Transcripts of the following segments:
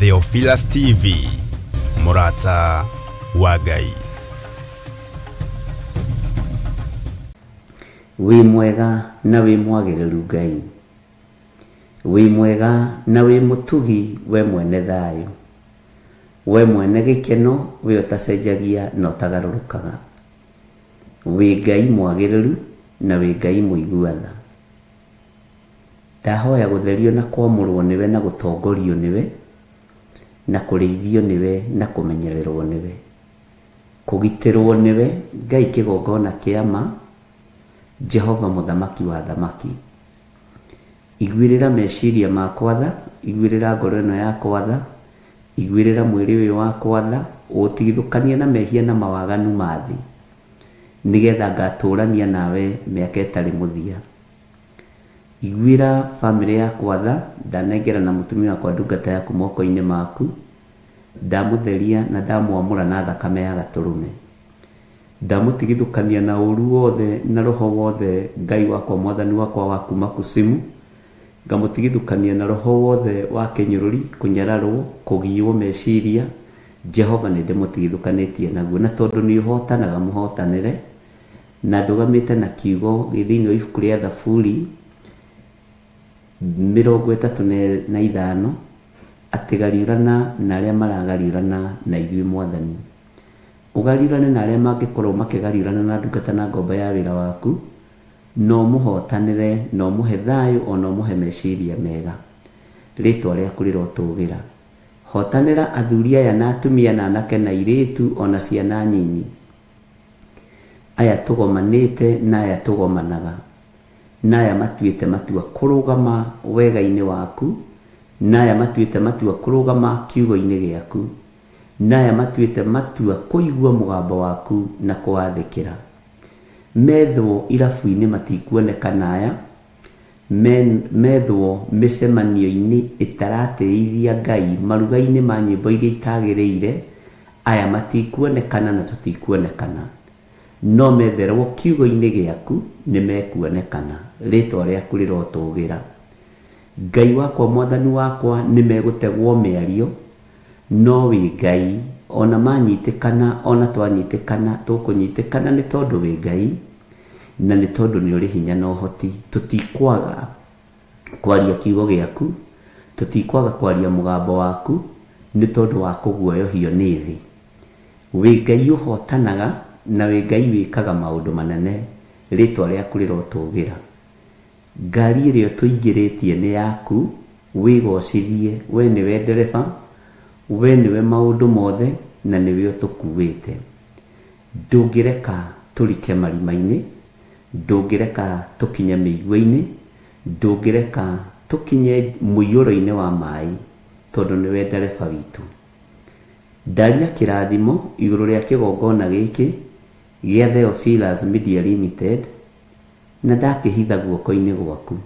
Theophilus TV, mũrata wa Ngai. Wĩ mwega na wĩ mwagĩrĩru Ngai. Wĩ mwega na wĩ mũtugi we mwene thayũ. We mwene gĩkeno we ũtacenjagia na ũtagarũrũkaga. Wĩ Ngai mwagĩrĩru na wĩ Ngai mũigua tha. Ndahoya gũtherio na kwamũrwo nĩwe na gũtongorio nĩwe, na kũrĩithio nĩwe na kũmenyererwo nĩwe. Kũgitĩrwo nĩwe Ngai kĩgongona kĩa ma, Jehova mũthamaki wa athamaki. Iguĩrĩra meciria makwa tha, iguĩrĩra ngoro ĩno yakwa tha, iguĩrĩra mwĩrĩ ũyũ wakwa tha, ũũtigithũkanie na mehia na mawaganu ma thĩ, nĩgetha ngatũũrania nawe mĩaka ĩtarĩ mũthia. Iguĩra famĩlĩ yakwa tha, ndanengerana mũtumia wakwa ndungata yaku moko-inĩ maku, ndamũtheria na ndamwamũra na thakame ya Gatũrũme. Ndamũtigithũkania na ũũru wothe na roho wothe Ngai wakwa Mwathani wakwa wa kuuma kusimu, ngamũtigithũkania na roho wothe wa kĩnyũrũri, kũnyararwo, kũgiywo meciria, Jehova nĩndĩmũtigithũkanĩtie naguo, na tondũ nĩũhotanaga mũhotanĩre, Na ndũgamĩte na kiugo gĩ thĩinĩ wa ibuku rĩa Thaburi 35, atĩ gariũrana na arĩa maragariũrana na ithuĩ Mwathani. Ũgariũrane na arĩa mangĩkorwo makĩgariũrana na ndungata na ngombo ya wĩra waku, na ũmũhotanĩre, na ũmũhe thayũ, o na ũmũhe meciria mega. Rĩĩtwa rĩaku rĩrotũgĩra. Hotanĩra athuri aya na atumia na anake na airĩtu o na ciana nyinyi. Aya tũgomanĩte na aya tũgomanaga, na aya matuĩte matua kũrũgama wega-inĩ waku, na aya matuĩte matua kũrũgama kiugo-inĩ gĩaku, na aya matuĩte matua kũigua mũgambo waku na kũwathĩkĩra. Methwo irabu-inĩ matikuonekana aya, methwo mĩcemanio-inĩ ĩtaratĩithia Ngai, maruga-inĩ ma nyĩmbo iria itagĩrĩire, aya matikuonekana na tũtikuonekana. No metherwo kiugo-inĩ gĩaku nĩ mekuonekana. Rĩtwa rĩaku rĩrotũgĩra. Ngai wakwa Mwathani wakwa nĩ megũtegwo mĩario, no wĩ Ngai, ona manyitĩkana ona twanyitĩkana tũkũnyitĩkana nĩ tondũ wĩ Ngai, na nĩ tondũ nĩ ũrĩ hinya na ũhoti. Tũtikwaga kwaria kiugo gĩaku, tũtikwaga kwaria mũgambo waku, nĩ tondũ wa kũguoyohio nĩ thĩ. Wĩ Ngai ũhotanaga na wĩ Ngai wĩkaga maũndũ manene, rĩtwa rĩaku rĩrotũgĩra. Ngari ĩrĩa ũtũingĩrĩtie nĩ yaku, wĩgocithie, we nĩwe ndereba, we nĩwe maũndũ mothe na nĩwe ũtũkuĩte. Ndũngĩreka tũrike marima-inĩ, ndũngĩreka tũkinye mĩigua-inĩ, ndũngĩreka tũkinye mũiyũro-inĩ wa maĩ, tondũ nĩwe ndereba witũ. Ndaria kĩrathimo igũrũ rĩa kĩgongona gĩkĩ gĩa Theophilus Media Limited, na ndakĩhitha guoko-inĩ gwaku.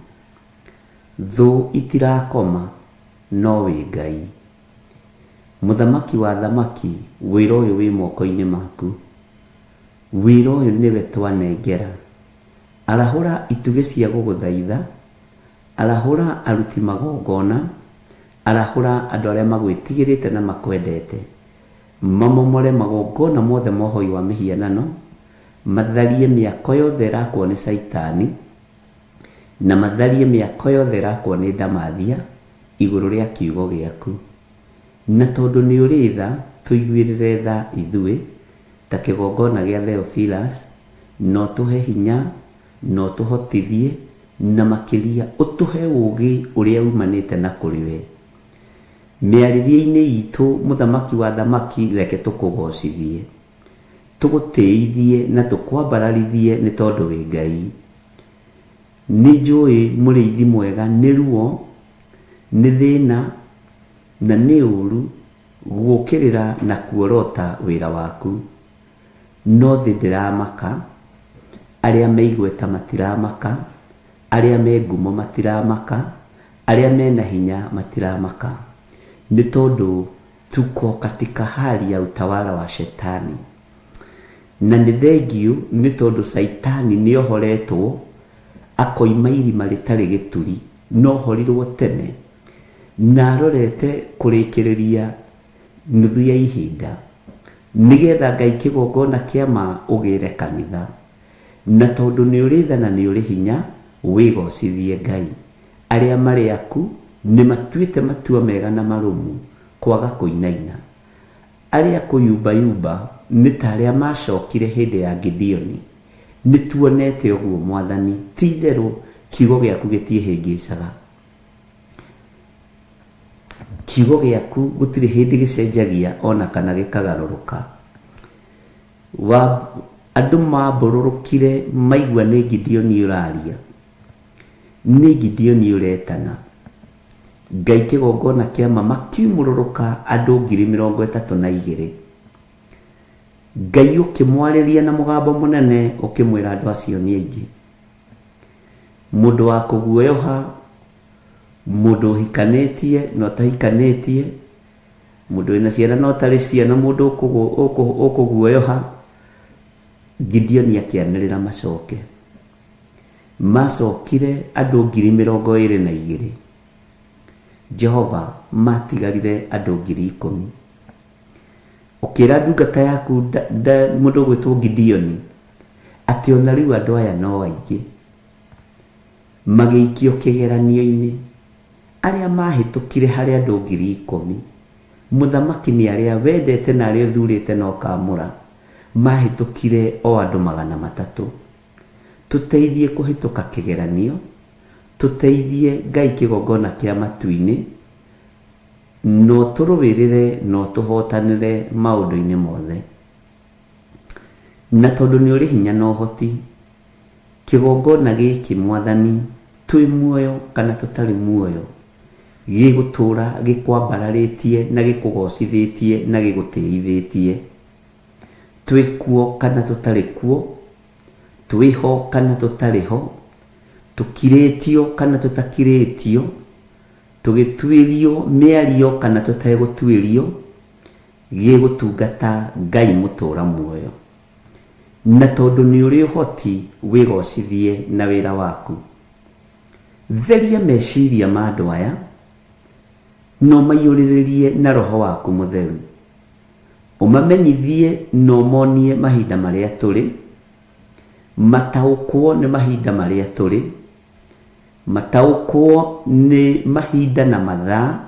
Thũ itirakoma, no wĩ Ngai. Mũthamaki wa athamaki, wĩra ũyũ wĩ moko-inĩ maku. Wĩra ũyũ nĩwe twanengera. Arahũra itugĩ cia gũgũthaitha, arahũra aruti magongona, arahũra andũ arĩa magwĩtigĩrĩte na makwendete. Mamomore magongona mothe ma ũhoi wa mĩhianano, matharie mĩako yothe ĩrakwo nĩ Caitani, na matharie mĩako yothe ĩrakwo nĩ ndamathia igũrũ rĩa kiugo gĩaku. Na tondũ nĩ ũrĩ tha, tũiguĩrĩre tha ithuĩ, ta kĩgongona gĩa Theophilus, na ũtũhe hinya, na ũtũhotithie, na makĩria ũtũhe ũũgĩ ũrĩa umanĩte na kũrĩ we. Mĩarĩrie-inĩ itũ, Mũthamaki wa athamaki, reke tũkũgoocithie, tũgũtĩithie na tũkwambararithie nĩ tondũ wĩ Ngai. Nĩnjũĩ mũrĩithi mwega nĩ ruo, nĩ thĩna, na nĩ ũũru gũũkĩrĩra na kuorota wĩra waku. No thĩ ndĩramaka, arĩa me igweta matiramaka, arĩa me ngumo matiramaka, arĩa me na hinya matiramaka, nĩ tondũ tuko katika hali ya utawala wa shetani. Na nĩ thengiũ nĩ tondũ Caitani nĩ ohoretwo akoima irima rĩtarĩ gĩturi, na ohorirwo tene. Na arorete kũrĩkĩrĩria nuthu ya ihinda nĩgetha Ngai kĩgongona kĩa ma ũgĩre kanitha. Na tondũ nĩ ũrĩ tha na nĩ ũrĩ hinya, wĩgocithie Ngai. Arĩa marĩ aku nĩ matuĩte matua mega na marũmu kwaga kũinaina. Arĩa kũyumbayumba nĩ ta arĩa macokire hĩndĩ ya Gideoni. Nĩ tuonete ũguo Mwathani, ti itherũ kiugo gĩaku gĩtiĩhĩngĩcaga. Kiugo gĩaku gũtirĩ hĩndĩ gĩcenjagia ona kana gĩkagarũrũka. Wa, andũ mambũrũrũkire maigua nĩ Gideoni ũraria, nĩ Gideoni ũretana. Ngai kĩgongona kĩa ma makiumũrũrũka andũ 32,000. Ngai ũkĩmwarĩria na mũgambo mũnene ũkĩmwĩra andũ acio nĩ aingĩ. Mũndũ wa kũguoyoha, mũndũ ũhikanĩtie na ũtahikanĩtie, mũndũ wĩna ciana na ũtarĩ ciana, mũndũ ũkũguoyoha. Gideoni akĩanĩrĩra macoke. Macokire andũ 22,000. Jehova, matigarire andũ 10,000. Ũkĩra ndungata yaku mũndũ ũgwĩtwo Gideoni atĩ ona rĩu andũ aya no aingĩ. Magĩikio kĩgeranio-inĩ. Arĩa mahĩtũkire harĩ andũ 10,000, mũthamaki nĩ arĩa wendete na arĩa ũthurĩte na ũkamũra, mahĩtũkire o andũ 300. Tũteithie kũhĩtũka kĩgeranio, tũteithie Ngai kĩgongona kĩa matu-inĩ, na ũtũrũĩrĩre na ũtũhotanĩre maũndũ-inĩ mothe. Na tondũ nĩ ũrĩ hinya na ũhoti, kĩgongona gĩkĩ Mwathani, twĩ muoyo kana tũtarĩ muoyo, gĩgũtũũra gĩkwambararĩtie na gĩkũgocithĩtie na gĩgũtĩithĩtie. Twĩ kuo kana tũtarĩ kuo, twĩ ho kana tũtarĩ ho, tũkirĩtio kana tũtakirĩtio, tũgĩtuĩrio mĩario kana tũtegũtuĩrio, gĩgũtungata Ngai mũtũũra muoyo. Na tondũ nĩ ũrĩ ũhoti, wĩgocithie na wĩra waku. Theria meciria ma andũ aya, na ũmaiyũrĩrĩrie na Roho waku Mũtheru. Ũmamenyithie na ũmonie mahinda marĩa tũrĩ, mataũkwo nĩ mahinda marĩa tũrĩ, mataũkwo nĩ mahinda na mathaa,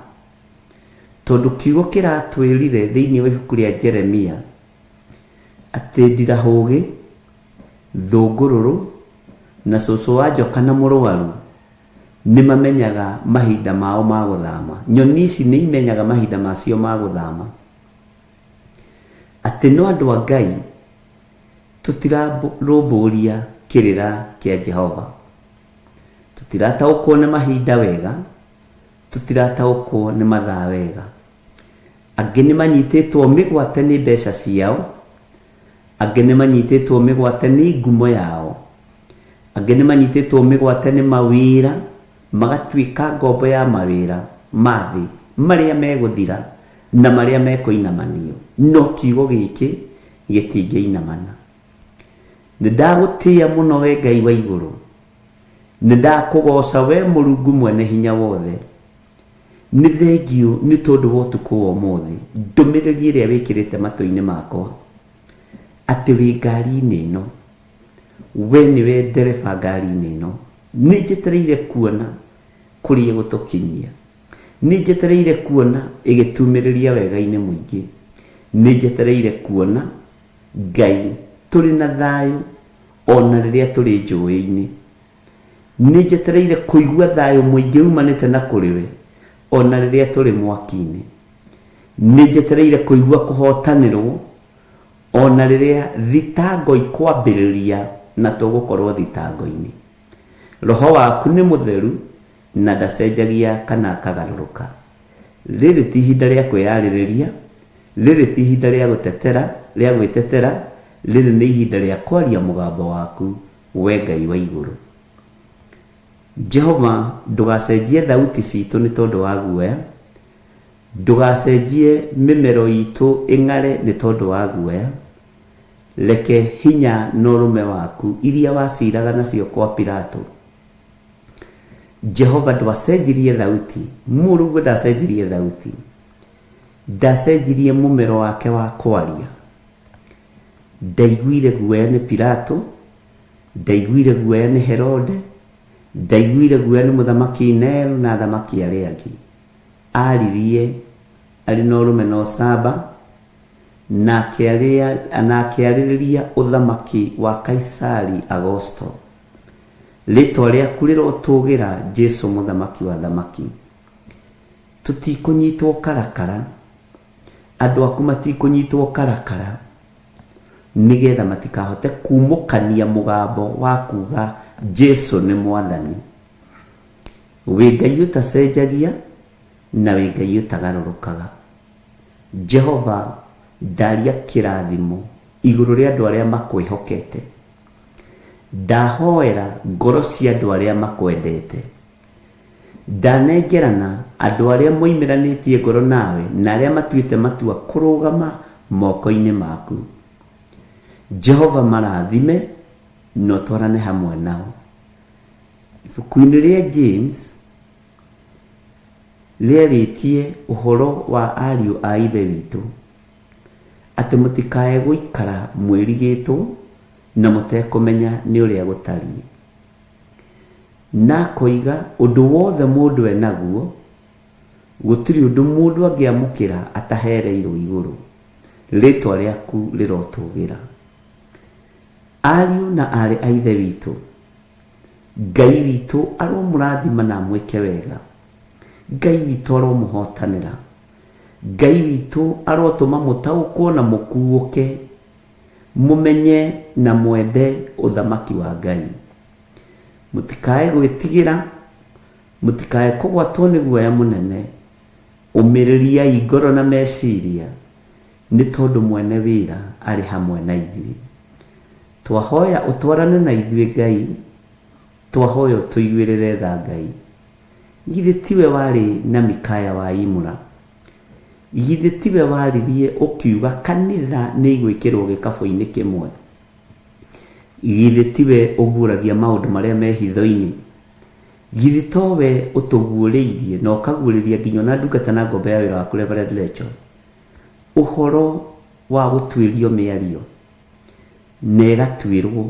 tondũ kiugo kĩratwĩrire thĩinĩ wa ibuku rĩa Jeremia atĩ ndirahũgĩ, thũngũrũrũ, na cũcũ wa njoka na mũrwaru nĩ mamenyaga mahinda mao ma gũthama. Nyoni ici nĩ imenyaga mahinda macio ma gũthama. Atĩ no andũ a Ngai tũtirarũmbũria kĩrĩra kĩa Jehova. Tũtirataũkwo nĩ mahinda wega, tũtirataũkwo nĩ mathaa wega. Angĩ nĩ manyitĩtwo mĩgwate nĩ mbeca ciao, angĩ nĩ manyitĩtwo mĩgwate nĩ ngumo yao, angĩ nĩ manyitĩtwo mĩgwate nĩ mawĩra, magatuĩka ngombo ya mawĩra ma thĩ marĩa megũthira na marĩa mekũinamanio. No kiugo gĩkĩ gĩtingĩinamana. Nĩ ndagũtĩĩa mũno we Ngai wa igũrũ, nĩ ndakũgooca we Mũrungu mwene hinya wothe. Nĩ thengiũ nĩ tondũ wa ũtukũ wa ũmũthĩ, ndũmĩrĩri ĩrĩa wĩkĩrĩte matũ-inĩ makwa, atĩ wĩ ngari-inĩ ĩno, we nĩwe ndereba ngari-inĩ ĩno. Nĩ njetereire kuona kũrĩa ĩgũtũkinyia. Nĩ njetereire kuona ĩgĩtumĩrĩria wega-inĩ mũingĩ. Nĩ njetereire kuona Ngai tũrĩ na thayũ ona rĩrĩa tũrĩ njũĩ-inĩ. Nĩ njetereire kũigua thayũ mũingĩ umanĩte na kũrĩ we, o na rĩrĩa tũrĩ mwaki-inĩ. Nĩ njetereire kũigua kũhootanĩrũo, o na rĩrĩa thitango ikwambĩrĩria na tũgũkorũo thitango-inĩ. Roho waku nĩ mũtheru na ndacenjagia kana akagarũrũka. Rĩrĩ ti ihinda rĩa kwĩyarĩrĩria, rĩrĩ ti ihinda rĩa gũtetera, rĩa gwĩtetera, rĩrĩ nĩ ihinda rĩa kwaria mũgambo waku We Ngai wa igũrũ. Jehova, ndũgacenjie thauti citũ nĩ tondũ wa guoya, ndũgacenjie mĩmero itũ ĩng'are nĩ tondũ wa guoya. Reke hinya na ũrũme waku iria waciraga nacio kwa Pilato. Jehova ndwacenjirie thauti, Mũrũguo ndacenjirie thauti, ndacenjirie mũmero wake wa kwaria. Ndaiguire guoya nĩ Pilato, ndaiguire guoya nĩ Herode, ndaiguire guoya nĩ mũthamaki Nero na athamaki arĩa angĩ. Aririe arĩ na ũrũme na ũcamba, na akĩarĩrĩria ũthamaki wa Kaisari Agosto. Rĩtwa rĩaku rĩrotũgĩra Jesu mũthamaki wa thamaki. Tũtikũnyitwo karakara, andũ aku matikũnyitwo karakara, nĩgetha matikahote kumũkania mũgambo wa kuga Jesu nĩ mwathani. Wĩ Ngai ũtacenjagia na wĩ Ngai ũtagarũrũkaga. Jehova ndaria kĩrathimo igũrũ rĩa andũ arĩa makwĩhokete. Ndahoera ngoro cia andũ arĩa makwendete. Ndanengerana andũ arĩa moimĩranĩtie ngoro nawe na arĩa matuĩte matua kũrũgama moko-inĩ maku. Jehova marathime na ũtwarane hamwe nao. Ibuku-inĩ rĩa James rĩarĩtie ũhoro wa ariũ a ithe witũ, atĩ mũtikae gũikara mwĩrigĩtwo na mũtekũmenya nĩ ũrĩa gũtariĩ. Na akoiga ũndũ wothe mũndũ enaguo, gũtirĩ ũndũ mũndũ angĩamũkĩra atahereirwo igũrũ. Rĩtwa rĩaku rĩrotũgĩra. Ariũ na aarĩ a ithe witũ, Ngai witũ aromũrathima na amwĩke wega. Ngai witũ aromũhotanĩra. Ngai witũ arotũma mũtaũkwo na mũkuũke, mũmenye na mwende ũthamaki wa Ngai. Mũtikae gwĩtigĩra, mũtikae kũgwatwo nĩ guoya mũnene. Ũmĩrĩriai ngoro na meciria, nĩ tondũ mwene wĩra arĩ hamwe na ithuĩ. Twahoya ũtwarane na ithuĩ Ngai, twahoya ũtũiguĩrĩre tha Ngai. Githĩ tiwe warĩ na Mikaya wa Imũra? Githĩ tiwe waririe ũkiuga kanitha nĩ igwĩkĩrwo gĩkabũ-inĩ kĩmwe? Githĩ tiwe ũguũragia maũndũ marĩa me hitho-inĩ? Githĩ towe ũtũguũrĩirie na ũkaguũrĩria nginya ona ndungata na ngombo ya wĩra waku Reverend Rachel ũhoro wa gũtuĩrio mĩario na ĩgatuĩrwo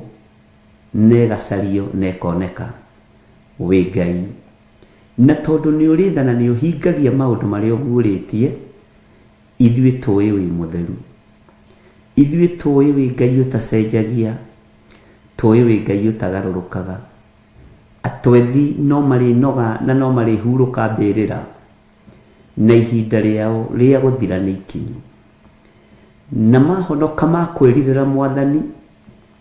na ĩgacario na ĩkoneka? Wĩ Ngai. Na tondũ nĩ ũrĩ tha na nĩ ũhingagia maũndũ marĩa ũguũrĩtie, ithuĩ tũĩ wĩ mũtheru. Ithuĩ tũĩ wĩ Ngai ũtacenjagia, tũĩ wĩ Ngai ũtagarũrũkaga. Atwethi no marĩnoga na no marĩhurũka mbĩrĩra, na ihinda rĩao rĩa gũthira nĩ ikinyu. Na mahonoka makwĩrirĩra mwathani,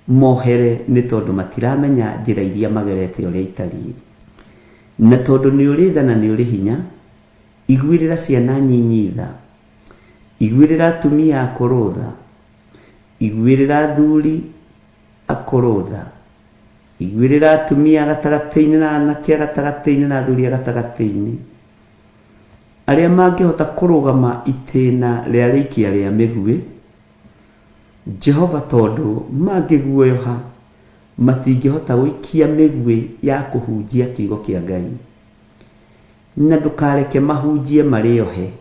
mohere nĩ tondũ matiramenya njĩra iria magerete ũrĩa itariĩ. Na tondũ nĩ ũrĩ tha na nĩ ũrĩ hinya, iguĩrĩra ciana nyinyi tha, iguĩrĩra atumia akũrũ tha, iguĩrĩra athuri akũrũ tha, iguĩrĩra atumia gatagatĩ-inĩ na anake gatagatĩ-inĩ na athuri gatagatĩ-inĩ, arĩa mangĩhota kũrũgama itĩna rĩa rĩikia rĩa mĩguĩ. Jehova tondũ mangĩguoyoha matingĩhota gũikia mĩguĩ ya kũhunjia kiugo kĩa Ngai. Na ndũkareke mahunjie marĩ ohe.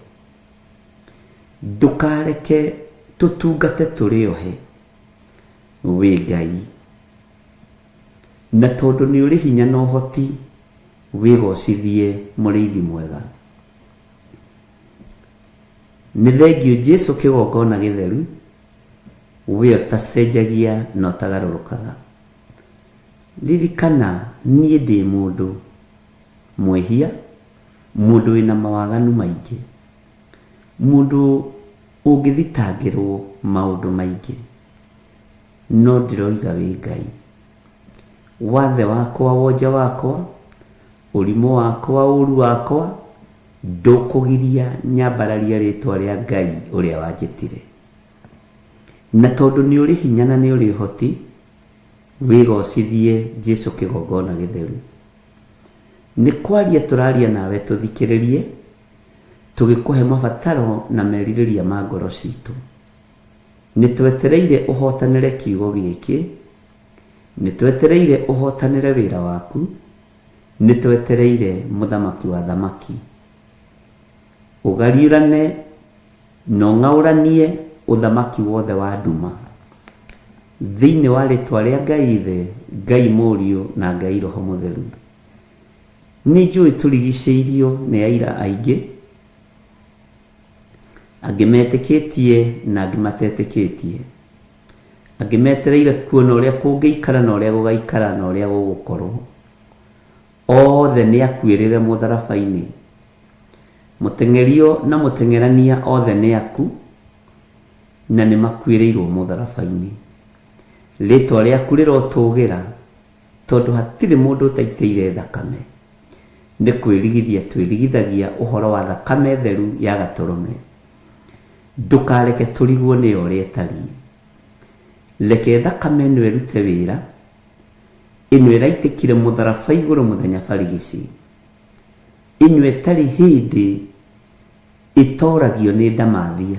Ndũkareke tũtungate tũrĩ ohe. Wĩ Ngai. Na tondũ nĩ ũrĩ hinya na ũhoti, wĩgocithie mũrĩithi mwega. Nĩ thengio Jesu kĩgongona gĩtheru, we ũtacenjagia na ũtagarũrũkaga. Ririkana niĩ ndĩ mũndũ mwĩhia, mũndũ wĩna mawaganu maingĩ, mũndũ ũngĩthitangĩrwo maũndũ maingĩ, no ndĩroiga wĩ Ngai. Wathe wakwa, wonje wakwa, ũrimũ wakwa, ũru wakwa, ndũkũgiria nyambararia rĩtwa rĩa Ngai ũrĩa wanjĩtire. Na tondũ nĩ ũrĩ hinya na nĩ ũrĩ ũhoti, wĩgocithie Jesu kĩgongona gĩtheru. Nĩ kwaria tũraria nawe tũthikĩrĩrie, tũgĩkũhe mabataro na merirĩria ma ngoro citũ. Nĩ twetereire ũhotanĩre kiugo gĩkĩ, nĩ twetereire ũhotanĩre wĩra waku, Nĩ twetereire mũthamaki wa thamaki. Ũgariũrane na ũng'aũranie ũthamaki wothe wa nduma. Thĩinĩ wa rĩtwa rĩa Ngai Ithe, Ngai Mũriũ na Ngai Roho Mũtheru. Nĩ njũĩ tũrigicĩirio nĩ aira aingĩ, angĩ metĩkĩtie na angĩ matetĩkĩtie. Angĩ metereire kuona ũrĩa kũngĩikara na ũrĩa gũgaikara na ũrĩa gũgũkorwo. Othe nĩ akuĩrĩre mũtharaba-inĩ. Mũteng'erio na mũteng'erania othe nĩ aku, na nĩ makuĩrĩirwo mũtharaba-inĩ. Rĩtwa rĩaku rĩrotũgĩra, tondũ hatirĩ mũndũ ũtaitĩire thakame. Nĩ kwĩrigithia twĩrigithagia ũhoro wa thakame theru ya Gatũrũme. Ndũkareke tũrigwo nĩyo ũrĩa ĩtariĩ. Reke thakame ĩno ĩrute wĩra, ĩno ĩraitĩkire mũtharaba igũrũ mũthenya barigici, ĩno ĩtarĩ hĩndĩ ĩtoragio nĩ ndamathia,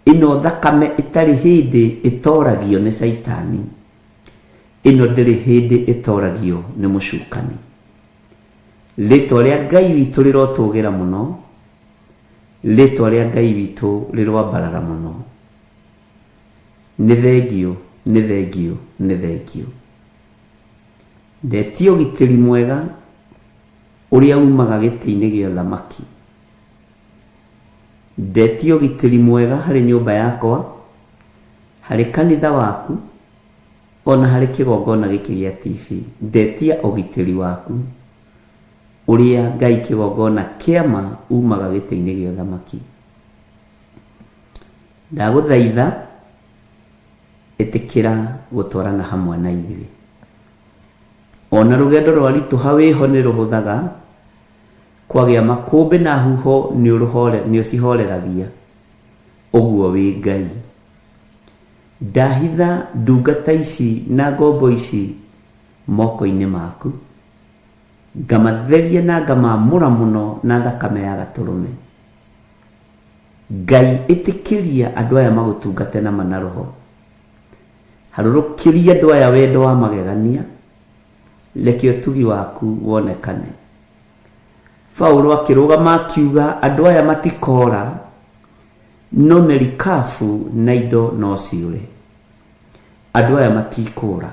ĩno thakame ĩtarĩ hĩndĩ ĩtoragio nĩ caitani, ĩno ndĩrĩ hĩndĩ ĩtoragio nĩ mũcukani. Rĩtwa rĩa Ngai witũ rĩrotũgĩra mũno, rĩtwa rĩa Ngai witũ rĩroambarara mũno. Nĩ thengiũ, nĩ thengiũ, nĩ thengiũ. Ndetia ũgitĩri mwega ũrĩa umaga gĩtĩ-inĩ gĩa ũthamaki. Ndetia ũgitĩri mwega harĩ nyũmba yakwa, harĩ kanitha waku, ona harĩ kĩgongona gĩkĩ gĩa TV. Ndetia ũgitĩri waku ũrĩa Ngai kĩgongona kĩa ma umaga gĩtĩ-inĩ gĩa ũthamaki. Ndagũthaitha ĩtĩkĩra gũtwarana hamwe na ithuĩ. Ona rũgendo rwaritũha wĩho nĩ rũhũthaga, kwagĩa makũmbĩ na huho nĩ ũcihoreragia, ũguo wĩ Ngai. Ndahitha ndungata ici na ngombo ici moko-inĩ maku, ngamatheria na ngamamũra mũno na thakame ya Gatũrũme. Ngai ĩtĩkĩria andũ aya magũtungate na ma na roho. Harũrũkĩria andũ aya wendo wa magegania, reke ũtugi waku wonekane. Paulo akĩrũgama akiuga andũ aya matikora, no merikabu na indo no ciũre. Andũ aya matikũra,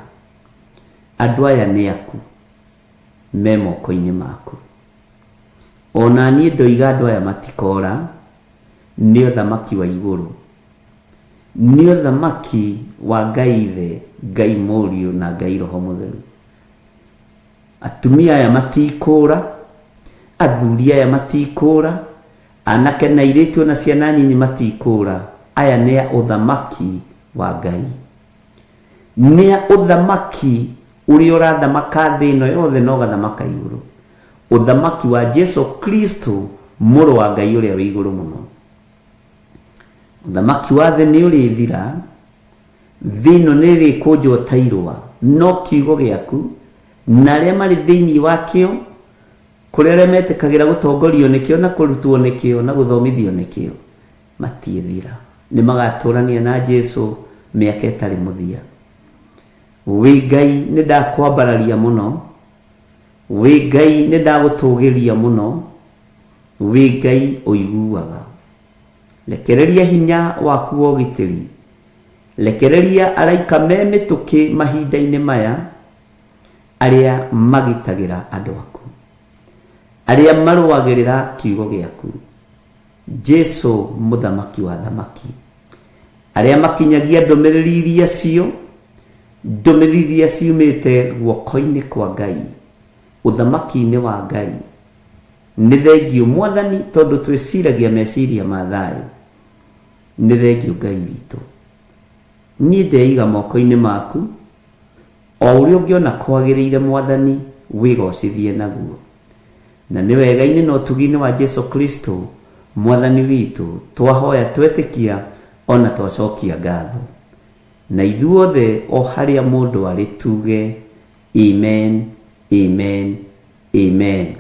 andũ aya nĩ aku, me moko-inĩ maku. Ona niĩ ndoiga andũ aya matikora, nĩ ũthamaki wa igũrũ. Nĩ ũthamaki wa Ngai Ithe, Ngai Mũriũ na Ngai Roho Mũtheru. Atumia aya matikũra, athuri aya matikũra, anake na airĩtu ona ciana nyinyi matikũra. Aya nĩ a ũthamaki wa Ngai. Nĩ a ũthamaki ũrĩa ũrathamaka thĩ ĩno yothe na ũgathamaka igũrũ. Ũthamaki wa Jesu Kristo mũrũ wa Ngai ũrĩa wĩ igũrũ mũno. Ũthamaki wa thĩ nĩ ũrĩthira, thĩ ĩno nĩ ĩrĩkũnjwo ta irũa, no kiugo gĩaku na arĩa marĩ thĩinĩ wakĩo, kũrĩ arĩa metĩkagĩra gũtongorio nĩkĩo na kũrutwo nĩkĩo na gũthomithio nĩkĩo, matiĩthira. Nĩ magatũrania na Jesu mĩaka ĩtarĩ mũthia. Wĩ Ngai nĩ ndakwambararia mũno, wĩ Ngai nĩ ndagũtũgĩria mũno, wĩ Ngai ũiguaga. Rekereria hinya waku wa ũgitĩri. Rekereria araika me mĩtũkĩ mahinda-inĩ maya, arĩa magitagĩra andũ aku, arĩa marũagĩrĩra kiugo gĩaku. Jesu mũthamaki wa thamaki, arĩa makinyagia ndũmĩrĩri iria cio, ndũmĩrĩri iria ciumĩte guoko-inĩ kwa Ngai, ũthamaki-inĩ wa Ngai. Nĩ thengiũ Mwathani tondũ twĩciragia meciria ma thayũ. Nĩ thengiũ Ngai witũ. Niĩ ndeiga moko-inĩ maku, o ũrĩa ũngĩona kwagĩrĩire Mwathani wĩgocithie naguo. Na nĩ wega-inĩ na ũtugi-inĩ wa Jesu Kristo Mwathani witũ twahoya twetĩkia ona twacokia ngatho. Na ithuothe o harĩa mũndũ arĩ tuge Amen, Amen, Amen.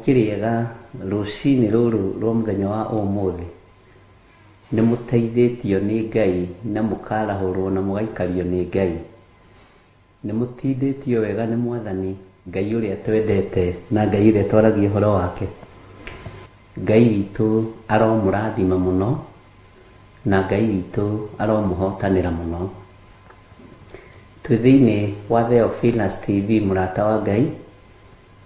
Mũkĩrĩega rũcinĩ rũrũ rwa mũthenya wa ũmũthĩ? Nĩ mũteithĩtio nĩ Ngai na mũkarahũrwo na mũgaikario nĩ Ngai. Nĩ mũtindĩtio wega nĩ Mwathani Ngai ũrĩa twendete na Ngai ũrĩa twaragia ũhoro wake. Ngai witũ aromũrathima mũno na Ngai witũ aromũhotanĩra mũno. Twĩ thĩinĩ wa Theophilus TV mũrata wa Ngai,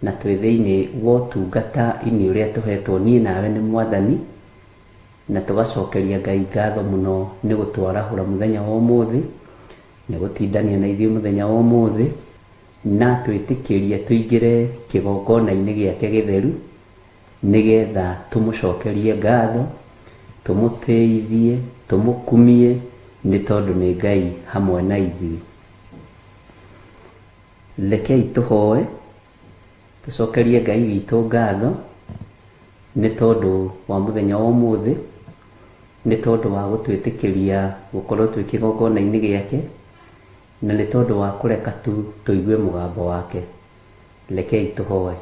na twĩ thĩinĩ wa ũtungata-inĩ ũrĩa tũhetwo niĩ nawe nĩ Mwathani, na tũgacokeria Ngai ngatho mũno nĩ gũtwarahũra mũthenya wa ũmũthĩ, nĩ gũtindania na ithuĩ mũthenya wa ũmũthĩ, na twĩtĩkĩrie tũingĩre kĩgongona-inĩ gĩake gĩtheru, nĩgetha tũmũcokerie ngatho, tũmũtĩithie, tũmũkumie, nĩ tondũ nĩ Ngai hamwe na ithuĩ. Rekei tũhoe, tũcokerie Ngai witũ ngatho, nĩ tondũ wa mũthenya wa ũmũthĩ, nĩ tondũ wa gũtwĩtĩkĩria gũkorwo twĩ kĩgongona-inĩ gĩake, na nĩ tondũ wa kũreka tu tũigue mũgambo wake. Rekei tũhoe.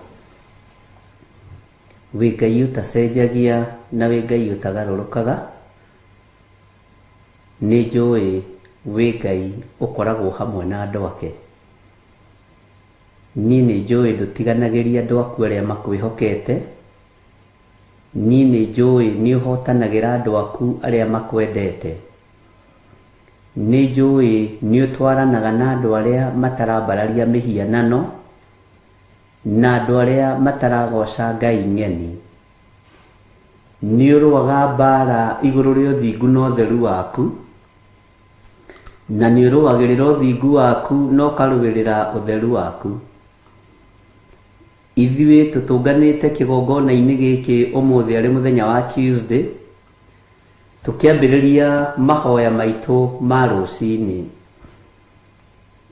Wĩ Ngai ũtacenjagia na wĩ Ngai ũtagarũrũkaga, nĩ njũĩ wĩ Ngai ũkoragwo hamwe na andũ ake. Niĩ nĩ njũĩ ndũtiganagĩria andũ aku arĩa makwĩhokete. Niĩ nĩ njũĩ nĩ ũhotanagĩra andũ aku arĩa makwendete. Nĩ njũĩ nĩ ũtwaranaga na andũ arĩa matarambararia mĩhianano na andũ arĩa mataragoca Ngai ng'eni. Nĩ ũrũaga mbara igũrũ rĩa ũthingu na ũtheru waku, na nĩ ũrũagĩrĩra ũthingu waku na ũkarũĩrĩra ũtheru waku. Ithuĩ tũtũnganĩte kĩgongona-inĩ gĩkĩ ũmũthĩ arĩ mũthenya wa Tuesday, tũkĩambĩrĩria mahoya maitũ ma rũcinĩ.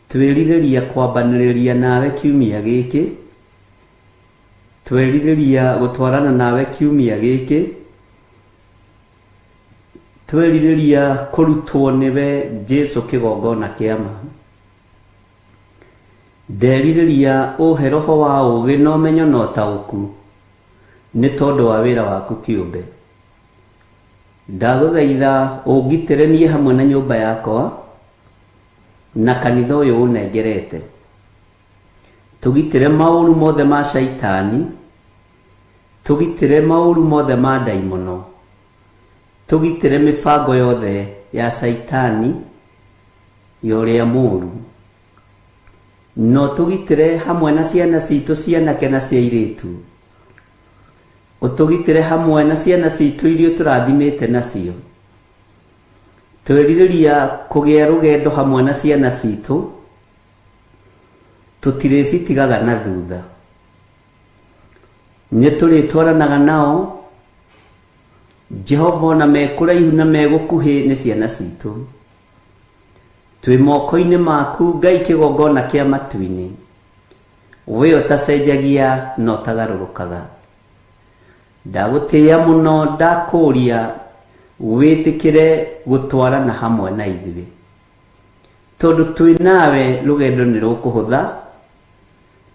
Twĩrirĩria kwambanĩrĩria nawe kiumia gĩkĩ, twerirĩria gũtwarana nawe kiumia gĩkĩ, twerirĩria kũrutwo nĩwe Jesu kĩgongona kĩa ma. Nderirĩria ũhe roho wa ũũgĩ na ũmenyo na ũtaũku nĩ tondũ wa wĩra waku kĩũmbe. Ndagũthaitha ũngitĩre niĩ hamwe na nyũmba yakwa na kanitha ũyũ ũnengerete. Tũgitĩre maũru mothe ma caitani, tũgitĩre maũru mothe ma ndaimono, tũgitĩre mĩbango yothe ya caitani ya ũrĩa mũũru. No tũgitĩre hamwe na ciana citũ cianake na cia airĩtu. Ũtũgitĩre hamwe na ciana citũ iria ũtũrathimĩte nacio. Twerirĩria kũgĩa rũgendo hamwe na ciana citũ, tũtirĩcitigaga na thutha. Nĩ tũrĩtwaranaga nao, Jehova ona me kũraihu na me gũkuhĩ nĩ ciana citũ. Twĩ moko-inĩ maku Ngai kĩgongona kĩa matu-inĩ, we ũtacenjagia na ũtagarũrũkaga. Ndagũtĩĩa mũno, ndakũũria wĩtĩkĩre gũtwarana hamwe na ithuĩ, tondũ twĩ nawe rũgendo nĩ rũkũhũtha,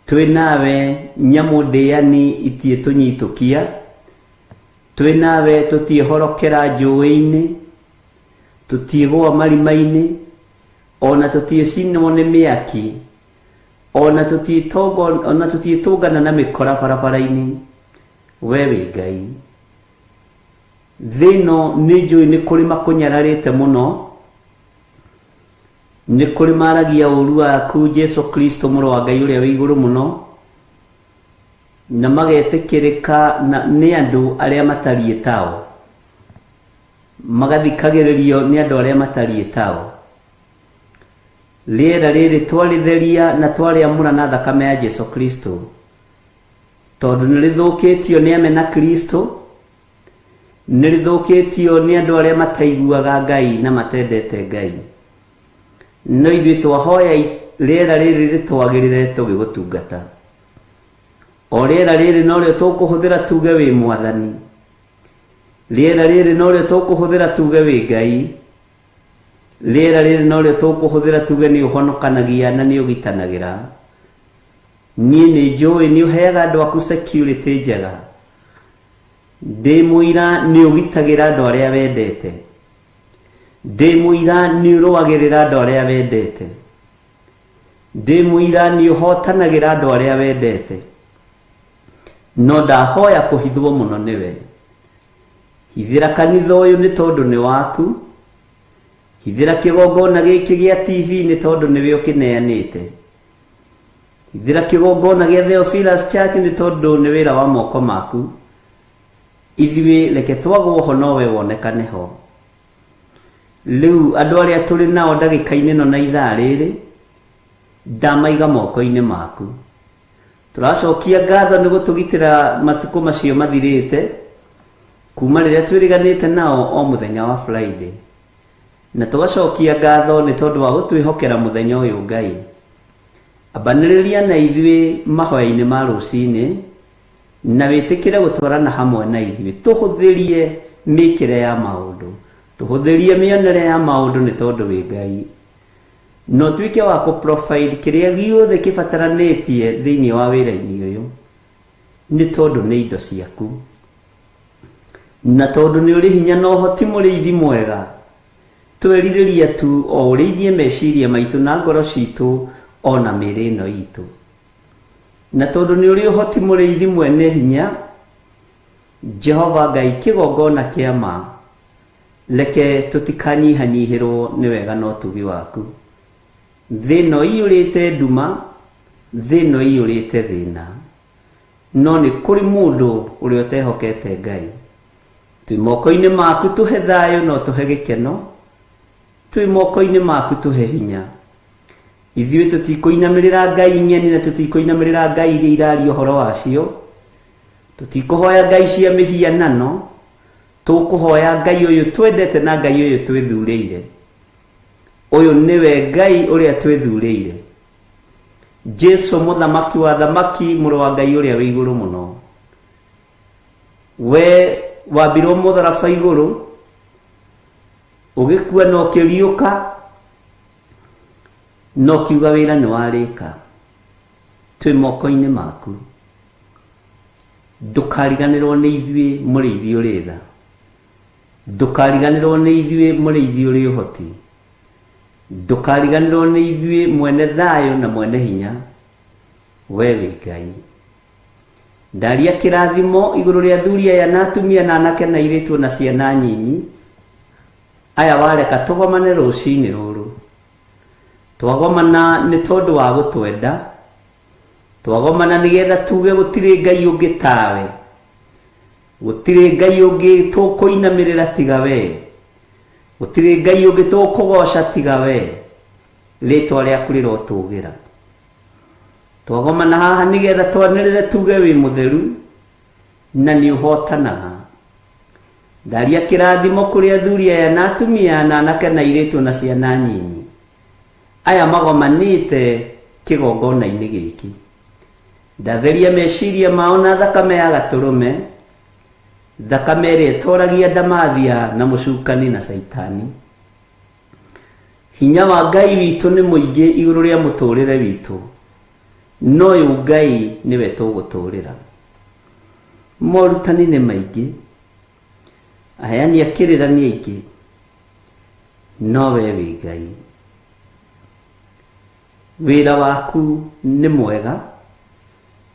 twĩ nawe nyamũ ndĩani itiĩtũnyitũkia, twĩ nawe tũtiĩhorokera njũĩ-inĩ, tũtiĩgũa marima-inĩ, ona tũtiĩcinwo nĩ mĩaki, ona tũtiĩtũngana na mĩkora barabara-inĩ. We wĩ Ngai. Thĩ ĩno nĩ njũĩ nĩ kũrĩ makũnyararĩte mũno, nĩ kũrĩ maragia ũũru waku Jesu Kristo mũrũ wa Ngai ũrĩa wĩ igũrũ mũno, na magetĩkĩrĩka nĩ andũ arĩa matariĩ tao, magathikagĩrĩrio nĩ andũ arĩa matariĩ tao. Rĩera rĩrĩ twarĩtheria na twarĩamũra na thakame ya Jesu Kristo, tondũ nĩ rĩthũkĩtio nĩ amena Kristo, nĩ rĩthũkĩtio nĩ andũ arĩa mataiguaga Ngai na matendete Ngai. No ithuĩ twahoya rĩera rĩrĩ rĩtwagĩrĩre tũgĩgũtungata. O rĩera rĩrĩ norĩo tũkũhũthĩra tuge wĩ Mwathani. Rĩera rĩrĩ norĩo tũkũhũthĩra tuge wĩ Ngai. Rĩera rĩrĩ norĩo tũkũhũthĩra tuge nĩ ũhonokanagia na nĩ ũgitanagĩra. Niĩ nĩ njũĩ nĩ ũheaga andũ aku security njega. Ndĩ mũira nĩ ũgitagĩra andũ arĩa wendete. Ndĩ mũira nĩ ũrũagĩrĩra andũ arĩa wendete. Ndĩ mũira nĩ ũhotanagĩra andũ arĩa wendete. No ndahoya kũhithwo mũno nĩwe. Hithĩra kanitha ũyũ nĩ tondũ nĩ waku. Hithĩra kĩgongona gĩkĩ gĩa TV nĩ tondũ nĩwe ũkĩneanĩte. Hithĩra kĩgongona gĩa Theophilus Church nĩ tondũ nĩ wĩra wa moko maku. Ithuĩ reke twagwo ho nowe wonekane ho. Rĩu andũ arĩa tũrĩ nao ndagĩka-inĩ ĩno na ithaa rĩrĩ, ndamaiga moko-inĩ maku. Tũracokia ngatho nĩ gũtũgitĩra matukũ macio mathirĩte kuma rĩrĩa twĩrĩganĩte nao o mũthenya wa Friday. Na tũgacokia ngatho nĩ tondũ wa gũtwĩhokera mũthenya ũyũ Ngai. Ambanĩrĩria na ithuĩ mahoya-inĩ ma rũcinĩ na wĩtĩkĩre gũtwarana hamwe na ithuĩ. Tũhũthĩrie mĩkĩre ya maũndũ, tũhũthĩrie mĩonere ya maũndũ nĩ tondũ wĩ Ngai. No tuĩke wa kũ provide kĩrĩa gĩothe kĩbataranĩtie thĩinĩ wa wĩra-inĩ ũyũ nĩ tondũ nĩ indo ciaku. Na tondũ nĩ ũrĩ hinya na ũhoti mũrĩithi mwega, twerirĩria tu o ũrĩithie meciria maitũ na ngoro citũ ona mĩĩrĩ ĩno itũ. Na tondũ nĩ ũrĩ ũhoti mũrĩithi mwene hinya, Jehova Ngai kĩgongona kĩa ma, reke tũtikanyihanyihĩrwo nĩ wega na ũtugi waku. Thĩ ĩno iyũrĩte nduma, thĩ ĩno iyũrĩte thĩna, no nĩ kũrĩ mũndũ ũrĩa ũtehokete Ngai. Twĩ moko-inĩ maku tũhe thayũ na ũtũhe gĩkeno. Twĩ moko-inĩ maku tũhe hinya. Ithuĩ tũtikũinamĩrĩra Ngai ng'eni na tũtikũinamĩrĩra Ngai iria iraria ũhoro wacio. Tũtikũhoya Ngai cia mĩhianano, tũkũhoya Ngai ũyũ twendete na Ngai ũyũ twĩthurĩire. Ũyũ nĩwe Ngai ũrĩa twĩthurĩire. Jesu mũthamaki wa thamaki, mũrũ wa Ngai ũrĩa wĩ igũrũ mũno. We wambirwo mũtharaba igũrũ, ũgĩkua na ũkĩriũka, na ũkiuga wĩra nĩ warĩka. Twĩ moko-inĩ maku. Ndũkariganĩrwo nĩ ithuĩ mũrĩithi ũrĩ tha. Ndũkariganĩrwo nĩ ithuĩ mũrĩithi ũrĩ ũhoti. Ndũkariganĩrwo nĩ ithuĩ mwene thayũ na mwene hinya. We wĩ Ngai. Ndaria kĩrathimo igũrũ rĩa athuri aya na atumia na anake na airĩtu na ciana nyinyi. Aya wareka tũgomane rũcinĩ rũrũ. Twagomana nĩ tondũ wa gũtwenda. Twagomana nĩgetha tuge gũtirĩ Ngai ũngĩ tawe. Gũtirĩ Ngai ũngĩ tũkũinamĩrĩra tiga we. Gũtirĩ Ngai ũngĩ tũkũgoca tiga we. Rĩtwa rĩaku rĩrotũgĩra. Twagomana haha nĩgetha twanĩrĩre tuge wĩ mũtheru na nĩ ũhotanaga. Ndaria kĩrathimo kũrĩ athuri aya na atumia na anake na airĩtu na ciana nyinyi. Aya magomanĩte kĩgongona-inĩ gĩkĩ. Ndatheria meciria mao na thakame ya gatũrũme, thakame ĩrĩa ĩtoragia ndamathia na mũcukani na caitani. Hinya wa Ngai witũ nĩ mũingĩ igũrũ rĩa mũtũrĩre witũ, no ũyũ Ngai nĩwe tũgũtũrĩra. Morutani nĩ maingĩ, aheani a kĩrĩra nĩ aingĩ, no we wĩ Ngai. Wĩra waku nĩ mwega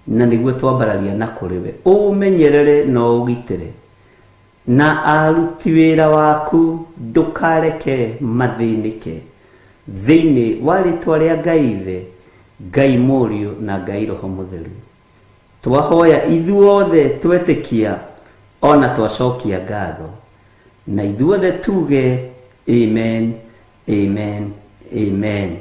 na nĩguo twambararia na kũrĩ we. Ũmenyerere na ũgitĩre na aruti wĩra waku ndũkareke mathĩnĩke. Thĩinĩ wa rĩtwa rĩa Ngai Ithe, Ngai Mũriũ na Ngai Roho Mũtheru. Twahoya ithuothe twetĩkia ona twacokia ngatho. Na ithuothe tuge amen, amen, amen.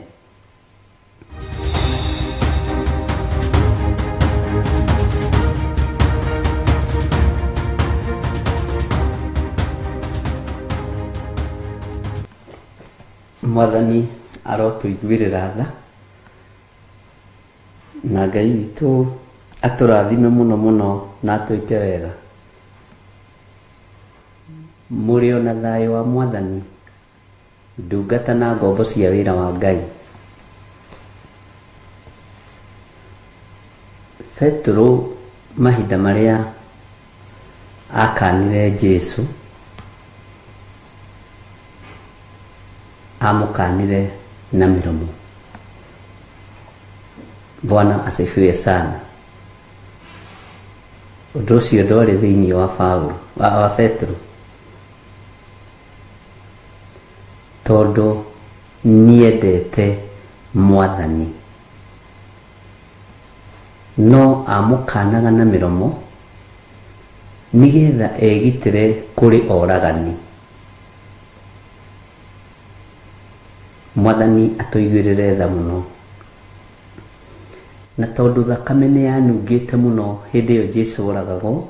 Mwathani arotũiguĩrĩra tha na Ngai witũ atũrathime mũno mũno na atwĩke wega. Mũrĩ ona thayũ wa Mwathani, ndungata na ngombo cia wĩra wa Ngai. Petero mahinda marĩa akanire Jesu, amũkanire na mĩromo. Bwana asifiwe sana. Ũndũ ũcio ndwarĩ thĩinĩ wa Paulo, wa Petero, tondũ niendete Mwathani, no amũkanaga na mĩromo nĩgetha egitĩre kũrĩ oragani. Mwathani atũiguĩrĩre tha mũno. Na tondũ thakame nĩ yanungĩte mũno hĩndĩ ĩyo Jesu oragagwo,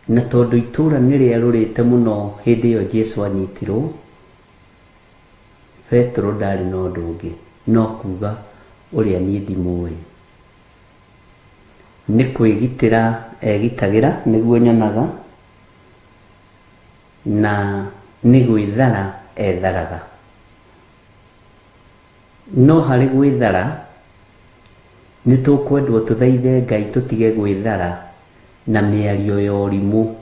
na tondũ itũũra nĩ rĩarũrĩte mũno hĩndĩ ĩyo Jesu anyitirwo, Petero ndarĩ na ũndũ ũngĩ no kuga ũrĩa niĩ ndimũĩ. Nĩ kwĩgitĩra egitagĩra nĩguo nyonaga, na nĩ gwĩthara etharaga. No harĩ gwĩthara nĩ tũkwendwo tũthaithe Ngai tũtige gwĩthara na mĩario ya ũrimũ,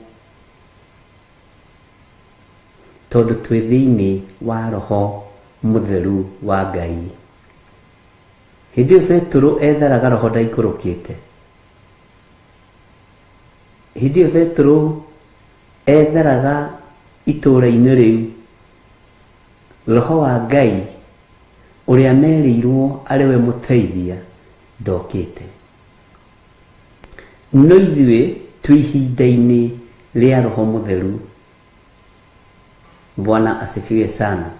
tondũ twĩ thĩinĩ wa Roho Mũtheru wa Ngai. Hĩndĩ ĩyo Petero etharaga Roho ndaikũrũkĩte. Hĩndĩ ĩyo Petero etharaga itũũra-inĩ rĩu, Roho wa Ngai ũrĩa merĩirwo arĩ we mũteithia ndokĩte. No ithuĩ twĩ ihinda-inĩ rĩa Roho Mũtheru. Bwana asifiwe sana.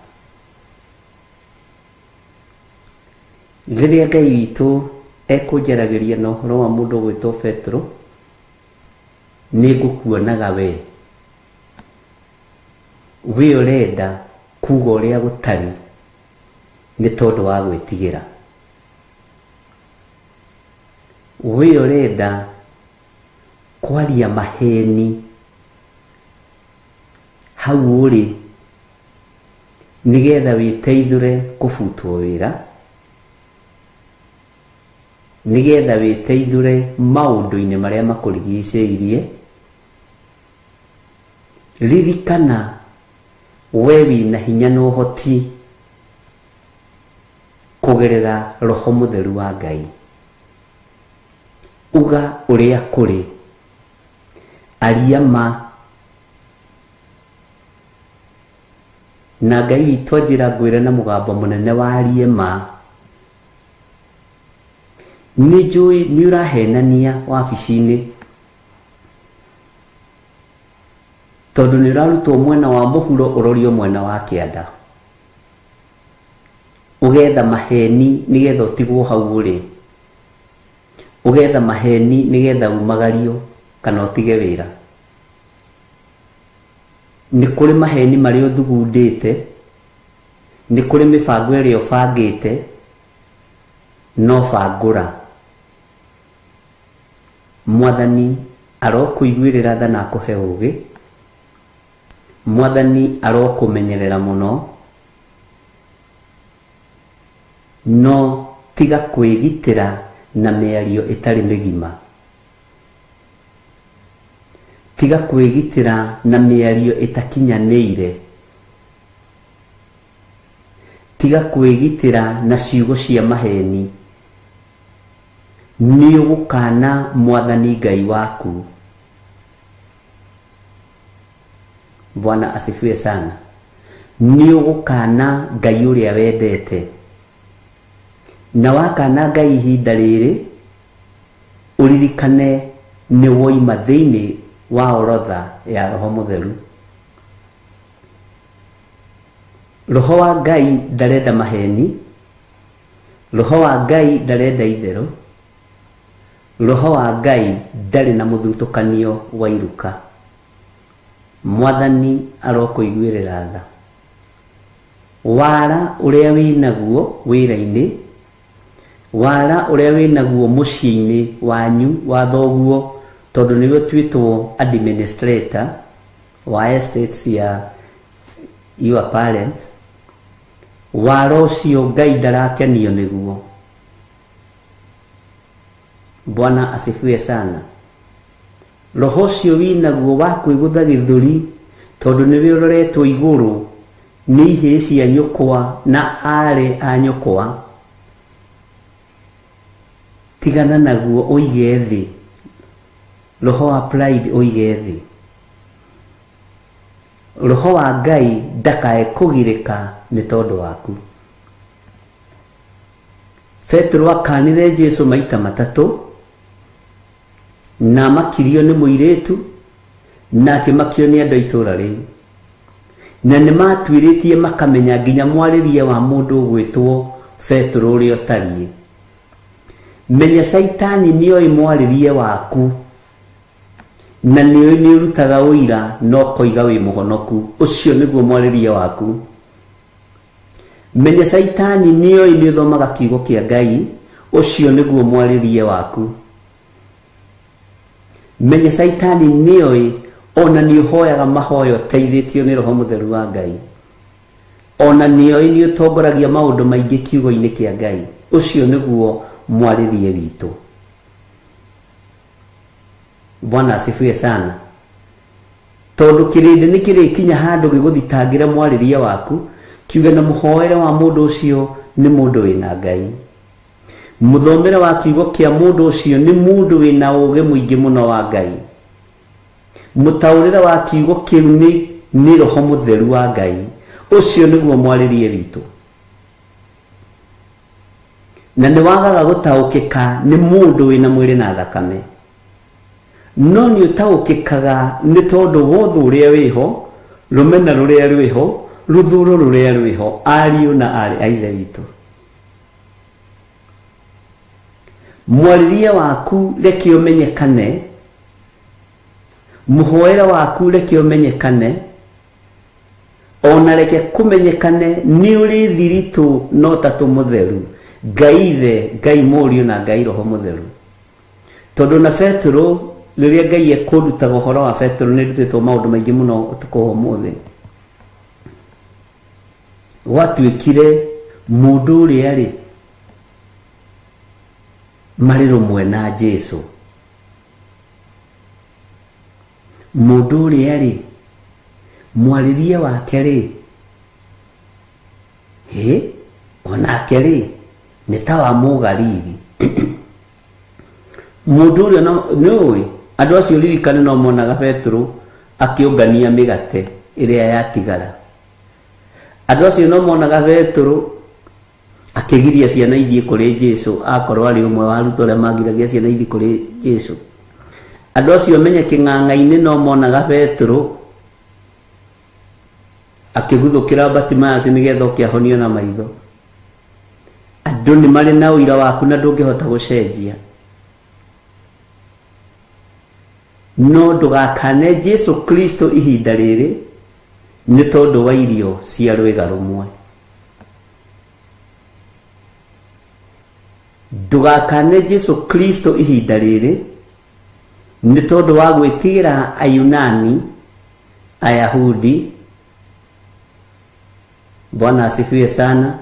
Rĩrĩa Ngai witũ ekũnjaragĩria na ũhoro wa mũndũ ũgwĩtwo Petero, nĩ ngũkuonaga we. We ũrenda kuga ũrĩa gũtarĩ nĩ tondũ wa gwĩtigĩra. We ũrenda kwaria maheni hau ũrĩ nĩgetha wĩteithũre kũbutwo wĩra, nĩgetha wĩteithũre maũndũ-inĩ marĩa makũrigicĩirie. Ririkana we wĩna hinya na ũhoti kũgerera Roho Mũtheru wa Ngai. Uga ũrĩa kũrĩ, aria ma, na Ngai witũ anjĩra ngwĩre na mũgambo mũnene warie ma. Nĩ njũĩ nĩ ũrahenania wabici-inĩ, tondũ nĩ ũrarutwo mwena wa mũhuro ũrorio mwena wa kĩanda, ũgetha maheni nĩgetha ũtigwo hau ũrĩ, ũgetha maheni nĩgetha umagario kana ũtige wĩra. Nĩ kũrĩ maheni marĩa ũthugundĩte, nĩ kũrĩ mĩbango ĩrĩa ũbangĩte, no bangũra. Mwathani arokũiguĩrĩra tha na akũhe ũũgĩ. Mwathani arokũmenyerera mũno, no tiga kwĩgitĩra na mĩario ĩtarĩ mĩgima. Tiga kwĩgitĩra na mĩario ĩtakinyanĩire. Tiga kwĩgitĩra na ciugo cia maheni. Nĩ ũgũkana Mwathani Ngai waku. Bwana asifiwe sana. Nĩ ũgũkana Ngai ũrĩa wendete. Na wakana Ngai ihinda rĩrĩ, ũririkane nĩ woima thĩinĩ wa orodha ya Roho Mũtheru. Roho wa Ngai ndarenda maheni, Roho wa Ngai ndarenda itherũ, Roho wa Ngai ndarĩ na mũthutũkanio wa iruka. Mwathani arokũiguĩrĩra tha. Wara ũrĩa wĩnaguo wĩra-inĩ, wara ũrĩa wĩnaguo mũciĩ-inĩ wanyu wa thoguo, tondũ nĩwe ũtuĩtwo administrator wa estates ya your parents, wara ũcio Ngai ndarakenio nĩguo. Bwana asifiwe sana. Roho ũcio wĩnaguo wa kwĩgũtha gĩthũri tondũ nĩwe ũroretwo igũrũ nĩ ihĩĩ cia nyũkwa na aarĩ a nyũkwa, tigana naguo ũige thĩ. Roho wa pride ũige thĩ. Roho wa Ngai ndakae kũgirĩka nĩ tondũ waku. Petero akanire Jesu maita matatũ na amakirio nĩ mũirĩtu na akĩmakio nĩ andũ a itũũra rĩu, na nĩ matuĩrĩtie makamenya nginya mwarĩrie wa mũndũ ũgwĩtwo Petero ũrĩa ũtariĩ. Menya Caitani nĩoĩ mwarĩrie waku na nĩoĩ nĩ ũrutaga ũira na ũkoiga wĩ mũhonoku. Ũcio nĩguo mwarĩrie waku. Menya Caitani nĩoĩ nĩ ũthomaga kiugo kĩa Ngai, ũcio nĩguo mwarĩrie waku. Menya Caitani nĩoĩ ona nĩ ũhoyaga mahoya ũteithĩtio nĩ Roho Mũtheru wa Ngai, ona nĩoĩ nĩ ũtongoragia maũndũ maingĩ kiugo-inĩ kĩa Ngai, ũcio nĩguo mwarĩrie witũ. Bwana asifiwe sana. Tondũ kĩrĩndĩ nĩ kĩrĩkinya handũ gĩgũthitangĩra mwarĩrie waku, kiuge na mũhoere wa mũndũ ũcio nĩ mũndũ wĩna Ngai, mũthomere wa kiugo kĩa mũndũ ũcio nĩ mũndũ wĩna ũũgĩ mũingĩ mũno wa Ngai, mũtaũrĩre wa kiugo kĩu nĩ Roho Mũtheru wa Ngai, ũcio nĩguo mwarĩrie witũ. Na nĩ wagaga gũtaũkĩka nĩ mũndũ wĩna mwĩrĩ na thakame, no nĩ ũtaũkĩkaga nĩ tondũ wothe ũrĩa wĩho, rũmena rũrĩa rwĩho, rũthũro rũrĩa rwĩho, ariũ na aarĩ a Ithe witũ. Mwarĩrie waku reke ũmenyekane, mũhoere waku reke ũmenyekane, ona reke kũmenyekane nĩ ũrĩ thiritũ no tatũ mũtheru, Ngai Ithe, Ngai Mũriũ na Ngai Roho Mũtheru. Tondũ na Petero rĩrĩa Ngai ekũndutaga ũhoro wa Petero nĩ ndutĩtwo maũndũ maingĩ mũno ũtukũ wa ũmũthĩ. Gwatuĩkire mũndũ ũrĩa rĩ marĩ rũmwe na Jesu, mũndũ ũrĩa rĩ mwarĩrie wake rĩ hĩ onake rĩ nĩ ta wa Mũgalili. Mũndũ ũrĩa nĩũĩ andũ acio ririkane no monaga Petero akĩũngania mĩgate ĩrĩa yatigara. Andũ acio no monaga Petero akĩgiria ciana ithiĩ kũrĩ Jesu, akorwo arĩ ũmwe wa arutwo arĩa magiragia ciana ithiĩ kũrĩ Jesu. Andũ acio menye kĩng'ang'a-inĩ no monaga Petero akĩguthũkĩra Bartimaeus nĩgetha oke ahonio na maitho. Andũ nĩ marĩ na ũira waku na ndũngĩhota gũcenjia. No ndũgakane Jesu Kristo ihinda rĩrĩ nĩ tondũ wa irio cia rwĩga rũmwe. Ndũgakane Jesu Kristo ihinda rĩrĩ nĩ tondũ wa gwĩtigĩra Ayunani, Ayahudi. Bwana asifiwe sana.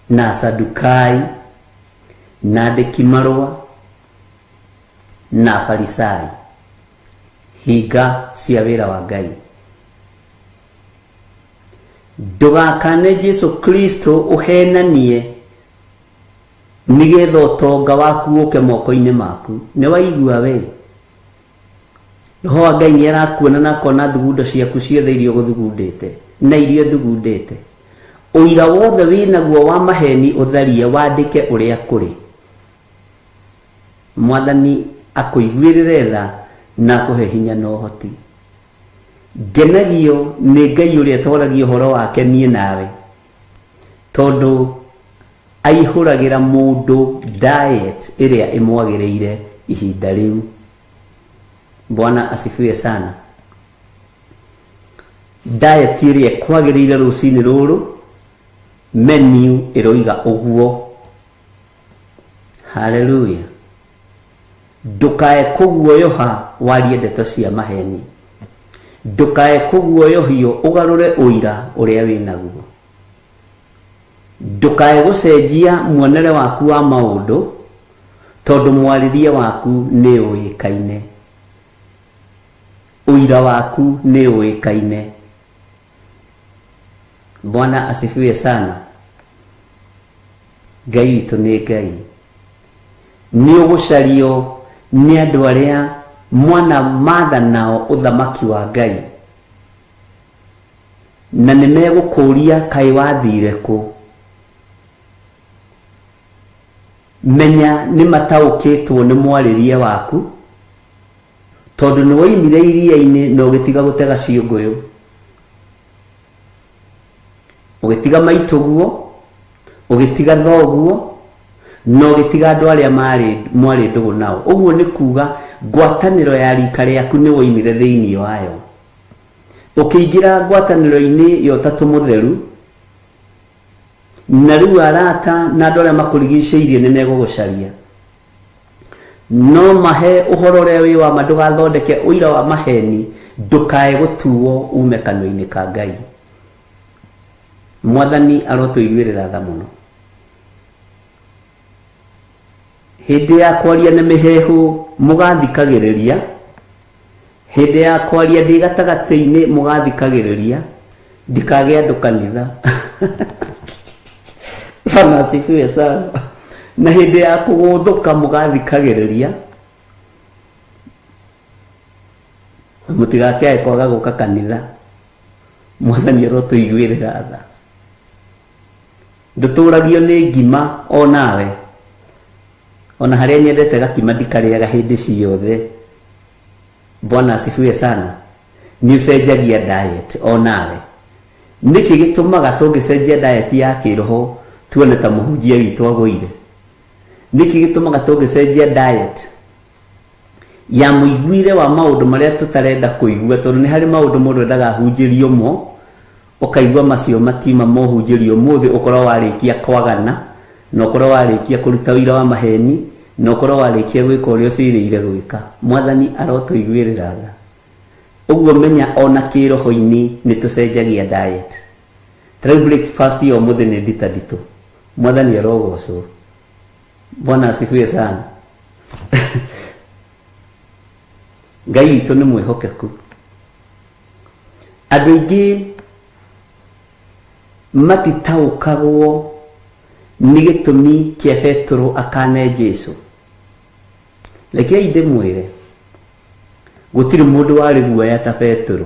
Na Sadukai, na andĩki marũa, na Farisai, hinga cia wĩra wa Ngai. Ndũgakane Jesu Kristo ũhenanie nĩgetha ũtonga waku ũke moko-inĩ maku. Nĩ waigua we? Roho wa Ngai nĩ arakuona na akona thugundo ciaku ciothe iria ũgũthugundĩte na iria ũthugundĩte. Ũira wothe wĩnaguo wa maheni ũtharie, wandĩke ũrĩa kũrĩ. Mwathani akũiguĩrĩre tha na akũhe hinya na ũhoti. Ngenagio nĩ Ngai ũrĩa twaragia ũhoro wake niĩ nawe, tondũ aihũragĩra mũndũ diet ĩrĩa ĩmwagĩrĩire ihinda rĩu. Bwana asifiwe sana. Diet ĩrĩa ĩkwagĩrĩire rũcinĩ rũrũ, menu ĩroiga ũguo. Haleluya. Ndũkae kũguoyoha warie ndeto cia maheni. Ndũkae kũguoyohio ũgarũre ũira ũrĩa wĩnaguo. Ndũkae gũcenjia muonere waku wa maũndũ tondũ mwarĩrie waku nĩ ũĩkaine, ũira waku nĩ ũĩkaine. Bwana asifiwe sana. Ngai witũ nĩ Ngai. Nĩ ũgũcario nĩ andũ arĩa mwana matha nao ũthamaki wa Ngai, na nĩ megũkũria kaĩ wathire kũ. Menya nĩ mataũkĩtwo nĩ mwarĩrie waku tondũ nĩ woimire iria-inĩ na ũgĩtiga gũtega ciũngũyũ, ũgĩtiga maitũguo, ũgĩtiga thoguo, na ũgĩtiga andũ arĩa mwarĩ ndũgũ nao. Ũguo nĩ kuga ngwatanĩro ya rika rĩaku nĩ woimire thĩinĩ wayo, ũkĩingĩra ngwatanĩro-inĩ ya Ũtatũ Mũtheru, na rĩu arata na andũ arĩa makũrigicĩirie nĩ megũgũcaria. No mahe ũhoro ũrĩa wĩ wa ma, ndũgathondeke ũira wa maheni, ndũkae gũtuo ume kanua-inĩ ka Ngai. Mwathani arotũiguĩrĩra tha mũno. Hĩndĩ ya kwaria na mĩheehũ mũgathikagĩrĩria, hĩndĩ ya kwaria ndĩ gatagatĩ-inĩ mũgathikagĩrĩria, ndikagĩa andũ kanitha. Bwana asifiwe sana. Na hĩndĩ ya kũgũthũka mũgathikagĩrĩria, mũtigakĩae kwaga gũka kanitha. Mwathani arotũiguĩrĩra tha. Ndũtũragio nĩ ngima o nawe, ona harĩa nyendete gakima ndikarĩaga hĩndĩ ciothe. Bwana asifiwe sana. Nĩ ũcenjagia diet o nawe. Nĩkĩ gĩtũmaga tũngĩcenjia diet ya kĩroho tuone ta mũhunjia witũ agũire? Nĩkĩ gĩtũmaga tũngĩcenjia diet ya mũiguire wa maũndũ marĩa tũtarenda kũigua? Tondũ nĩ harĩ maũndũ mũndũ endaga ahunjĩrio mo, ũkaigua macio matiuma mohunjĩrio ũmũthĩ, ũkorwo warĩkia kwagana, na ũkorwo warĩkia kũruta ũira wa maheni, na ũkorwo warĩkia gwĩka ũrĩa ũcirĩire gwĩka. Mwathani arotũiguĩrĩra tha. Ũguo menya ona kĩroho-inĩ nĩ tũcenjagia diet. Try breakfast ya ũmũthĩ nĩ ndita nditũ. Mwathani arogocwo. Bwana asifiwe sana. Ngai witũ nĩ mwĩhokeku. Andũ aingĩ matitaũkagwo nĩ gĩtũmi kĩa Petero akane Jesũ. Rekei ndĩmwĩre, gũtirĩ mũndũ warĩ guoya ta Petero.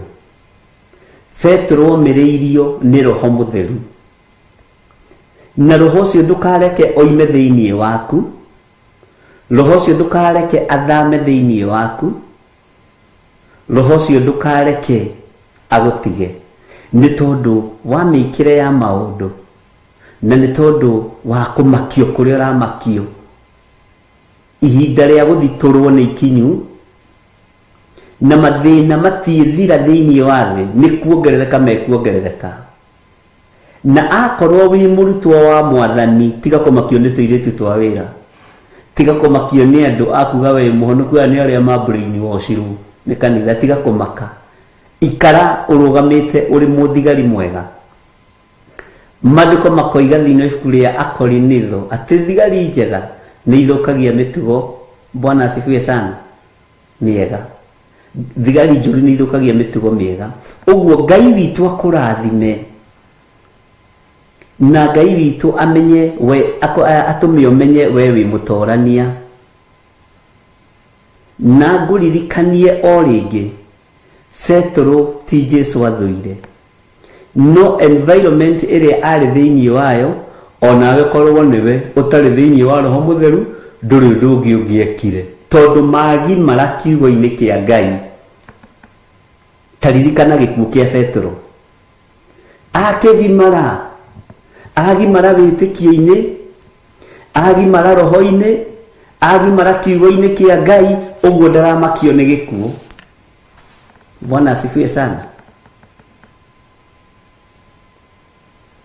Petero omĩrĩirio nĩ Roho Mũtheru, na Roho ũcio ndũkareke oime thĩinĩ waku, Roho ũcio ndũkareke athame thĩinĩ waku, Roho ũcio ndũkareke agũtige, nĩ tondũ wa mĩikĩre ya maũndũ, na nĩ tondũ wa kũmakio kũrĩa ũramakio. Ihinda rĩa gũthitũrwo nĩ ikinyu, na mathĩna matiĩthira thĩinĩ wa thĩ, nĩ kuongerereka mekuongerereka. Na akorwo wĩ mũrutwo wa Mwathani, tiga kũmakio nĩ tũirĩtu twa wĩra, tiga kũmakio nĩ andũ akuga we mũhonoku, aya nĩ arĩa ma-brainwashirwo nĩ kanitha. Tiga kũmaka, ikara ũrũgamĩte ũrĩ mũthigari mwega. Maandĩko makoiga thĩinĩ wa ibuku rĩa Akorinitho atĩ thigari njega nĩ ithũkagia mĩtugo. Bwana asifiwe sana. Mĩega, thigari njũru nĩ ithũkagia mĩtugo mĩega. Ũguo Ngai witũ akũrathime, na Ngai witũ amenye we, atũme ũmenye we wĩ mũtorania. Na ngũririkanie o rĩngĩ, Petero ti Jesũ athũire, no environment ĩrĩa arĩ thĩinĩ wayo, onawe korwo nĩwe ũtarĩ thĩinĩ wa Roho Mũtheru, ndũrĩ ũndũ ũngĩ ũngĩekire, tondũ magimara kiugo-inĩ kĩa Ngai. Taririkana gĩkuũ kĩa Petero, akĩgimara, agimara wĩtĩkio-inĩ, agimara roho-inĩ, agimara kiugo-inĩ kĩa Ngai, ũguo ndaramakio nĩ gĩkuũ. Bwana asifiwe sana.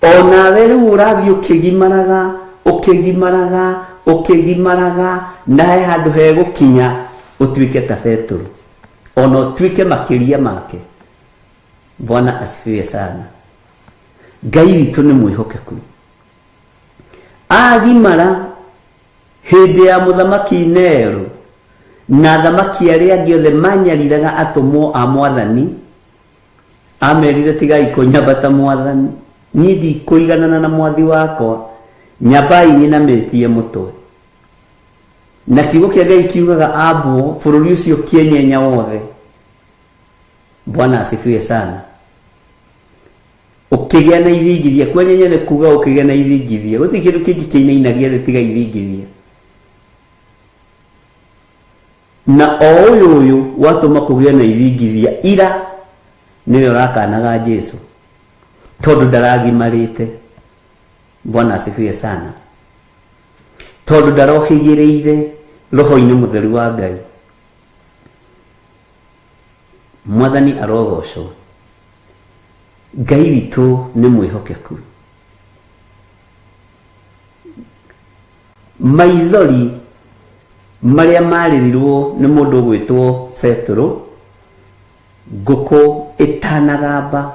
Onawe rĩu ũrathiĩ ũkĩgimaraga, ũkĩgimaraga, ũkĩgimaraga, na he handũ hegũkinya ũtuĩke ta Petero, ona ũtuĩke makĩria make. Bwana asifiwe sana. Ngai witũ nĩ mwĩhokeku. Agimara hĩndĩ ya mũthamaki Nero na athamaki arĩa angĩ othe manyariraga atũmwo a mwathani, amerire tigai kũnyambata mwathani, niĩ ndikũiganana na mwathi wakwa, nyambai nyinamĩtie mũtwe. Na kiugo kĩa Ngai kiugaga ambwo bũrũri ũcio kĩenyenya wothe. Bwana asifiwe sana. Ũkĩgĩa na ithingithia, kwenyenya nĩ kuga ũkĩgĩa na ithingithia, gũtirĩ kĩndũ kĩngĩ kĩinainagia thĩ tiga ithingithia. Na o ũyũ ũyũ watũma kũgĩe na ithingithia ira nĩwe ũrakanaga Jesu tondũ ndaragimarĩte. Bwana asifiwe sana. Tondũ ndarohĩgĩrĩire roho-inĩ mũtheru wa Ngai. Mwathani arogocwo. Ngai witũ nĩ mwĩhokeku. Maithori marĩa marĩrirwo nĩ mũndũ ũgwĩtwo Petero, ngũkũ ĩtanagamba.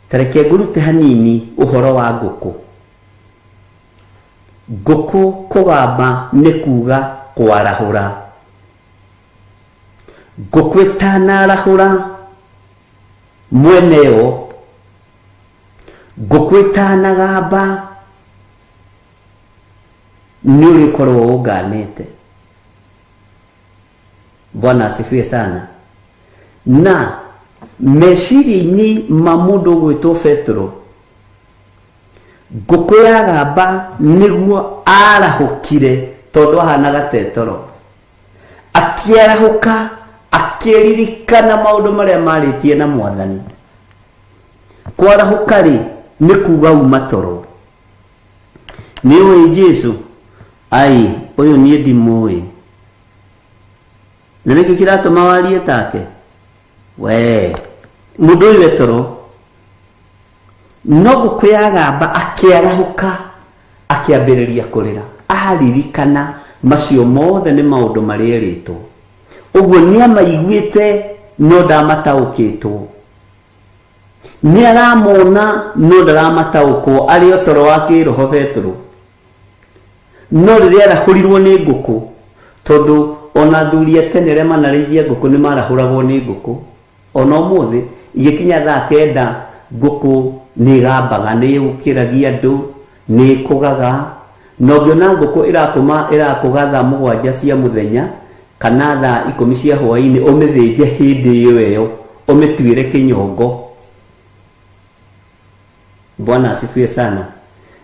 Ta reke ngũrute hanini ũhoro wa ngũkũ. Ngũkũ kũgamba nĩ kuga kwarahũra. Ngũkũ ĩtanarahũra mweneo, ngũkũ ĩtanagamba nĩ ũrĩkorwo ũnganĩte. Bwana asifiwe sana. Na meciria-inĩ ma mũndũ ũgwĩtwo Petero, ngũkũ yagamba nĩguo arahũkire tondũ ahanaga tetoro. Akĩarahũka akĩririkana maũndũ marĩa marĩtie na mwathani. Kwarahũka rĩ nĩ kuga uma toro. Nĩ ũĩ Jesu? Ai, ũyũ niĩ ndimũĩ. Na nĩkĩ kĩratũma warie take? We, mũndũ ũyũ e toro. No ngũkũ yagamba akĩarahũka akĩambĩrĩria kũrĩra. Aririkana macio mothe nĩ maũndũ marĩa erĩtwo. Ũguo nĩ amaiguĩte no ndamataũkĩtwo. Nĩ aramona no ndaramataũkwo, arĩ o toro wa kĩroho Petero. No rĩrĩa arahũrirwo nĩ ngũkũ, tondũ ona athuri a tene arĩa manarĩithia ngũkũ nĩ marahũragwo nĩ ngũkũ. Ona ũmũthĩ igĩkinya thaa kenda ngũkũ nĩ ĩgambaga, nĩ ĩũkĩragia andũ, nĩ ĩkũgaga. Na ũngĩona ngũkũ ĩrakũga thaa mũgwanja cia mũthenya kana thaa ikũmi cia hwaĩ-inĩ, ũmĩthĩnje hĩndĩ ĩyo ĩyo, ũmĩtuĩre kĩnyongo. Bwana asifiwe sana.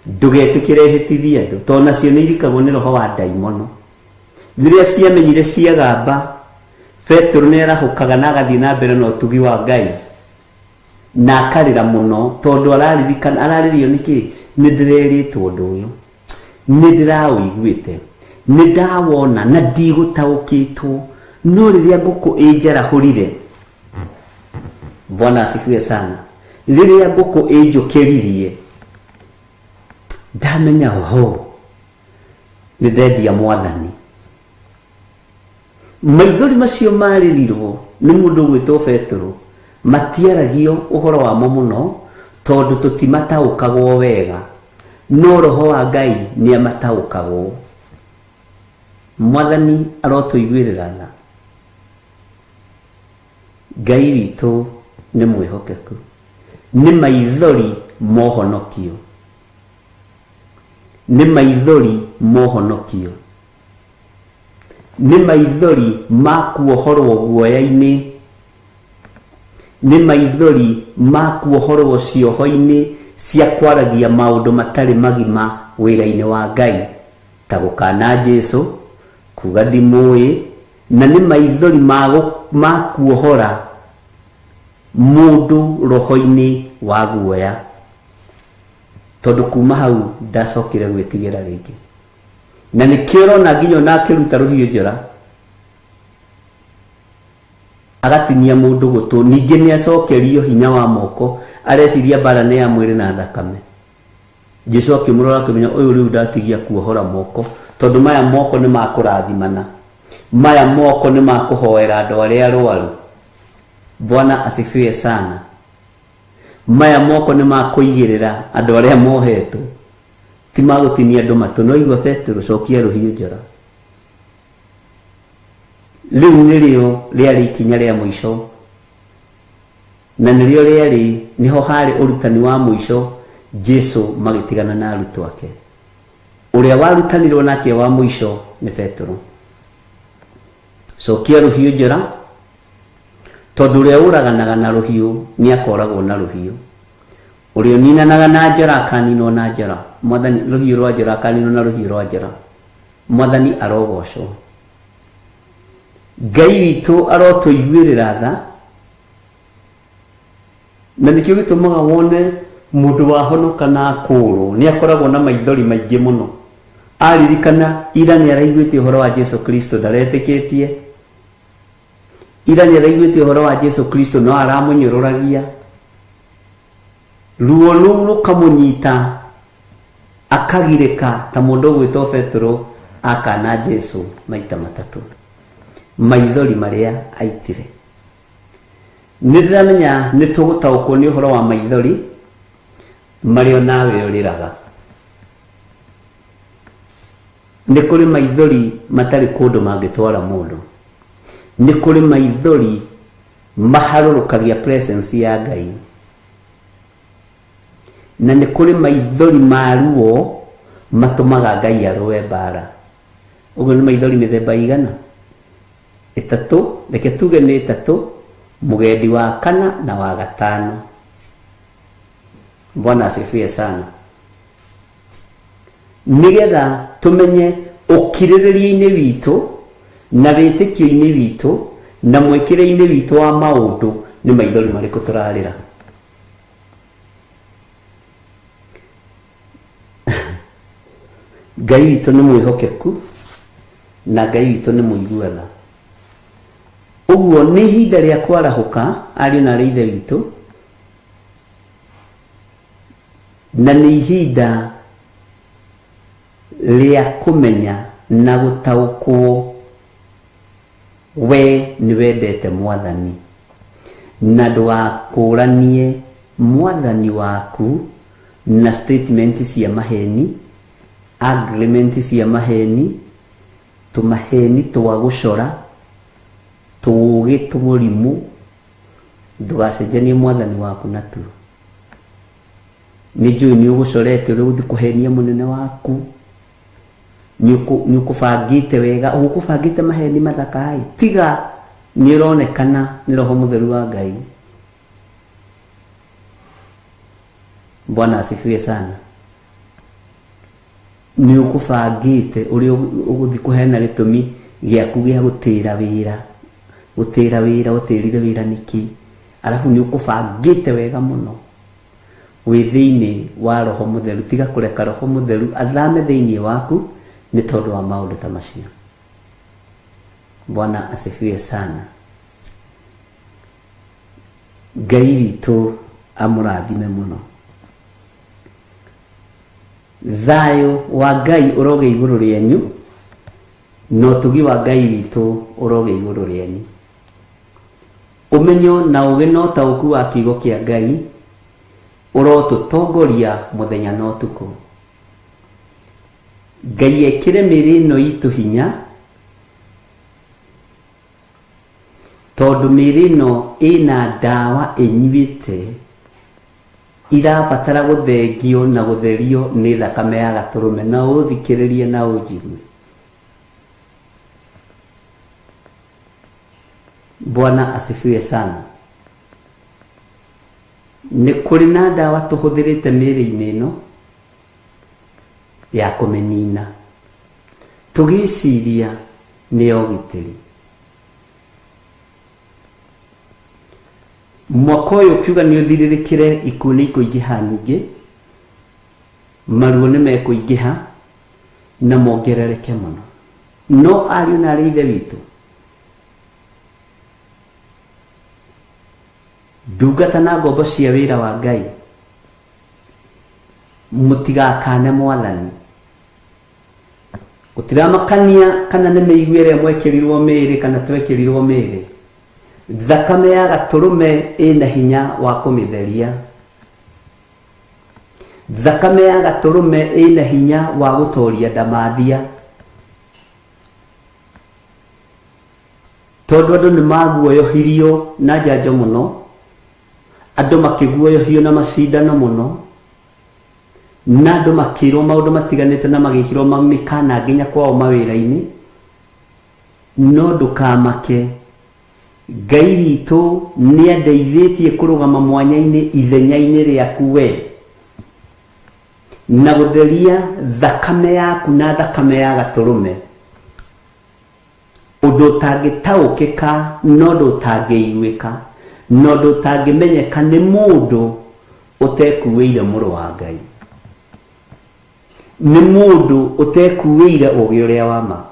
Ndũgetĩkĩre ĩhĩtithie andũ, tondũ nacio nĩ irikagwo nĩ roho wa ndaimono. Rĩrĩa ciamenyire ciagamba, Petero nĩ arahũkaga na agathiĩ na mbere na ũtugi wa Ngai. Na akarĩra mũno tondũ araririkana, ararĩrio nĩkĩ? Nĩ ndĩrerĩtwo ũndũ ũyũ, nĩ ndĩraũiguĩte, nĩ ndawona na ndigũtaũkĩtwo. No rĩrĩa ngũkũ ĩnjarahũrire, Bwana asifiwe sana, rĩrĩa ngũkũ ĩnjũkĩririe, ndamenya oho nĩ ndendia mwathani. Maithori macio marĩrirwo nĩ mũndũ ũgwĩtwo Petero matiaragio ũhoro wamo mũno tondũ tũtimataũkagwo wega, no roho wa Ngai nĩ amataũkagwo. Mwathani arotũiguĩrĩra tha. Ngai witũ nĩ mwĩhokeku. Nĩ maithori mohonokio. Nĩ maithori mohonokio. Nĩ maithori ma kuohorwo guoya-inĩ. Nĩ maithori ma kuohorwo cioho-inĩ cia kwaragia maũndũ matarĩ magima wĩra-inĩ wa Ngai, ta gũkana Jesu, kuga ndimũĩ, na nĩ maithori ma kuohora mũndũ roho-inĩ wa guoya. Tondũ kuma hau ndacokire gwĩtigĩra rĩngĩ. Na nĩkĩo ũrona nginya ona akĩruta rũhiũ njora agatinia mũndũ gũtũ, ningĩ nĩ acokerio hinya wa moko, areciria mbara nĩ ya mwĩrĩ na thakame. Jesu akĩmũrora akĩmenya ũyũ rĩu ndatigia kuohora moko, tondũ maya moko nĩ ma kũrathimana, maya moko nĩ ma kũhoera andũ arĩa arwaru. Bwana asifiwe sana. Maya moko nĩ ma kũigĩrĩra andũ arĩa mohetwo. Ti ma gũtinia andũ matũ, no igua Petero, cokia rũhiũ njora. Rĩu nĩrĩo rĩarĩ ikinya rĩa mũico, na nĩrĩo rĩarĩ nĩho harĩ ũrutani wa mũico Jesu magĩtigana na arutwo ake. Ũrĩa warutanirwo nake wa mũico nĩ Petero. Cokia rũhiũ njora, tondũ ũrĩa ũraganaga na rũhiũ nĩ akoragwo na rũhiũ, ũrĩa ũninanaga na njora akaninwo na njora. Mwathani, rũhiũ rwa njora akaninwo na rũhiũ rwa njora. Mwathani arogocwo. Ngai witũ arotũiguĩrĩra tha, na nĩkĩo gĩtũmaga wone mũndũ wahonoka na akũrwo nĩ akoragwo na maithori maingĩ mũno. Aririkana ira nĩ araiguĩte ũhoro wa Jesu Kristo ndaretĩkĩtie, ira nĩ araiguĩte ũhoro wa Jesu Kristo no aramũnyũrũragia, ruo rũu rũkamũnyita akagirĩka ta mũndũ ũgwĩtwo Petero akana Jesu maita matatũ. Maithori marĩa aitire. Nĩ ndĩramenya nĩ tũgũtaũkwo nĩ ũhoro wa maithori marĩa nawe ũrĩraga. Nĩ kũrĩ maithori matarĩ kũndũ mangĩtwara mũndũ. Nĩ kũrĩ maithori maharũrũkagia presence ya Ngai. Na nĩ kũrĩ maithori ma ruo matũmaga Ngai arũe mbara. Ũguo nĩ maithori mĩthemba igana? Ĩtatũ, reke tuge nĩ ĩtatũ, mũgendi wa kana na wa gatano. Bwana asifiwe sana. Nĩgetha tũmenye ũkirĩrĩria-inĩ witũ na wĩtĩkio-inĩ witũ na mwĩkĩre-inĩ witũ wa maũndũ nĩ maithori marĩkũ tũrarĩra. Ngai witũ nĩ mwĩhokeku na Ngai witũ nĩ mũigua tha. Ũguo nĩ ihinda rĩa kwarahũka ariũ na aarĩ ithe witũ, na nĩ ihinda rĩa kũmenya na gũtaũkwo we nĩ wendete Mwathani, na ndũgakũranie Mwathani waku na statement cia maheni, agreement cia maheni, tũmaheni twa gũcora, tũũgĩ tũmũrimũ. Ndũgacenjanie Mwathani waku natuo. Nĩ njũĩ nĩ ũgũcorete ũrĩa ũgũthiĩ kũhenia mũnene waku, nĩ ũkũbangĩte wega, ũgũkũbangĩte maheni mathaka-ĩ, tiga nĩ ũronekana nĩ Roho Mũtheru wa Ngai. Bwana asifiwe sana. Nĩ ũkũbangĩte ũrĩa ũgũthiĩ kũheana gĩtũmi gĩaku gĩa gũtĩra wĩra, gũtĩra wĩra, ũtĩrire wĩra nĩkĩ, arabu nĩ ũkũbangĩte wega mũno wĩ thĩinĩ wa Roho Mũtheru. Tiga kũreka Roho Mũtheru athame thĩinĩ waku nĩ tondũ wa maũndũ ta macio. Bwana asifiwe sana. Ngai witũ amũrathime mũno. Thayũ wa Ngai ũroge igũrũ rĩanyu, na ũtugi wa Ngai witũ ũroge igũrũ rĩanyu. Ũmenyo na ũũgĩ na ũtaũku wa kiugo kĩa Ngai ũrotũtongoria mũthenya na ũtukũ. Ngai ekĩre mĩĩrĩ ĩno itũ hinya, tondũ mĩĩrĩ ĩno ĩna ndawa ĩnyuĩte irabatara gũthengio na gũtherio nĩ thakame ya gatũrũme. Na ũthikĩrĩrie na ũnjigue. Bwana asifiwe sana. Nĩ kũrĩ na ndawa tũhũthĩrĩte mĩĩrĩ-inĩ ĩno ya kũmĩnina, tũgĩciria nĩ ya ũgitĩri. Mwaka ũyũ ũkiuga nĩ ũthirĩrĩkĩre, ikuũ nĩ ikũingĩha nyingĩ, maruo nĩ mekũingĩha na mongerereke mũno. No ariũ na aarĩ ithe witũ, ndungata na ngombo cia wĩra wa Ngai, mũtigakane Mwathani. Gũtiramakania kana nĩ mĩigua ĩrĩa mwekĩrirwo mĩĩrĩ kana twekĩrirwo mĩĩrĩ, thakame ya gatũrũme ĩna hinya wa kũmĩtheria. Thakame ya gatũrũme ĩna hinya wa gũtoria ndamathia. Tondũ andũ nĩ maguoyohirio na njanjo mũno, andũ makĩguoyohio na macindano mũno, na andũ makĩrwo maũndũ matiganĩte na magĩkĩrwo mĩkana nginya kwao mawĩra-inĩ. No ndũkamake, Ngai witũ nĩ andeithĩtie kũrũgama mwanya-inĩ ithenya-inĩ rĩaku we, na gũtheria thakame yaku na thakame ya gatũrũme, ũndũ ũtangĩtaũkĩka na ũndũ ũtangĩiguĩka na ũndũ ũtangĩmenyeka nĩ mũndũ ũtekuĩire mũrũ wa Ngai, nĩ mũndũ ũtekuĩire ũũgĩ ũrĩa wa ma,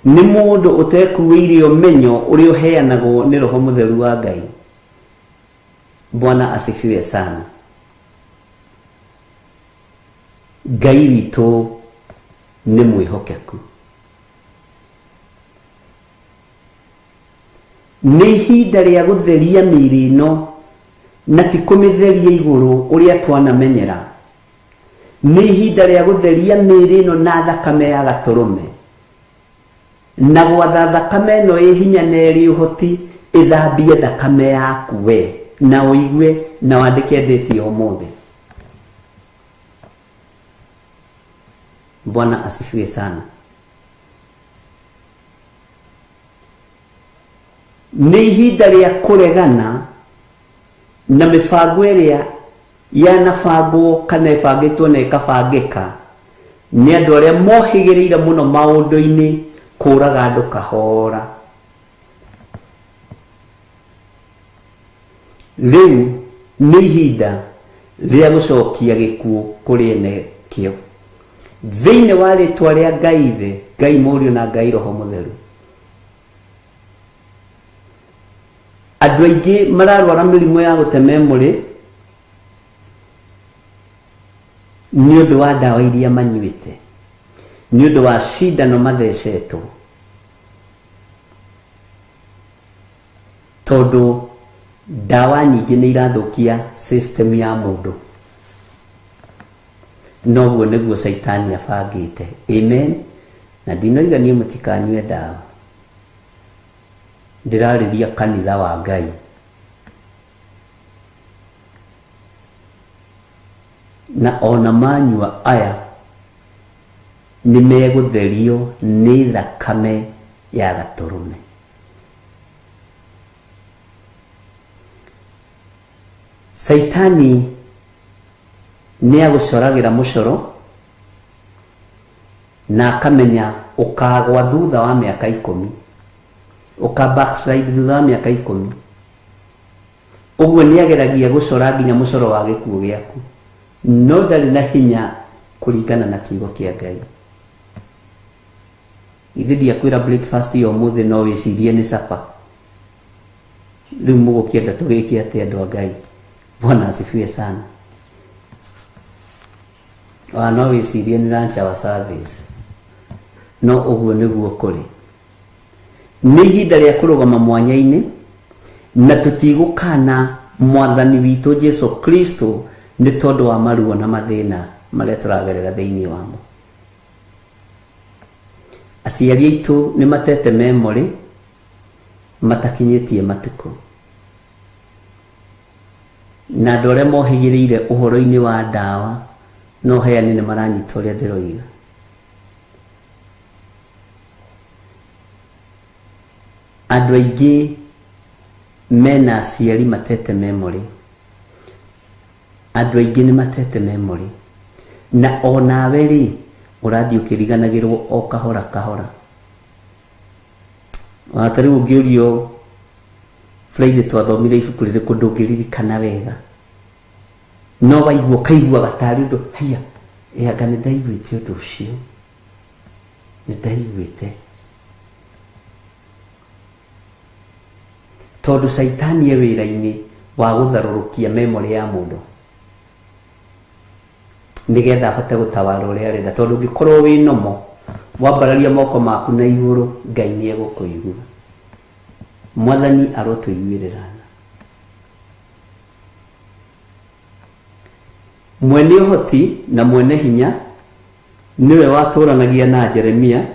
nĩ mũndũ ũtekuĩire ũmenyo ũrĩa ũheanagwo nĩ Roho Mũtheru wa Ngai. Bwana asifiwe sana. Ngai witũ nĩ mwĩhokeku. Nĩ ihinda rĩa gũtheria mĩĩrĩ ĩno na ti kũmĩtheria igũrũ ũrĩa twanamenyera. Nĩ ihinda rĩa gũtheria mĩĩrĩ ĩno na thakame ya gatũrũme, na gwatha thakame ĩno ĩ hinya na ĩrĩ ũhoti ĩthambie thakame yaku we, na ũigue na wandĩke ndĩti ya ũmũthĩ. Bwana asifiwe sana. Nĩ ihinda rĩa kũregana na mĩbango ĩrĩa yanabangwo kana ĩbangĩtwo na ĩkabangĩka nĩ andũ arĩa mohĩgĩrĩire mũno maũndũ-inĩ kũraga andũ kahora. Rĩu nĩ ihinda rĩa gũcokia gĩkuũ kũrĩ ene kĩo thĩinĩ wa rĩtwa rĩa Ngai Ithe, Ngai Mũriũ na Ngai Roho Mũtheru. Andũ aingĩ mararwara mĩrimũ ya gũte memory nĩ ũndũ wa ndawa iria manyuĩte, nĩ ũndũ wa cindano mathecetwo, tondũ ndawa nyingĩ nĩ irathũkia system ya mũndũ. Noguo nĩguo Caitani abangĩte. Amen. Na ndinoiga niĩ mũtikanyue ndawa, ndĩrarĩria kanitha wa Ngai. Na ona manyua aya nĩ megũtherio nĩ thakame ya gatũrũme. Caitani nĩ agũcoragĩra mũcoro na akamenya ũkagwa thutha wa mĩaka 10, ũka backslide thutha wa mĩaka 10. Ũguo nĩ ageragia gũcora nginya mũcoro wa gĩkuũ gĩaku, no ndarĩ na hinya kũringana na kiugo kĩa Ngai. Ithe ndiakwĩra breakfast ya ũmũthĩ no wĩcirie nĩ sapa. Rĩu mũgũkĩenda tũgĩke atĩa andũ a Ngai? Bwana asifiwe sana. Ona no wĩcirie nĩ lunch hour service, no ũguo nĩguo kũrĩ. Nĩ ihinda rĩa kũrũgama mwanya-inĩ na tũtigũkana Mwathani witũ Jesu Kristo nĩ tondũ wa maruo na mathĩna marĩa tũragerera thĩinĩ wamo. Aciari aitũ nĩ matete memory matakinyĩtie matukũ, na andũ arĩa mohĩgĩrĩire ũhoro-inĩ wa ndawa no heani nĩ maranyita ũrĩa ndĩroiga. Andũ aingĩ mena aciari matete memory, andũ aingĩ nĩ matete memory, na onawe rĩ ũrathiĩ ũkĩriganagĩrwo o kahora kahora. Ona ta rĩu ũngĩũrio Friday twathomire ibuku rĩrĩkũ ndũngĩririkana wega, no waigua ũkaiguaga tarĩ ũndũ haiya, ĩ anga nĩ ndaiguĩte ũndũ ũcio, nĩ ndaiguĩte. Tondũ Caitani e wĩra-inĩ wa gũtharũrũkia memory ya mũndũ nĩgetha ahote gũtawara ũrĩa arenda. Tondũ ũngĩkorwo wĩ nomo wambararia moko maku na igũrũ, Ngai nĩ egũkũigua. Mwathani arotũiguĩrĩra tha. Mwene ũhoti na mwene hinya nĩwe watũranagia na Jeremia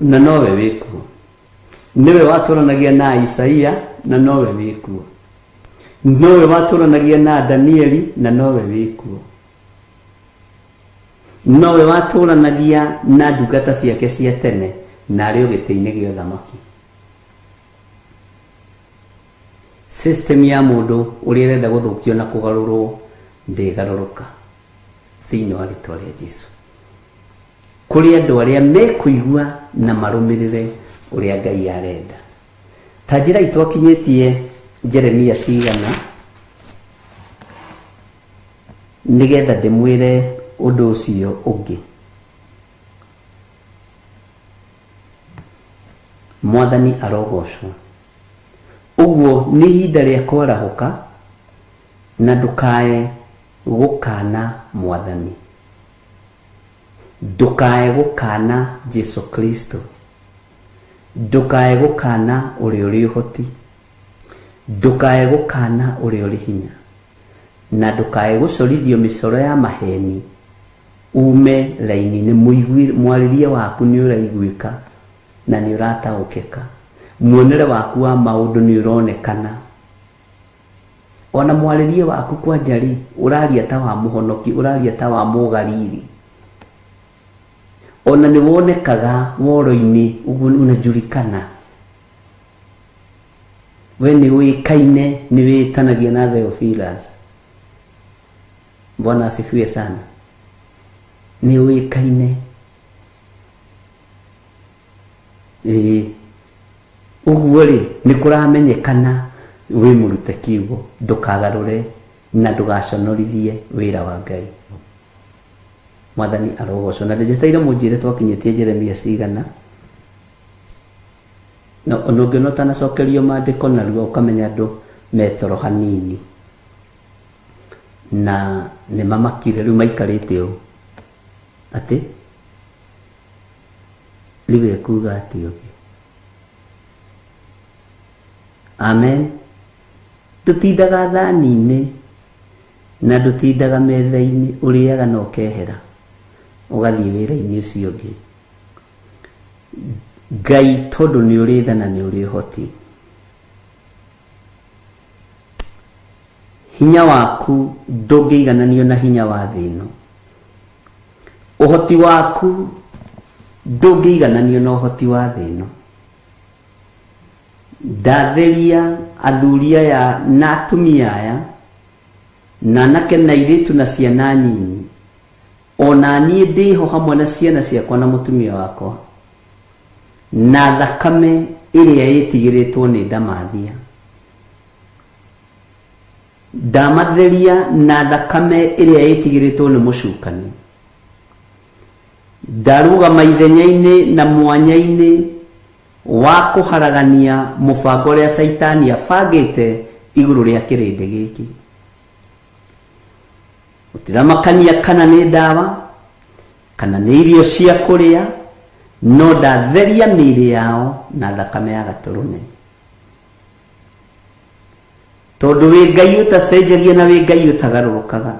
na nowe wĩkuo. Nĩwe watũranagia na Isaia na nowe wĩkuo. Nowe watũranagia na Danieli na nowe wĩkuo. Nowe watũranagia na ndungata ciake cia tene na arĩ o gĩtĩ-inĩ gĩa ũthamaki. System ya mũndũ ũrĩa ĩrenda gũthũkio na kũgarũrwo ndĩgarũrũka thĩinĩ wa rĩtwa rĩa Jesu. Kũrĩ andũ arĩa mekũigua na marũmĩrĩre ũrĩa Ngai arenda. Ta njĩra twakinyĩtie Jeremia cigana nĩgetha ndĩmwĩre ũndũ ũcio ũngĩ. Mwathani arogocwo. Ũguo nĩ ihinda rĩa kwarahũka na ndũkae gũkana Mwathani. Ndũkae gũkana Jesu Kristo. Ndũkae gũkana ũrĩa ũrĩ ũhoti. Ndũkae gũkana ũrĩa ũrĩ hinya. Na ndũkae gũcorithio mĩcoro ya maheni ume raini-inĩ. Mwarĩrie waku nĩ ũraiguĩka na nĩ ũrataũkĩka. Muonere waku wa maũndũ nĩ ũronekana. Ona mwarĩrie waku kwanja rĩ, ũraria ta wa mũhonoki, ũraria ta wa mũgariri. Ona nĩ wonekaga woro-inĩ, ũguo unajulikana. We nĩ ũĩkaine, nĩ wĩtanagia na Theophilus. Bwana asifiwe sana. Nĩ ũĩkaine. Ĩĩ. Ũguo rĩ, nĩ kũramenyekana wĩ mũrute kiugo, ndũkagarũre na ndũgaconorithie wĩra wa Ngai. Mwathani arogocwo. Na ndĩnjeteire mũnjĩre twakinyĩtie Jeremia cigana. Na ona ũngĩona ũtanacokerio maandĩko narua ũkamenya andũ metoro hanini. Na nĩ mamakire rĩu maikarĩte ũũ. Atĩ rĩu ekuga atĩ ũngĩ. Amen. Ndũtindaga thani-inĩ na ndũtindaga metha-inĩ, ũrĩaga na ũkehera ũgathiĩ wĩra-inĩ ũcio ũngĩ. Ngai tondũ nĩ ũrĩ tha na nĩ ũrĩ ũhoti, hinya waku ndũngĩigananio na hinya wa thĩ ĩno. Ũhoti waku ndũngĩigananio na ũhoti wa thĩ ĩno. Ndatheria athuri aya na atumia aya na anake na airĩtu na ciana nyinyi, ona niĩ ndĩho hamwe na ciana ciakwa na mũtumia wakwa, na thakame ĩrĩa ĩtigĩrĩtwo nĩ ndamathia. Ndamatheria na thakame ĩrĩa ĩtigĩrĩtwo nĩ mũcukani. Ndarũgama ithenya-inĩ na mwanya-inĩ wa kũharagania mũbango ũrĩa Caitani abangĩte igũrũ rĩa kĩrĩndĩ gĩkĩ. Gũtiramakania kana nĩ ndawa kana nĩ irio cia kũrĩa, no ndatheria mĩĩrĩ yao na thakame ya gatũrũme. Tondũ wĩ Ngai ũtacenjagia na wĩ Ngai ũtagarũrũkaga.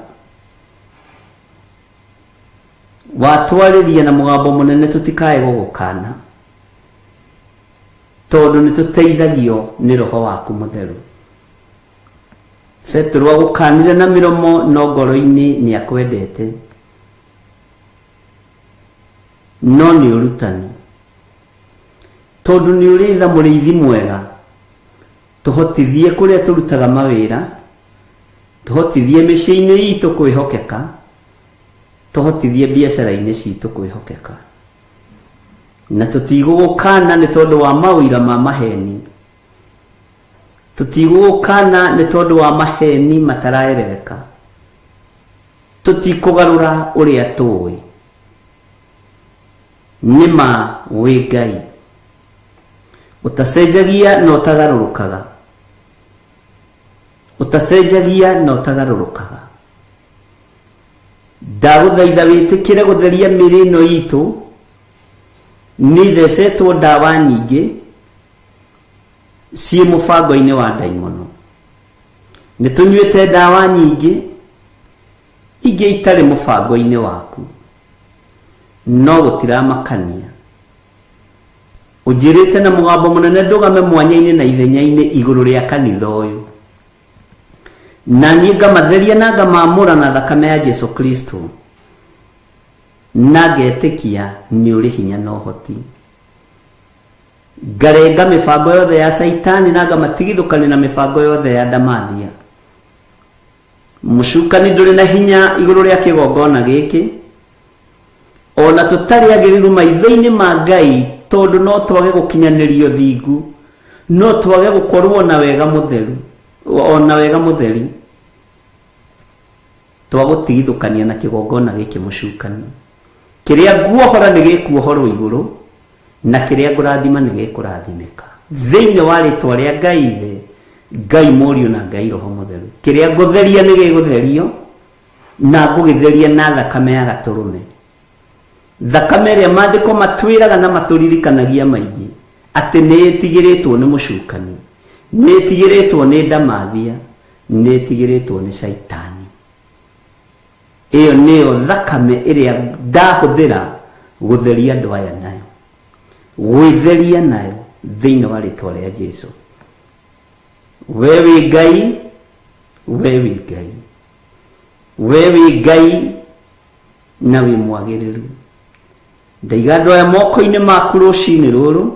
Watwarĩria na mũgambo mũnene tũtikae gũgũkana, tondũ nĩ tũteithagio nĩ roho waku mũtheru. Petero agũkanire na mĩromo no ngoro-inĩ nĩ akwendete. No nĩ ũrutani. Tondũ nĩ ũrĩ tha mũrĩithi mwega, tũhotithie kũrĩa tũrutaga mawĩra, tũhotithie mĩciĩ-inĩ itũ kwĩhokeka, tũhotithie biacara-inĩ citũ kwĩhokeka. Na tũtigũgũkana nĩ tondũ wa maũira ma maheni. Tũtigũgũkana nĩ tondũ wa maheni mataraereweka. Tũtikũgarũra ũrĩa tũĩ. Nĩ ma wĩ Ngai ũtacenjagia na ũtagarũrũkaga. Ũtacenjagia na ũtagarũrũkaga. Ndagũthaitha wĩtĩkĩre gũtheria mĩĩrĩ ĩno itũ nĩ ithecetwo ndawa nyingĩ ciĩ mũbango-inĩ wa ndaimono. Nĩ tũnyuĩte ndawa nyingĩ Ingĩ itarĩ mũbango-inĩ waku. No gũtiramakania. Ũnjĩrĩte na mũgambo mũnene ndũgame mwanya-inĩ na ithenya-inĩ igũrũ rĩa kanitha ũyũ. Na niĩ ngamatheria na ngamaamũra na thakame ya Jesu Kristo. Na ngetĩkia nĩ ũrĩ hinya na ũhoti. Ngarenga mĩbango yothe ya Caitani na ngamatigithũkania na mĩbango yothe ya Ndamathia. Mũcukani ndũrĩ na hinya igũrũ rĩa kĩgongona gĩkĩ. Ona tũtarĩ agĩrĩru maitho-inĩ ma Ngai tondũ no twage gũkinyanĩrio thingu, no twage gũkorwo na wega mũtheru, ona wega mũtheri. Twagũtigithũkania na kĩgongona gĩkĩ mũcukani. Kĩrĩa nguohora nĩ gĩkuohorwo igũrũ, na kĩrĩa ngũrathima nĩ gĩkũrathimĩka. Thĩinĩ wa rĩtwa rĩa Ngai Ithe, Ngai Mũriũ na Ngai Roho Mũtheru. Kĩrĩa ngũtheria nĩ gĩgũtherio, na ngũgĩtheria na thakame ya gatũrũme. Thakame ĩrĩa maandĩko matwĩraga na matũririkanagia maingĩ atĩ nĩ ĩtigĩrĩtwo nĩ mũcukani, nĩ ĩtigĩrĩtwo nĩ ndamathia, nĩ ĩtigĩrĩtwo nĩ caitani. Ĩyo nĩyo thakame ĩrĩa ndahũthĩra gũtheria andũ aya nayo, gwĩtheria nayo thĩinĩ wa rĩtwa rĩa Jesu. We wĩ Ngai, we wĩ Ngai, we wĩ Ngai na wĩ mwagĩrĩru. Ndaiga andũ aya moko-inĩ maku rũcinĩ rũrũ,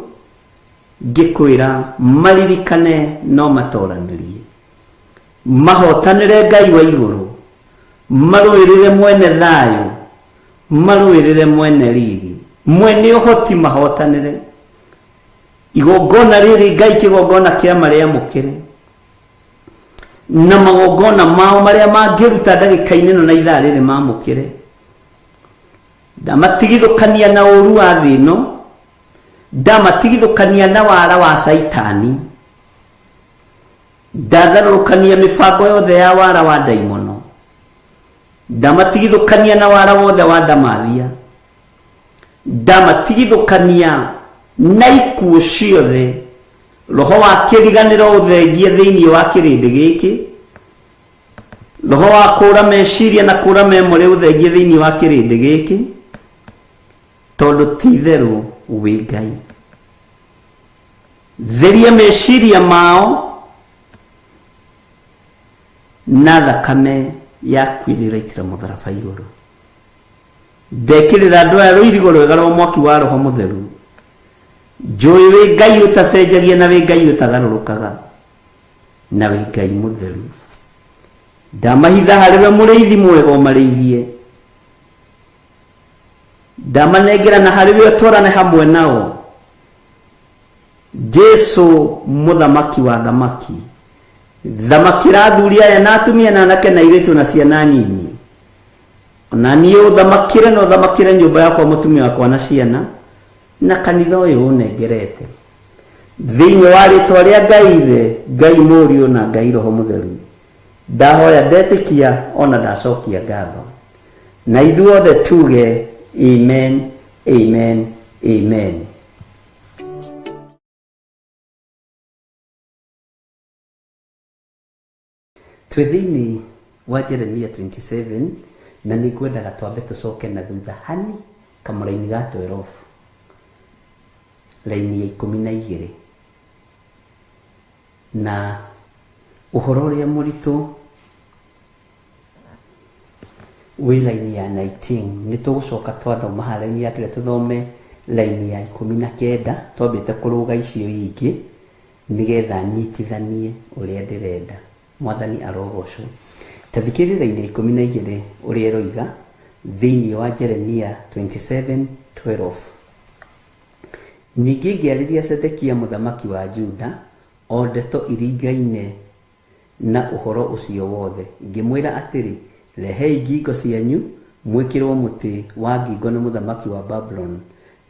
ngĩkwĩra maririkane no matoranĩrie, mahotanĩre Ngai wa igũrũ, marũĩrĩre mwene thayũ, marũĩrĩre mwene riri, mwene ũhoti mahotanĩre. Igongona rĩrĩ Ngai kĩgongona kĩa marĩamũkĩre, na magongona mao marĩa mangĩruta ndagĩka-inĩ ĩno na ithaa rĩrĩ mamũkĩre. Ndamatigithũkania na ũru wa thĩ ĩno, ndamatigithũkania na wara wa Caitani, ndatharũrũkania mĩbango yothe ya wara wa ndaimono, ndamatigithũkania na wara wothe wa ndamathia, ndamatigithũkania na ikuũ ciothe, roho wa kĩriganĩro ũthengie thĩinĩ wa kĩrĩndĩ gĩkĩ, roho wa kũra meciria na kũra memory ũthengie thĩinĩ wa kĩrĩndĩ gĩkĩ, tondũ ti itherũ wĩ Ngai. Theria meciria mao na thakame yaku ĩrĩa ĩraitĩra mũtharaba igũrũ. Ndekĩrĩra andũ aya rũirigo rwega rwa mwaki wa Roho Mũtheru. Njũĩ wĩ Ngai ũtacenjagia na wĩ Ngai ũtagarũrũkaga, na wĩ Ngai mũtheru. Ndamahitha harĩ we mũrĩithi mwega ũmarĩithie. Ndamanengera na harĩ we ũtwarane hamwe nao. Jesu mũthamaki wa thamaki, thamakĩra athuri aya na atumia na anake na airĩtu na ciana nyinyi. Ona niĩ ũthamakĩre na ũthamakĩre nyũmba yakwa, mũtumia wakwa na ciana, na kanitha ũyũ ũnengerete. Thĩinĩ wa rĩtwa rĩa Ngai Ithe, Ngai Mũriũ na Ngai Roho Mũtheru, ndahoya ndetĩkia ona ndacokia ngatho. Na ithuothe tuge amen, amen, amen. Twĩ thĩinĩ wa Jeremia 27 na nĩ ngwendaga twambe tũcoke na thutha hani kamũraini ga 12 raini ya 12 na ũhoro ũrĩa mũritũ wĩ raini ya 19. Nĩ tũgũcoka twathoma haha raini ya kĩrĩa tũthome raini ya 19, twambĩte kũrũga icio ingĩ nĩgetha nyitithanie ũrĩa ndĩrenda. Mwathani arogocwo. Ta thikĩrĩria raini ya 12 ũrĩa ĩroiga thĩinĩ wa Jeremia 27:12. Ningĩ ngĩarĩria Zedekia mũthamaki wa Juda o ndeto iringaine na ũhoro ũcio wothe, ngĩmwĩra atĩrĩ, rehei ngingo cianyu mwĩkĩrwo mũtĩ wa ngingo nĩ mũthamaki wa Babuloni,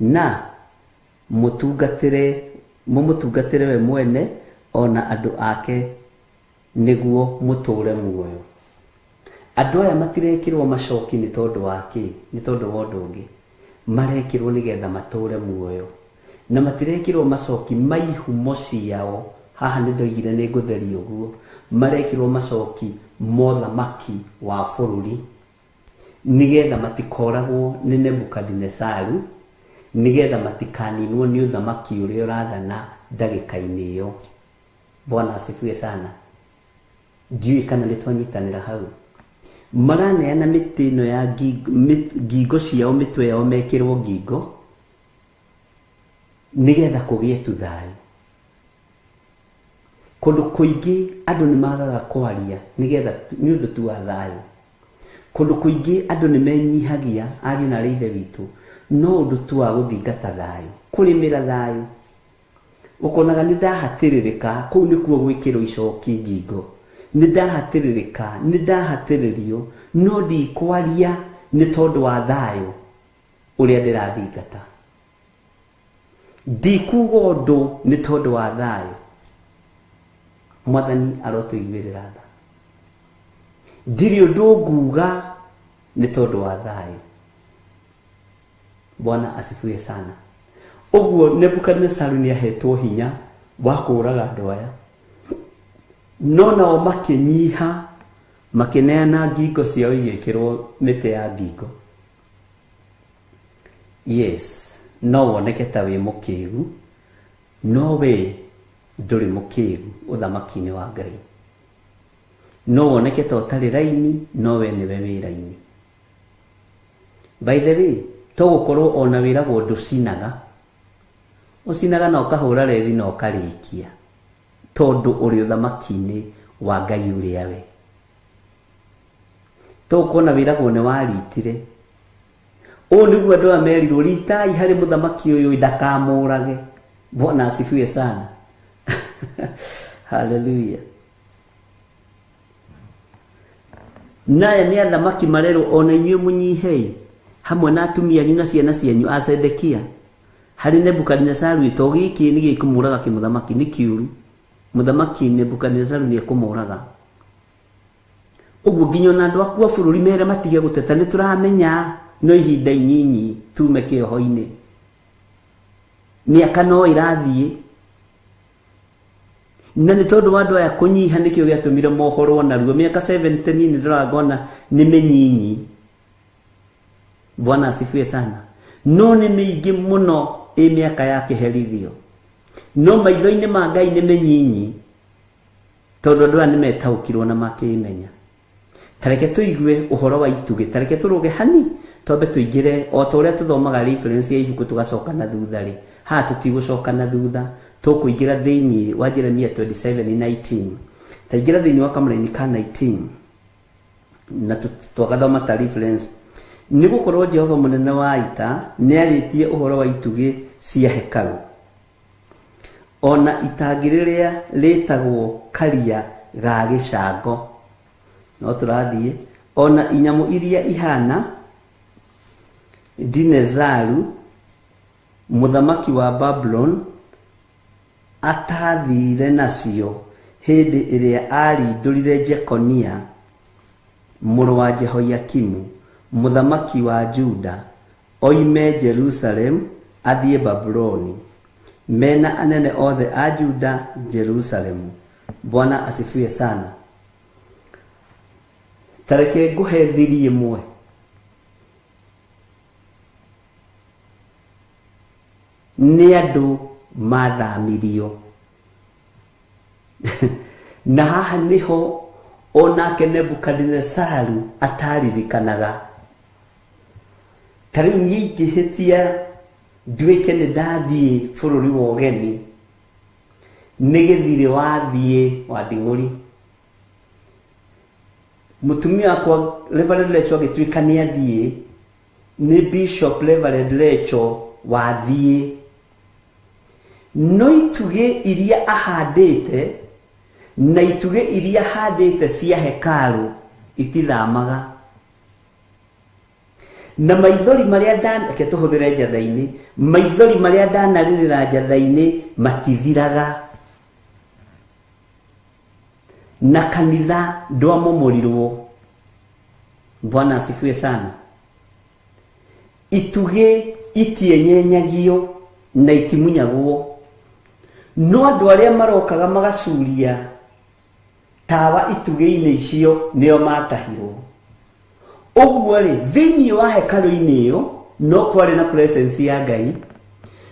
na mũmũtungatĩre we mwene o na andũ ake nĩguo mũtũũre muoyo. Andũ aya matirekĩrwo macoki nĩ tondũ wa kĩ? Nĩ tondũ wa ũndũ ũngĩ. Marekĩrwo nĩgetha matũũre muoyo. Na matirekĩrwo macoki ma ihumo ciao. Haha nĩ ndoigire nĩ ngũtheria ũguo. Marekĩrwo macoki ma ũthamaki wa bũrũri. Nĩgetha matikoragwo nĩ Nebukadinesaru, nĩgetha matikaninwo nĩ ũthamaki ũrĩa ũrathana ndagĩka-inĩ ĩyo. Bwana asifiwe sana. Ndiũĩ kana nĩ twanyitanĩra hau. Maraneana mĩtĩ ĩno ya ngingo ciao, mĩtwe yao mekĩrwo ngingo nĩgetha kũgĩe tu thayũ. Kũndũ kũingĩ andũ nĩ magaga kwaria nĩgetha nĩ ũndũ tu wa thayũ. Kũndũ kũingĩ andũ nĩ menyihagia, ariũ na aarĩ ithe witũ, no ũndũ tu wa gũthingata thayũ, kũrĩmĩra thayũ. Ũkonaga nĩ ndahatĩrĩrĩka, kũu nĩkuo gwĩkĩrwo icoki ngingo. Nĩ ndahatĩrĩrĩka, nĩ ndahatĩrĩrio, no ndikwaria nĩ tondũ wa thayũ ũrĩa ndĩrathingata. Ndikuga ũndũ nĩ tondũ wa thayũ. Mwathani arotũiguĩrĩra tha. Ndirĩ ũndũ nguga nĩ tondũ wa thayũ. Bwana asifiwe sana. Ũguo Nebukadinesaru nĩ ahetwo hinya wa kũũraga andũ aya, no nao makĩnyiha, makĩneana ngingo ciao igĩkĩrwo mĩtĩ ya ngingo. Yes, no woneke ta wĩ mũkĩgu, no we ndũrĩ mũkĩgu ũthamaki-inĩ wa Ngai. No woneke ta ũtarĩ raini, no we nĩwe wĩ raini. By the way, to gũkorwo ona wĩragwo ndũcinaga, ũcinaga na ũkahũra rethi na ũkarĩkia, tondũ ũrĩ ũthamaki-inĩ wa Ngai ũrĩa we. To gũkorwo wĩragwo nĩ waritire. Ũũ nĩguo andũ aya merirwo, ritai harĩ mũthamaki ũyũ ndakamũrage. Bwana asifiwe sana. Hallelujah. Naya nĩ athamaki marerwo ona inyuĩ mũnyihei hamwe na atumia anyu na ciana cianyu a Zedekia harĩ Nebukadinesaru, to gĩkĩ nĩ gĩkũmũraga kĩmũthamaki nĩ kĩũru. Mũthamaki Nebukadinesaru nĩ ekũmũraga. Ũguo nginya ona andũ aku a bũrũri mere matige gũteta, nĩ tũramenya no ihinda inyinyi tume kĩoho-inĩ. Mĩaka no ĩrathiĩ, na nĩ tondũ wa andũ aya kũnyiha nĩkĩo gĩatũmire mohorwo narua. Mĩaka 70 nĩ ndĩrangona nĩ mĩnyinyi. Bwana asifiwe sana. No nĩ mĩingĩ mũno ĩ mĩaka ya kĩherithio, no maitho-inĩ ma Ngai nĩ mĩnyinyi, tondũ andũ aya nĩ metaũkirwo na makĩmenya. Tareke tũigue ũhoro wa itugĩ, tareke tũrũge hani twambe tũingĩre o ta ũrĩa tũthomaga reference ya ibuku tũgacoka na thutha rĩ. Haha tũtigũcoka na thutha, tũkũingĩra thĩinĩ wa Jeremia 27:19. Taingĩra thĩinĩ wa kamũraini ka 19 na twagathoma ta reference. Nĩ gũkorwo Jehova mũnene wa ita nĩ arĩtie ũhoro wa itugĩ cia hekarũ, ona itangi rĩrĩa rĩtagwo karia ga gĩcango. No tũrathiĩ ona inyamũ iria ihana Dinezaru mũthamaki wa Babulon atathire nacio hĩndĩ ĩrĩa arindũrire Jekonia mũrũ wa Jehoiakimu mũthamaki wa Juda oime Jerusalem athiĩ Babuloni, mena anene othe a Juda Jerusalemu. Bwana asifiwe sana. Tareke ngũhe thiri ĩmwe. Nĩ andũ mathamirio. Na haha nĩho onake Nebukadinesaru ataririkanaga. Ta rĩu niĩ ingĩhĩtia nduĩke nĩ ndathiĩ bũrũri wa ũgeni, nĩ gĩthirĩ wathiĩ wa nding'ũri. Mũtumia wakwa Reverend Lecho agĩtuĩka nĩ athiĩ, nĩ Bishop Reverend Lecho wathiĩ. No itugĩ iria ahandĩte na itugĩ iria ahandĩte cia hekarũ itithamaga. Na maithori marĩa reke tũhũthĩre njatha-inĩ, maithori marĩa ndanarĩrĩra njatha-inĩ matithiraga. Na kanitha ndwamomũrirwo. Bwana asifiwe sana. Itugĩ itienyenyagio na itimunyagwo, no andũ arĩa marokaga magacuria tawa itugĩ-inĩ icio nĩo matahirwo. Ũguo rĩ, thĩinĩ wa hekarũ-inĩ ĩyo no kwarĩ na presence ya Ngai,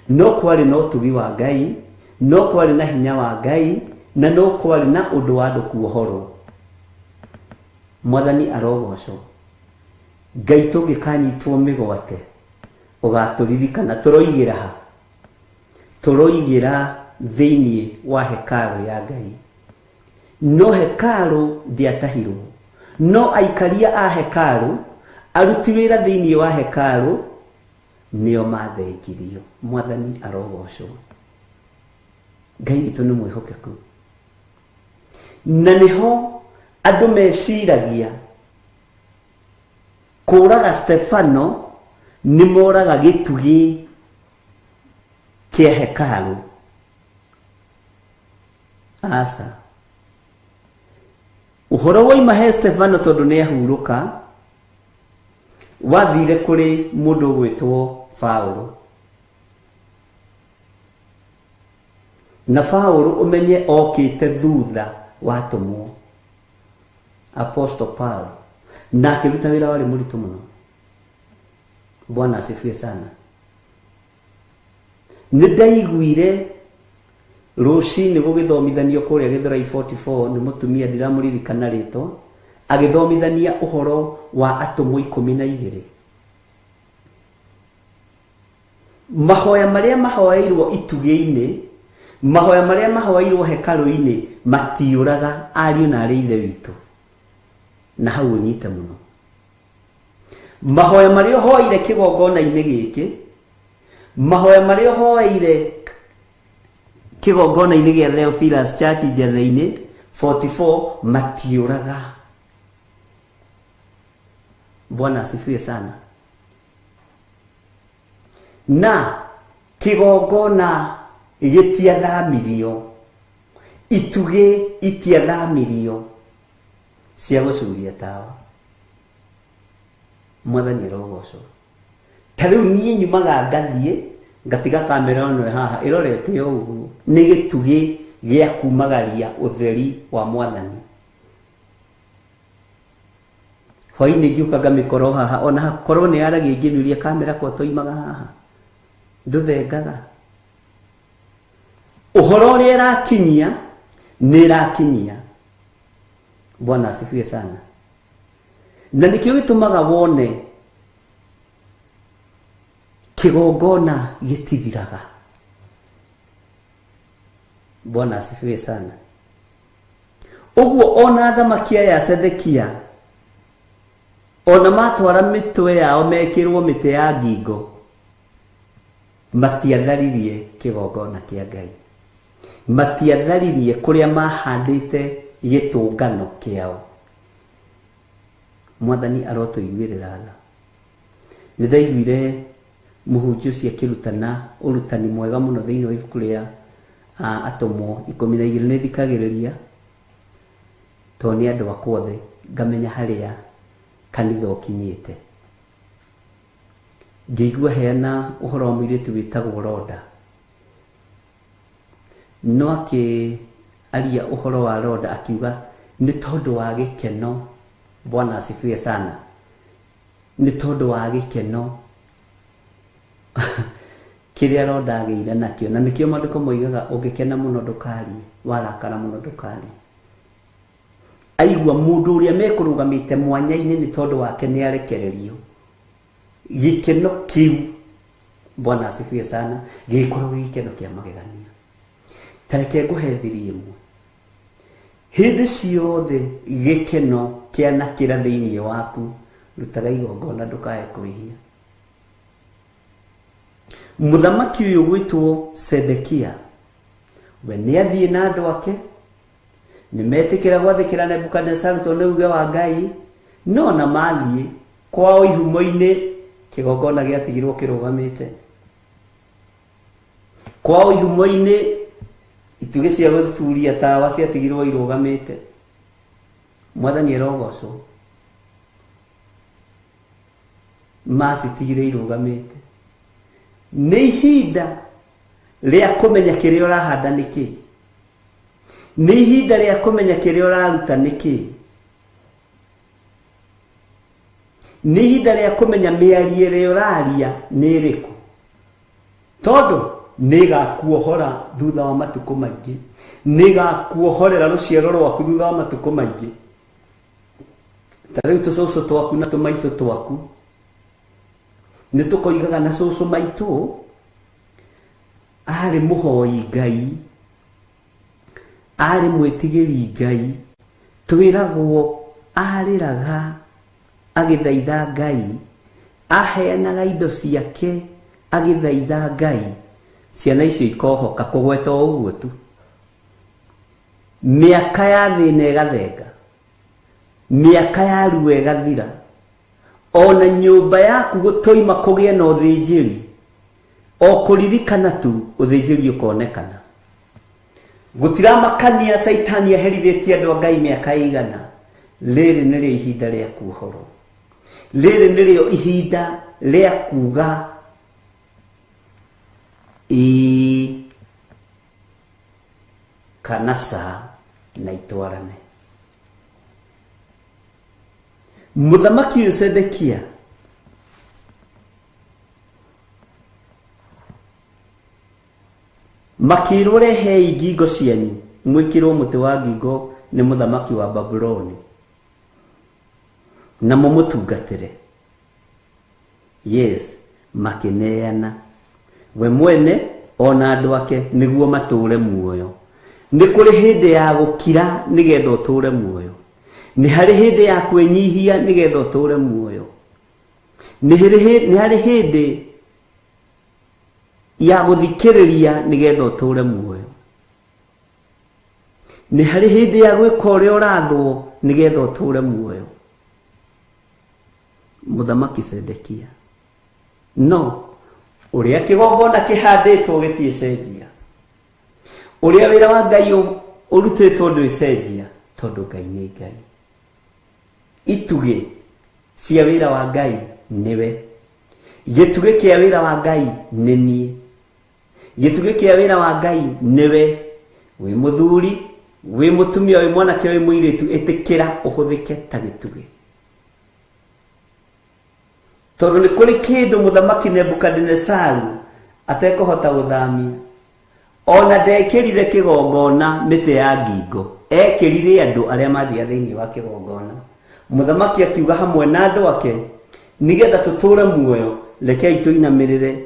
no kwarĩ na ũtugi wa Ngai, no kwarĩ na hinya wa Ngai, na no kwarĩ na ũndũ wa andũ kuohorwo. Mwathani arogocwo. Ngai tũngĩkanyitwo mĩgwate ũgatũririkana. Tũroigĩra ha? Tũroigĩra thĩinĩ wa hekarũ ya Ngai. No hekarũ ndĩatahirwo, no aikaria a hekarũ, aruti wĩra thĩinĩ wa hekarũ nĩo mathengirio. Mwathani arogocwo. Ngai witũ nĩ mwĩhokeku. Na nĩho andũ meciragia kũraga Stefano nĩ moraga gĩtugĩ kĩa hekarũ. Aca, ũhoro woima he Stefano tondũ nĩ ahurũka, wathire kũrĩ mũndũ ũgwĩtwo Paulo. Na Paulo ũmenye okĩte thutha watũmwo, Apostle Paul, na akĩruta wĩra warĩ mũritũ mũno. Bwana asifiwe sana. Nĩ ndaiguire rũcinĩ gũgĩthomithanio kũrĩa Gĩthũrai 44 nĩ mũtumia ndiramũririkana rĩtwa, agĩthomithania ũhoro wa atũmwo 12. Mahoya marĩa mahoeirwo itugĩ-inĩ, mahoya marĩa mahoeirwo hekarũ-inĩ matiũraga ariũ na arĩ ithe witũ. Na hau ũnyite mũno. Mahoya marĩa ũhoeire kĩgongona-inĩ gĩkĩ, mahoya marĩa ũhoeire kĩgongona-inĩ gĩa Theophilus Church Njethe-inĩ 44 matiũraga. Bwana asifiwe sana. Na kĩgongona gĩtiathamirio, itugĩ itiathamirio cia gũcuria tawa. Mwathani arogocwo. Ta rĩu niĩ nyumaga ngathiĩ ngatiga kamera ĩno haha ĩrorete o ũguo, nĩ gĩtugĩ gĩa kumagaria ũtheri wa Mwathani. Hwainĩ ngĩũka ngamĩkora o haha, ona korwo nĩ yaragia ingĩmĩũria kamera kwa toimaga haha, ndũthengaga. Ũhoro ũrĩa ĩrakinyia nĩ ĩrakinyia. Bwana asifiwe sana. Na nĩkĩo gĩtũmaga wone kĩgongona gĩtithiraga. Bwana asifiwe sana. Ũguo ona athamaki aya Sedekia ona matwara mĩtwe yao mekĩrwo mĩtĩ ya ngingo, matiatharirie kĩgongona kĩa Ngai, matiatharirie kũrĩa mahandĩte gĩtũngano kĩao. Mwathani arotũiguĩrĩra tha. Nĩ ndaiguire mũhunjia ũcio akĩrutana ũrutani mwega mũno thĩinĩ wa ibuku rĩa atũmwo 12. Nĩ thikagĩrĩria tondũ nĩ andũ akwa othe, ngamenya harĩa kanitha ũkinyĩte. Ngĩigua heana ũhoro wa mũirĩtu wĩtagwo Roda, no akĩaria ũhoro wa Roda akiuga nĩ tondũ wa gĩkeno. Bwana asifiwe sana. Nĩ tondũ wa gĩkeno kĩrĩa Roda agĩire nakĩo, na nĩkĩo maandĩko moigaga ũngĩkena mũno ndũkarie, warakara mũno ndũkarie. Aigua mũndũ ũrĩa mekũrũgamĩte mwanya-inĩ nĩ tondũ wake nĩ arekererio, gĩkeno kĩu, Bwana asifiwe sana, gĩgĩkorwo gĩ gĩkeno kĩa magegania. Ta reke ngũhe thiri ĩmwe. Hĩndĩ ciothe gĩkeno kĩanakĩra thĩinĩ waku, rutaga igongona ndũkae kwĩhia. Mũthamaki ũyũ gwĩtwo Sedekia, we nĩ athiĩ na andũ ake, nĩ metĩkĩra gwathĩkĩra Nebukadnezaru tondũ nĩ uge wa Ngai, no na mathiĩ kwao ihumo-inĩ kĩgongona gĩatigirwo kĩrũgamĩte. Kwao ihumo-inĩ itugĩ cia gũturia tawa ciatigirwo irũgamĩte. Mwathani arogocwo. Macitigire irũgamĩte. Nĩ ihinda rĩa kũmenya kĩrĩa ũrahanda nĩ kĩĩ, nĩ ihinda rĩa kũmenya kĩrĩa ũraruta nĩ kĩĩ. Nĩ ihinda rĩa kũmenya mĩario ĩrĩa ũraria nĩ ĩrĩkũ, tondũ nĩĩgakuohora thutha wa matukũ maingĩ, nĩĩgakuohorera rũciaro rwaku thutha wa matukũ maingĩ. Ta rĩu tũcũcũ twaku na tũmaitũ twaku nĩ tũkoigaga na cũcũ maitũ arĩ mũhoi Ngai, arĩ mwĩtigĩri Ngai, twĩragwo arĩraga agĩthaitha Ngai, aheanaga indo ciake agĩthaitha Ngai. Ciana icio ikohoka kũgweta o ũguo tu. Mĩaka ya thĩna ĩgathenga, mĩaka ya ruo ĩgathira, ona nyũmba yaku gũtoima kũgĩe na ũthĩnjĩri, o kũririkana tu ũthĩnjĩri ũkonekana. Gũtiramakania Caitani aherithĩtie andũ a Ngai mĩaka ĩigana, rĩrĩ nĩrĩo ihinda rĩa kuohorwo, rĩrĩ nĩrĩo ihinda rĩa kuga ĩĩ kana ca na itwarane. Mũthamaki ũyũ Sedekia makĩrwo rehei ngingo cianyu mwĩkĩrwo mũtĩ wa ngingo nĩ mũthamaki wa Babuloni na mũmũtungatĩre. Yes, makĩneana we mwene ona andũ ake nĩguo matũre muoyo. Nĩ kũrĩ hĩndĩ ya gũkira nĩgetha ũtũre muoyo, nĩ harĩ hĩndĩ ya kwĩnyihia nĩgetha ũtũre muoyo, nĩ harĩ hĩndĩ ya gũthikĩrĩria nĩgetha ũtũre muoyo, nĩ harĩ hĩndĩ ya gwĩka ũrĩa ũrathwo nĩgetha ũtũre muoyo. Mũthamaki Sedekia no ũrĩa kĩgongona kĩhandĩtwo gĩtiĩcenjia, ũrĩa wĩra wa Ngai ũrutĩtwo ndwĩcenjia, tondũ Ngai nĩ Ngai. Itugĩ cia wĩra wa Ngai nĩwe, gĩtugĩ kĩa wĩra wa Ngai nĩ niĩ, gĩtugĩ kĩa wĩra wa Ngai nĩwe. Wĩ mũthuri, wĩ mũtumia, wĩ mwanake, wĩ mũirĩtu, ĩtĩkĩra ũhũthĩke ta gĩtugĩ, tondũ nĩ kũrĩ kĩndũ mũthamaki Nebukadinesaru atekũhota gũthamia. Ona ndekĩrire kĩgongona mĩtĩ ya ngingo, ekĩrire andũ arĩa mathiaga thĩinĩ wa kĩgongona. Mũthamaki akiuga hamwe na andũ ake, nĩgetha tũtũre muoyo, rekei tũinamĩrĩre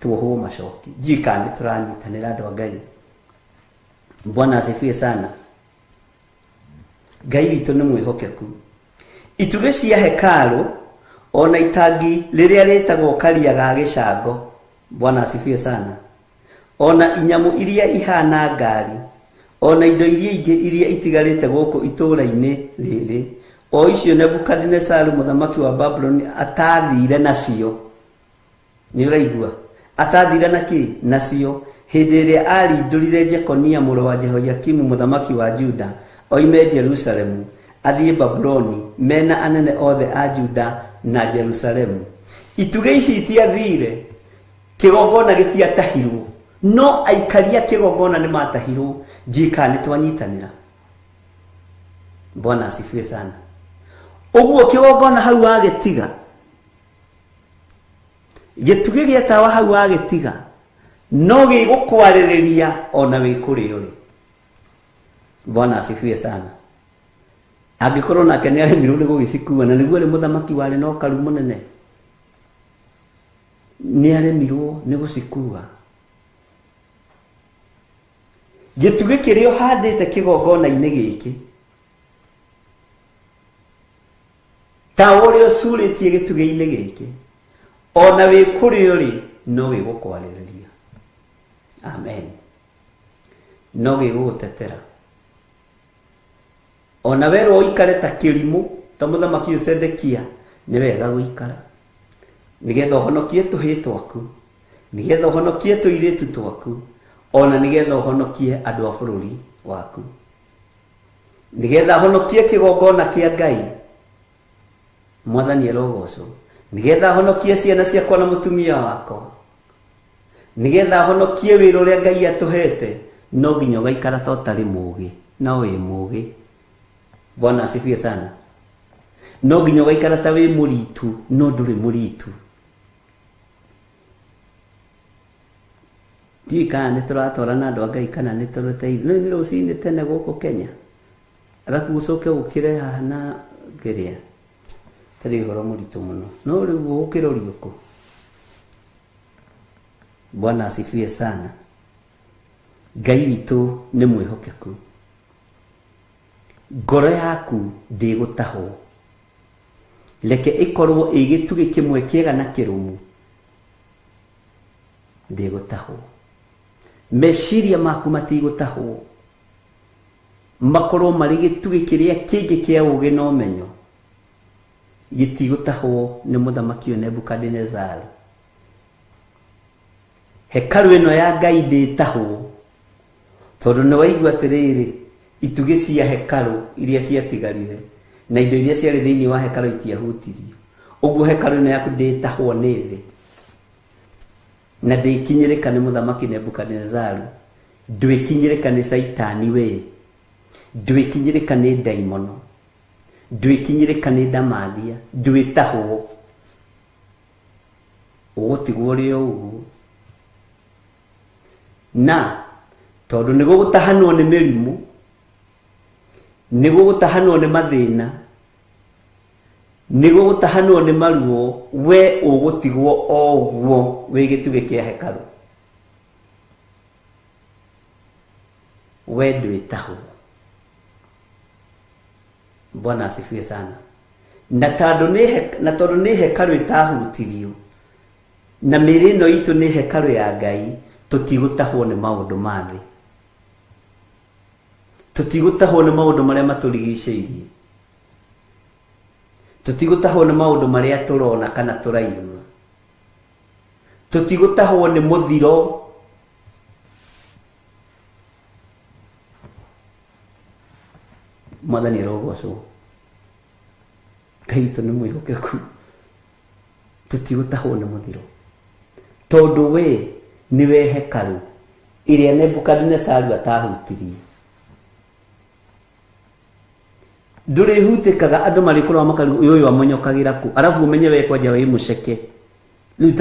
tuohwo macoki. Ndiũĩ kana nĩ tũranyitanĩra andũ a Ngai. Bwana asifiwe sana. Ngai witũ nĩ mwĩhokeku. Itugĩ cia hekarũ ona itangi rĩrĩa rĩtagwo karia ga gĩcango, Bwana asifiwe sana, ona inyamũ iria ihana ngari, ona indo iria ingĩ iria itigarĩte gũkũ itũũra-inĩ rĩrĩ, o icio Nebukadinesaru mũthamaki wa Babuloni atathire nacio. Nĩ ũraigua? Atathire na kĩ? Nacio hĩndĩ ĩrĩa arindũrire Jekonia mũrũ wa Jehoiakimu mũthamaki wa Juda oime Jerusalemu athiĩ Babuloni mena anene othe a Juda na Jerusalemu. Itugĩ ici itiathire, kĩgongona gĩtiatahirwo, no aikaria kĩgongona nĩ matahirwo. Ndiũĩ kana nĩ twanyitanĩra. Bwana asifiwe sana. Ũguo kĩgongona hau wagĩtiga, gĩtugĩ gĩa tawa hau wagĩtiga, no gĩgũkwarĩrĩria ona wĩ kũrĩa ũrĩ. Bwana asifiwe sana. Angĩkorwo nake nĩ aremirwo nĩ gũgĩcikua, na nĩguo arĩ mũthamaki warĩ na ũkaru mũnene, nĩ aremirwo nĩ gũcikua. Gĩtugĩ kĩrĩa ũhandĩte kĩgongona-inĩ gĩkĩ, ta ũrĩa ũcurĩtie gĩtugĩ-inĩ gĩkĩ, ona wĩ kũrĩa ũrĩ no gĩgũkwarĩrĩria. Amen. No gĩgũgũtetera. Ona werwo ũikare ta kĩrimũ ta mũthamaki ũyũ Sedekia, nĩ wega gũikara nĩgetha ũhonokie tũhĩĩ twaku, nĩgetha ũhonokie tũirĩtu twaku, ona nĩgetha ũhonokie andũ a bũrũri waku, nĩgetha ũhonokie kĩgongona kĩa Ngai. Mwathani arogocwo. Nĩgetha honokie ciana ciakwa na mũtumia wakwa, nĩgetha honokie wĩra ũrĩa Ngai atũhete, no nginya ũgaikara ta ũtarĩ mũũgĩ, no wĩ mũũgĩ. Bwana asifiwe sana. No nginya ũgaikara ta wĩ mũritu no ndũrĩ mũritu. Ndiũĩ kana nĩ tũratwarana andũ a Ngai kana nĩ tũrũteithio. No nĩ rũcinĩ tene gũkũ Kenya. Arabu ũcoke ũkĩre haha na kĩrĩa. Tarĩ ũhoro mũritũ mũno. No rĩu ũgũkĩrorio kũ? Bwana asifiwe sana. Ngai witũ nĩ mwĩhokeku. Ngoro yaku ndĩgũtahwo. Reke ĩkorwo ĩ gĩtugĩ kĩmwe kĩega na kĩrũmu. Ndĩgũtahwo. Meciria maku matigũtahwo. Makorwo marĩ gĩtugĩ kĩrĩa kĩngĩ kĩa ũũgĩ na ũmenyo. Gĩtigũtahwo nĩ mũthamaki ũyũ Nebukadinezari. Hekarũ ĩno ya Ngai ndĩtahwo. Tondũ nĩ waigua atĩrĩrĩ, itugĩ cia hekarũ iria ciatigarire na indo iria ciarĩ thĩinĩ wa hekarũ itiahutirio. Ũguo hekarũ ĩno yaku ndĩtahwo nĩ thĩ. Na ndĩkinyĩrĩka nĩ mũthamaki Nebukadinezari. Ndwĩkinyĩrĩka nĩ Caitani we. Ndwĩkinyĩrĩka nĩ ndaimono. Ndwĩkinyĩrĩka nĩ ndamathia. Ndwĩtahwo. Ũgũtigwo ũrĩ o ũguo. Na tondũ nĩ gũgũtahanwo nĩ mĩrimũ, nĩ gũgũtahanwo nĩ mathĩna, nĩ gũgũtahanwo nĩ maruo, we ũgũtigwo o ũguo wĩ gĩtugĩ kĩa hekarũ. We ndwĩtahwo. Bwana asifiwe sana. Na tondũ nĩ hekarũ ĩtahutirio, na mĩĩrĩ ĩno itũ nĩ hekarũ ya Ngai, tũtigũtahwo nĩ maũndũ ma thĩ. Tũtigũtahwo nĩ maũndũ marĩa matũrigicĩirie. Tũtigũtahwo nĩ maũndũ marĩa tũrona kana tũraigua. Tũtigũtahwo nĩ mũthiro. Mwathani arogocwo. Ngai witũ nĩ mwĩhokeku. Tũtigũtahwo nĩ mũthiro. Tondũ we nĩwe hekarũ ĩrĩa Nebukadinezari atahutirie. Ndũrĩhutĩkaga andũ marĩkoragwo makarigwo ũyũ ũyũ amonyokagĩra kũ, arabu ũmenye we kwanja wĩ mũceke. Rĩu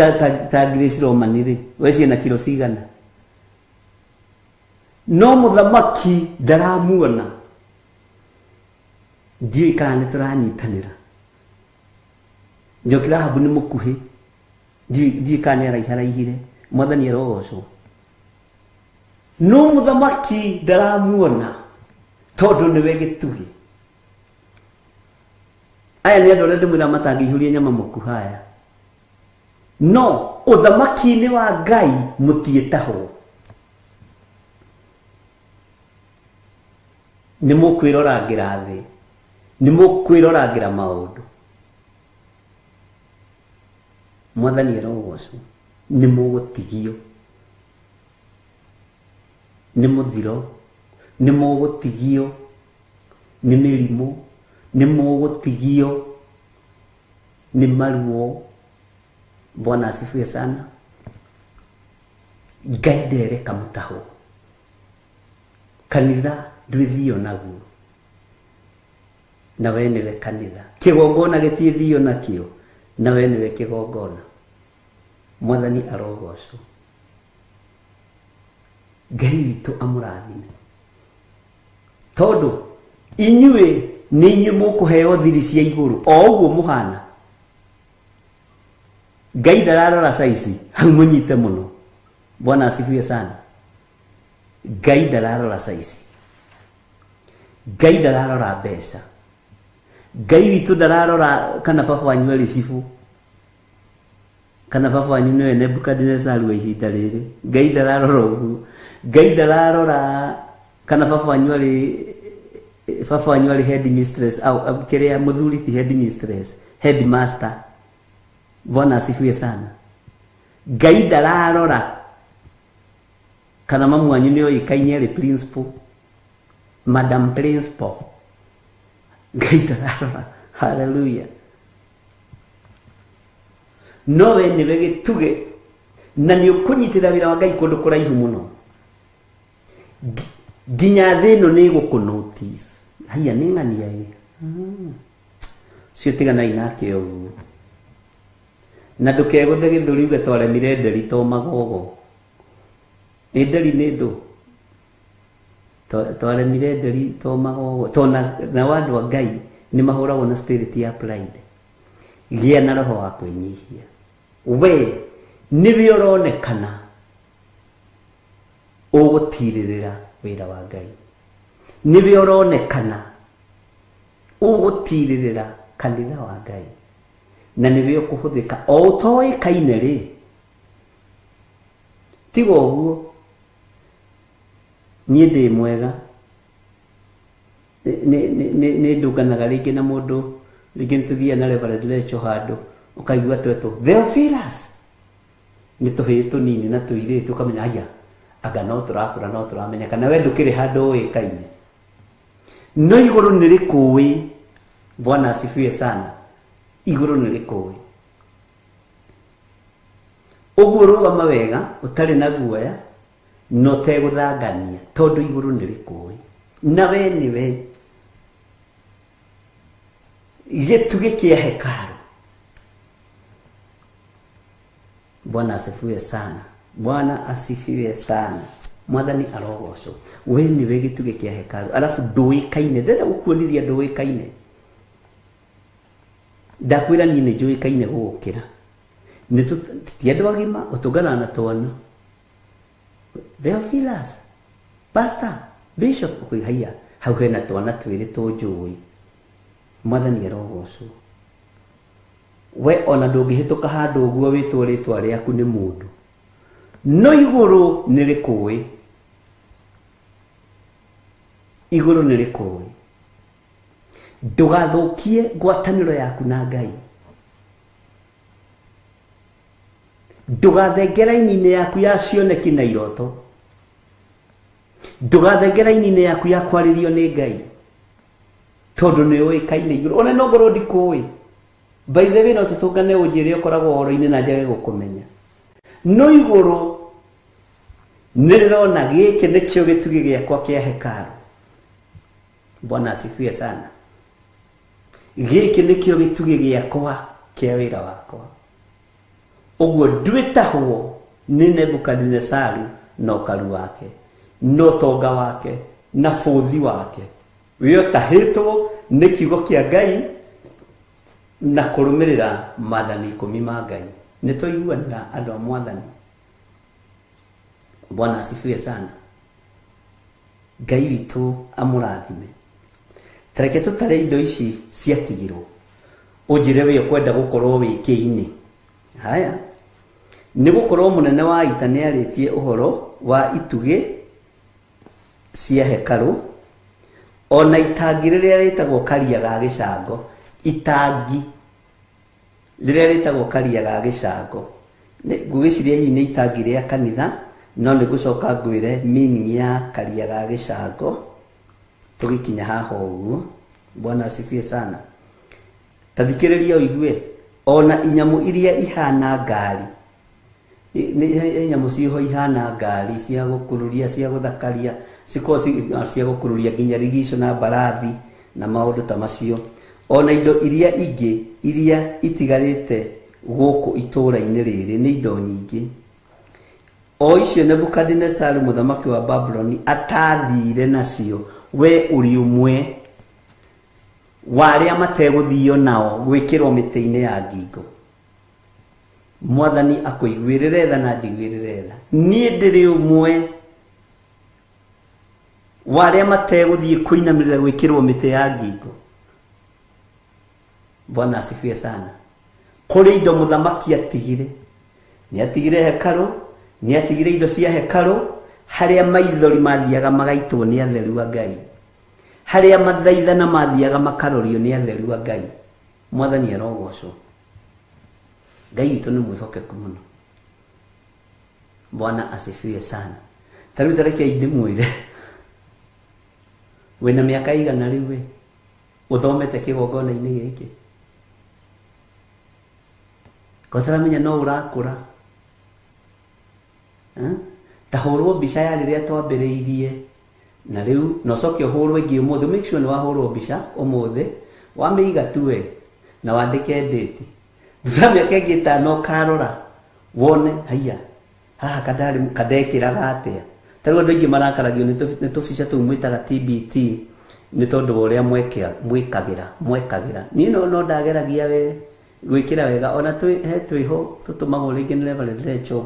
ta Grace Roman rĩ, we ciĩna kiro cigana? No mũthamaki ndaramuona. Ndiũĩ kana nĩ tũranyitanĩra. Njoki Rahabu nĩ mũkuhĩ. Ndiũĩ kana nĩ araiharaihire. Mwathani arogocwo. No mũthamaki ndaramuona tondũ nĩwe gĩtugĩ. Aya nĩ andũ arĩa ndĩmwĩra matangĩihũria nyama mũkuhaya. No ũthamaki-inĩ wa Ngai mũtiĩtahwo. Nĩ mũkwĩrorangĩra thĩ. Nĩ mũkwĩrorangĩra maũndũ. Mwathani arogocwo. Nĩ mũgũtigio. Nĩ mũthiro. Nĩ mũgũtigio. Nĩ mĩrimũ. Nĩ mũgũtigio. Nĩ maruo. Bwana asifiwe sana. Ngai ndereka mũtahwo. Kanitha ndwĩthio naguo. Na we nĩwe kanitha. Kĩgongona gĩtiĩthio nakĩo. Na we nĩwe kĩgongona. Mwathani arogocwo. Ngai witũ amũrathime. Tondũ inyuĩ nĩ inyuĩ mũkũheo thiri cia igũrũ o ũguo mũhana. Ngai ndararora saizi, hau mũnyite mũno. Bwana asifiwe sana. Ngai ndararora saizi. Ngai ndararora mbeca. Ngai witũ ndararora kana baba wanyu arĩ cibũ. Kana baba wanyu nĩwe Nebukadinezari wa ihinda rĩrĩ. Ngai ndararora ũguo. Ngai ndararora kana baba wanyu arĩ head mistress au kĩrĩa mũthuri ti head mistress, head master. Bwana asifiwe sana. Ngai ndararora kana mamu wanyu nĩ oĩkaine arĩ principal, madam principal. Ngai ndararora. Hallelujah. No we nĩwe gĩtugĩ na nĩ ũkũnyitĩrĩra wĩra wa Ngai kũndũ kũraihu mũno. Nginya thĩ ĩno nĩ ĩgũkũ notice. Haiya nĩ ng'ania ĩ. Cio tiganai nake ũguo. Na ndũkegũthe gĩthũri uge twaremire nderi to magogo. Ĩ nderi nĩ ndũ. Twaremire nderi to magogo. To na andũ a Ngai nĩ mahũragwo na spirit ya pride. Gĩa na roho wa kwĩnyihia. We nĩwe ũronekana ũgũtirĩrĩra wĩra wa Ngai. Nĩwe ũronekana ũgũtirĩrĩra kanitha wa Ngai. Na nĩwe ũkũhũthĩka o ũtoĩkaine rĩ. Tiga ũguo niĩ ndĩ mwega. Nĩ ndũnganaga rĩngĩ na mũndũ, rĩngĩ nĩ tũthiaga na Reverend Lecho handũ, ũkaigua twetwo Theophilus. Nĩ tũhĩĩ tũnini na tũirĩtu, ũkamenya haya anga no tũrakũra no tũramenya kana we ndũkĩrĩ handũ ũĩkaine. No igũrũ nĩ rĩkũĩ. Bwana asifiwe sana. Igũrũ nĩ rĩkũĩ. Ũguo rũgama wega ũtarĩ na guoya na ũtegũthangania tondũ igũrũ nĩ rĩkũĩ. Na we nĩwe gĩtugĩ kĩa hekarũ. Bwana asifiwe sana. Bwana asifiwe sana. Mwathani arogocwo. We nĩwe gĩtugĩ kĩa hekarũ. Alafu ndũĩkaine. Ndĩrenda gũkuonithia ndũĩkaine. Ndakwĩra niĩ nĩ njũĩkaine gũgũkĩra. Nĩ ti andũ agima ũtũnganaga na twana. Theophilus, Pastor, Bishop, ũkoiga haiya hau hena twana twĩrĩ tũnjũĩ. Mwathani arogocwo. We ona ndũngĩhĩtũka handũ ũguo wĩtwo rĩtwa rĩaku nĩ mũndũ. No igũrũ nĩ rĩkũĩ. Igũrũ nĩ rĩkũĩ. Ndũgathũkie ngwatanĩro yaku na Ngai. Ndũgathenge raini-inĩ yaku ya cioneki na iroto. Ndũgathenge raini-inĩ yaku ya kwarĩrio nĩ Ngai. Tondũ nĩ ũĩkaine igũrũ. Ona no ngorwo ndikũĩ. By the way no tũtũngane ũnjĩre ũkoragwo ũhoro-inĩ na njage gũkũmenya. No igũrũ nĩ rĩrona gĩkĩ nĩkĩo gĩtugĩ gĩakwa kĩa hekarũ. Bwana asifiwe sana. Gĩkĩ nĩkĩo gĩtugĩ gĩakwa kĩa wĩra wakwa. Ũguo ndwĩtahwo nĩ Nebukadinesaru na ũkaru wake, na ũtonga wake, na bũthi wake. We ũtahĩtwo nĩ kiugo kĩa Ngai na kũrũmĩrĩra maathani 10 ma Ngai. Nĩ twaiguanĩra andũ a Mwathani. Bwana asifiwe sana. Ngai witũ amũrathime. Tareke tũtare indo ici ciatigirwo. Ũnjĩre we ũkwenda gũkorwo wĩ kĩinĩ. Haya. Nĩ gũkorwo mũnene wa ita nĩ arĩtie ũhoro wa itugĩ cia hekarũ ona itangi rĩrĩa rĩtagwo karia ga gĩcango. Itangi rĩrĩa rĩtagwo karia ga gĩcango. Ngwĩciria hihi nĩ itangi rĩa kanitha, no nĩ ngũcoka ngwĩre meaning ya karia ga gĩcango tũgĩkinya haha ũguo. Bwana asifiwe sana. Ta thikĩrĩria ũigue ona inyamũ iria ihana ngari. Nĩ nyamũ ciho ihana ngari cia gũkururia, cia gũthakaria, cikorwo cia gũkururia nginya rigico na mbarathi na maũndũ ta macio. Ona indo iria ingĩ iria itigarĩte gũkũ itũũra-inĩ rĩrĩ nĩ indo nyingĩ. O icio Nebukadinesaru mũthamaki wa Babuloni atathire nacio, we ũrĩ ũmwe wa arĩa mategũthio nao gwĩkĩrwo mĩtĩ-inĩ ya ngingo. Mwathani akũiguĩrĩre tha na njiguĩrĩre tha. Niĩ ndĩrĩ ũmwe wa arĩa mategũthiĩ kũinamĩrĩra gwĩkĩrwo mĩtĩ ya ngingo. Bwana asifiwe sana. Kũrĩ indo mũthamaki atigire. Nĩ atigire hekarũ, nĩ atigire indo cia hekarũ, harĩa maithori mathiaga magaitwo nĩ atheru a Ngai. Harĩa mathaithana mathiaga makarorio nĩ atheru a Ngai. Mwathani arogocwo. Ngai witũ nĩ mwĩhokeku mũno. Bwana asifiwe sana. Ta rĩu tareke ndĩmwĩre wĩna mĩaka igana rĩu we ũthomete kĩgongona-inĩ gĩkĩ. Kotaramenya no ũrakũra. Ta hũrwo mbica ya rĩrĩa twambĩrĩirie na rĩu na ũcoke ũhũrwo ĩngĩ ũmũthĩ. Make sure nĩ wahũrwo mbica ũmũthĩ, wamĩiga tu we. Na wandĩke ndĩti. Thutha wa mĩaka ĩngĩ 5 ũkarora wone haiya haha kadekĩraga atĩa. Ta rĩu andũ aingĩ marakaragio nĩ tũbica tũu mwĩtaga TBT nĩ tondũ wa ũrĩa mwekagĩra. Niĩ no ndageragia we gwĩkĩra wega ona he twĩho tũtũmagwo rĩngĩ nĩ Reverend Rachel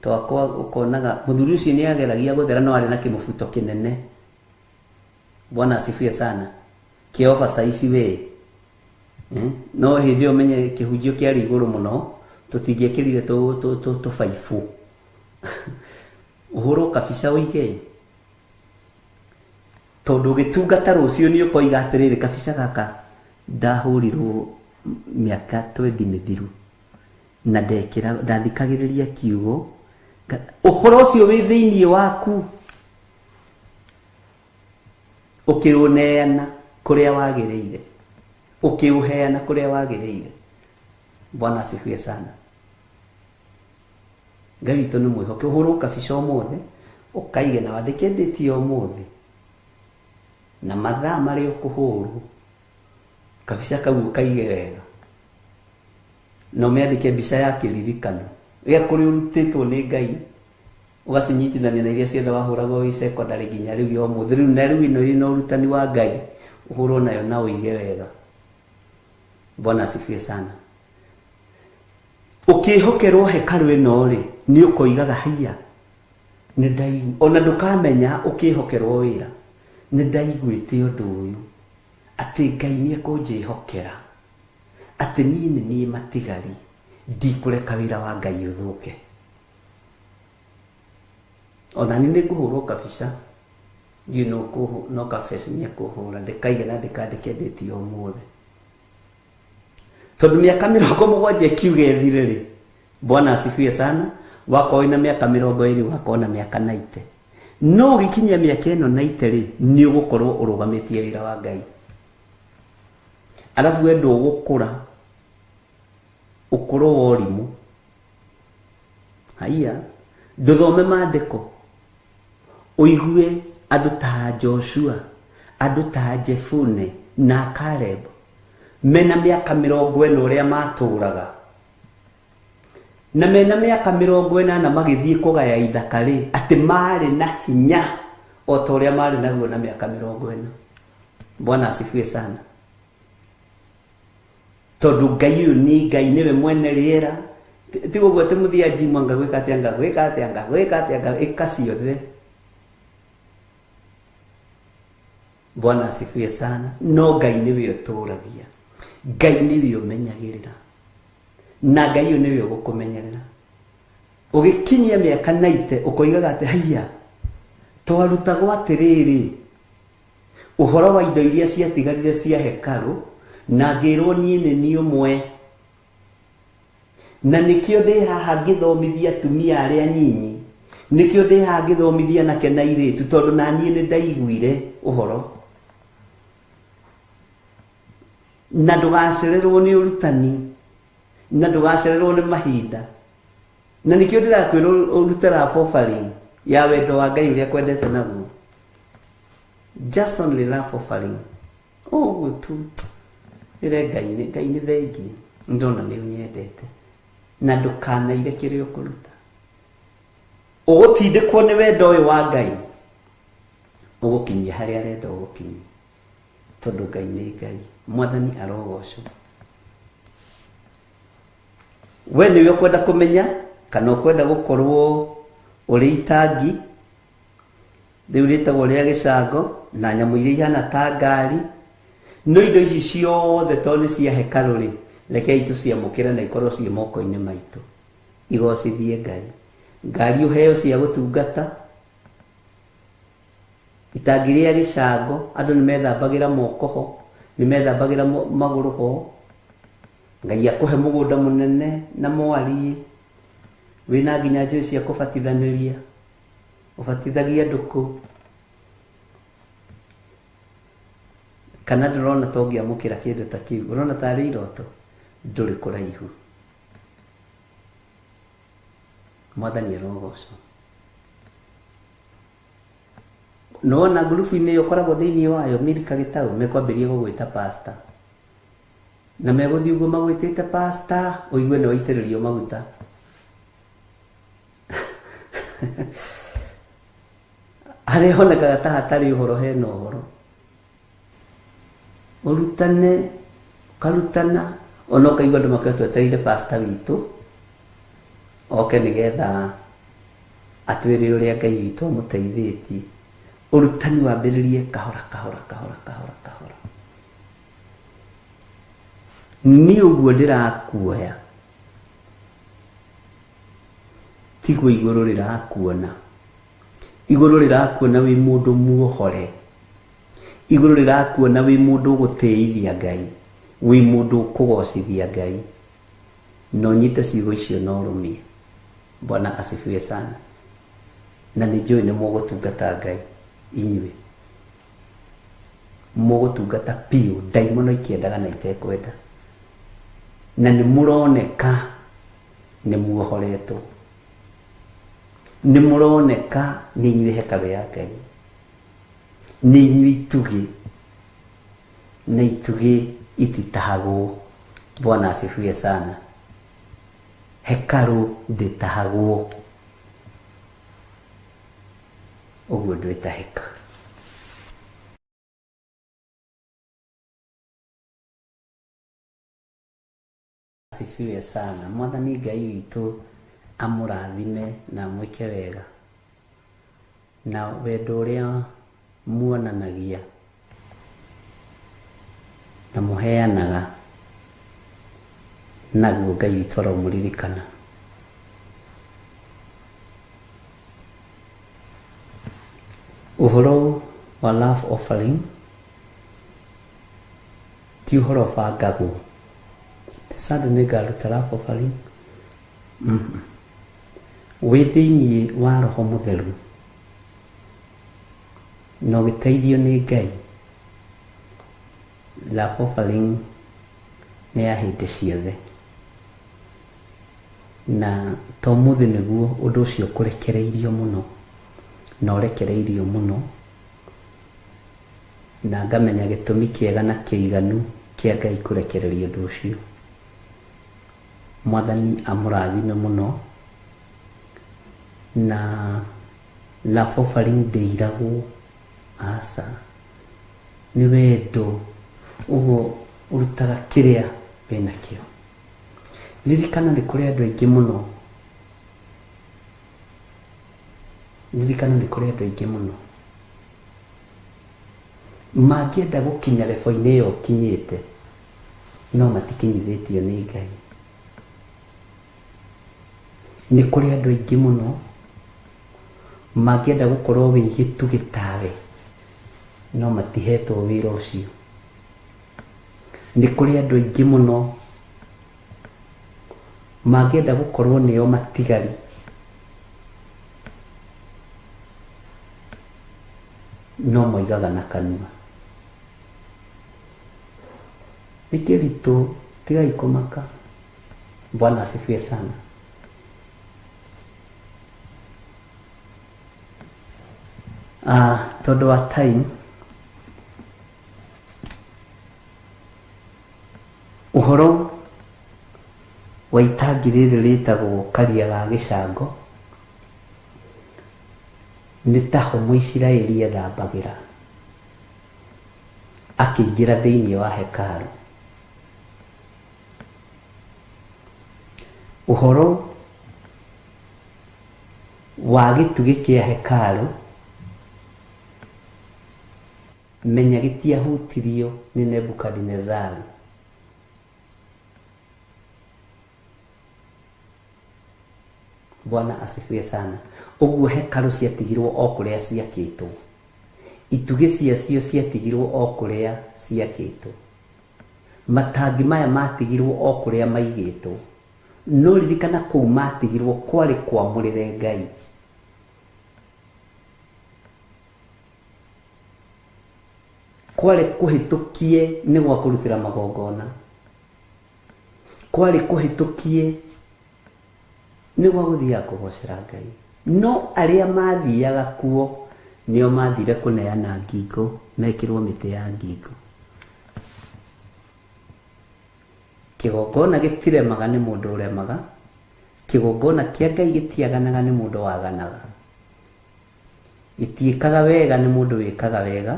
twakwa ũkonaga mũthuri ũcio nĩ ageragia gũthera no arĩ na kĩmũbuto kĩnene. Bwana asifiwe sana. Kĩoba saici we. No hĩndĩ ĩyo menye kĩhunjio kĩarĩ igũrũ mũno tũtingĩekĩrire tũbaibũ. Ũhũrwo kabica ũige tondũ ũgĩtungata rũciũ nĩ ũkoiga atĩrĩrĩ kabica gaka ndahũrirwo mĩaka 20 mĩthiru na ndekĩra ndathikagĩrĩria kiugo. Ũhoro ũcio wĩ thĩinĩ waku ũkĩũneana kũrĩa wagĩrĩire, ũkĩũheana kũrĩa wagĩrĩire. Bwana asifiwe sana. Ngai witũ nĩ mwĩhoke. Ũhũrwo kabica ũmũthĩ ũkaige na wandĩke ndĩti ya ũmũthĩ na mathaa marĩa ũkũhũrwo kabica kau ũkaige wega na ũmĩandĩke mbica ya kĩririkano gĩa kũrĩa ũrutĩtwo nĩ Ngai ũgacinyitithania na iria ciothe wahũragwo wĩ secondary nginya rĩu ya ũmũthĩ. Rĩu na rĩu ĩno ĩna ũrutani wa Ngai ũhũrwo nayo na ũige wega. Bwana asifiwe sana. Ũkĩhokerwo hekarũ ĩno rĩ nĩ ũkoigaga haiya nĩ ndaigua, ona ndũkamenya ũkĩhokerwo wĩra nĩ ndaiguĩte ũndũ ũyũ atĩ Ngai nĩ ekũnjĩhokera atĩ niĩ nĩ niĩ matigari ndikũreka wĩra wa Ngai ũthũke. Ona niĩ nĩngũhũrwo kabica ndiũĩ no kabica nĩ ekũhũra ndĩkaige na ndĩkandĩke ndĩti ya ũmũthĩ tondũ mĩaka 70 ĩkiuga ĩthire rĩ. Bwana asifiwe sana. Wakorwo wĩna mĩaka 20 wakorwo na mĩaka 90 no ũgĩkinyia mĩaka ĩno 90 rĩ nĩ ũgũkorwo ũrũgamĩtie wĩra wa Ngai. Arabu we ndũgũkũra ũkũrũ wa ũrimũ. Haiya ndũthome maandĩko ũigue andũ ta Joshua andũ ta Jefune na Caleb mena mĩaka 40 ũrĩa matũraga na mena mĩaka 40 magĩthiĩ kũgaya ithaka rĩ atĩ marĩ na hinya o ta ũrĩa marĩ naguo na mĩaka 40. Bwana asifiwe sana. Tondũ Ngai ũyũ nĩ Ngai nĩwe mwene rĩera. Ti ũguo atĩ mũthia njimu ngagwĩka atĩa ngagwĩka atĩa ngagwĩka atĩa ĩka ciothe. Bwana asifiwe sana. No Ngai nĩwe ũtũragia, Ngai nĩwe ũmenyagĩrĩra na Ngai ũyũ nĩwe ũgũkũmenyerera. Ũgĩkinyia mĩaka 90 ũkoigaga atĩ haiya twarutagwo atĩrĩrĩ ũhoro wa indo iria ciatigarire cia hekarũ na ngĩrwo niĩ nĩ niĩ ũmwe na nĩkĩo ndĩ haha ngĩthomithia atumia arĩa nyinyi, nĩkĩo ndĩ haha ngĩthomithia anake na airĩtu tondũ na niĩ nĩ ndaiguire ũhoro. Na ndũgacererwo nĩ ũrutani na ndũgacererwo nĩ mahinda na nĩkĩo ndĩrakwĩra ũrute love offering ya wendo wa Ngai ũrĩa kwendete naguo. Just only love offering ũguo tu. Ĩre Ngai Ngai nĩ thengiũ ndona nĩ ũnyendete na ndũkanaire kĩrĩa ũkũruta. Ũgũtindĩkwo nĩ wendo ũyũ wa Ngai ũgũkinyia harĩa arenda ũgũkinyia tondũ Ngai nĩ Ngai. Mwathani arogocwo. We nĩwe ũkwenda kũmenya kana ũkwenda gũkorwo ũrĩ itangi rĩu rĩtagwo rĩa gĩcango na nyamũ iria ihana ta ngari. No indo ici ciothe tondũ nĩ cia hekarũ rĩ rekei tũciamũkĩre na ikorwo ciĩ moko-inĩ maitũ igocithie Ngai. Ngari ũheo cia gũtungata itangi rĩa gĩcango andũ nĩ methambagĩra moko ho nĩ methambagĩra magũrũ ho. Ngai akũhe mũgũnda mũnene na mwariĩ wĩna nginya njũĩ cia kũbatithanĩria ũbatithagia andũ kũu. Kana ndũrona ta ũngĩamũkĩra kĩndũ ta kĩu, ũrona tarĩ iroto, ndũrĩ kũraihu. Mwathani arogocwo. Nĩwona ngurubu-inĩ ĩyo ũkoragwo thĩinĩ wayo Milka Gĩtaũ mekwambĩrĩria gũgwĩta pastor. Na megũthiĩ ũguo magwĩtĩte pastor, ũigue nĩ waitĩrĩrio maguta. Harĩa honekaga ta hatarĩ ũhoro hena ũhoro. Ũrutane, ũkarutana, ona ũkaigua andũ makiuga twetereire pastor witũ oke nĩgetha atwĩre ũrĩa Ngai witũ amũteithĩtie. Ũrutani wambĩrĩrie kahora kahora kahora kahora kahora. Niĩ ũguo ndĩrakuoya tiguo igũrũ rĩrakuona. Igũrũ rĩrakuona wĩ mũndũ muohore. Igũrũ rĩrakuona wĩ mũndũ ũgũtĩithia Ngai, wĩ mũndũ ũkũgocithia Ngai. Na ũnyite ciugo icio na ũrũmie. Bwana asifiwe sana. Na nĩ njũĩ nĩ mũgũtungata Ngai inyuĩ. Mũgũtungata biũ, ndaimono ikĩendaga na itekwenda. Na nĩ mũroneka nĩ muohoretwo. Nĩ mũroneka nĩ inyuĩ hekarũ ya Ngai. Nĩ inyuĩ itugĩ. Na itugĩ ititahagwo. Bwana asifiwe sana. Hekarũ ndĩtahagwo. Ũguo ndwĩtahĩka. Asifiwe sana. Mwathani Ngai witũ amũrathime na amwĩke wega. Na wendo ũrĩa muonanagia na mũheanaga naguo Ngai witũ aromũririkana. Ũhoro wa love offering ti ũhoro ũbangagwo. Ti Sunday nĩ ngaruta love offering. Wĩ thĩiniĩ wa Roho Mũtheru na ũgĩteithio nĩ Ngai, love offering nĩ ya hĩndĩ ciothe. Na to ũmũthĩ nĩguo ũndũ ũcio ũkũrekereirio mũno na ũrekereirio mũno, na ngamenya gĩtũmi kĩega na kĩiganu kĩa Ngai kũrekereria ũndũ ũcio. Mwathani amũrathime mũno. Na love offering ndĩiragwo, aca. Nĩ wendo, ũguo ũrutaga kĩrĩa wĩnakĩo. Ririkana nĩ kũrĩ andũ aingĩ mũno. Ririkana nĩ kũrĩ andũ aingĩ mũno mangĩenda gũkinya lebo-inĩ ĩyo ũkinyĩte, no matikinyithĩtio nĩ Ngai. Nĩ kũrĩ andũ aingĩ mũno mangĩenda gũkorwo wĩ gĩtugĩ tawe, no matihetwo wĩra ũcio. Nĩ kũrĩ andũ aingĩ mũno mangĩenda gũkorwo nĩo matigari, no moigaga na kanua. Nĩ kĩritũ, tigai kũmaka. Bwana asifiwe sana. Tondũ wa time, ũhoro wa itangi rĩrĩ rĩtagwo Karia ga Gĩcango nĩ taho Mũisiraeli ethambagĩra akĩingĩra thĩinĩ wa hekarũ. Ũhoro wa gĩtugĩ kĩa hekarũ menya gĩtiahutirio nĩ Nebukadinezari. Bwana asifiwe sana. Ũguo hekarũ ciatigirwo o kũrĩa ciakĩtwo. Itugĩ ciacio ciatigirwo o kũrĩa ciakĩtwo. Matangi maya matigirwo o kũrĩa maigĩtwo. No ririkana kũu matigirwo kwarĩ kwamũrĩre Ngai. Kwarĩ kũhĩtũkie nĩ gwa kũrutĩra magongona. Kwarĩ kũhĩtũkie nĩ gwa gũthiaga kũgocera Ngai. No arĩa mathiaga kuo nĩo mathire kũneana ngingo, mekĩrwo mĩtĩ ya ngingo. Kĩgongona gĩtiremaga nĩ mũndũ ũremaga, kĩgongona kĩa Ngai gĩtiaganaga nĩ mũndũ waganaga, gĩtiĩkaga wega nĩ mũndũ wĩkaga wega.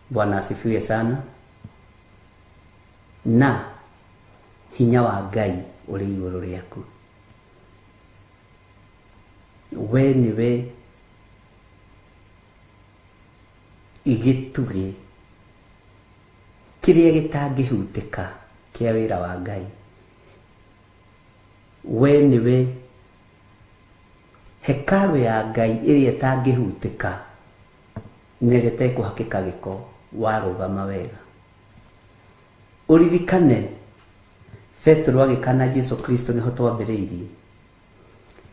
Bwana asifiwe sana. Na hinya wa Ngai ũrĩ igũrũ rĩaku. We nĩwe gĩtugĩ kĩrĩa gĩtangĩhutĩka kĩa wĩra wa Ngai. We nĩwe hekarũ ya Ngai ĩrĩa ĩtangĩhutĩka na ĩrĩa ĩtekũhakĩka gĩko warũgama wega. Ũririkane Petero agĩkana Jesu Kristo nĩho twambĩrĩirie.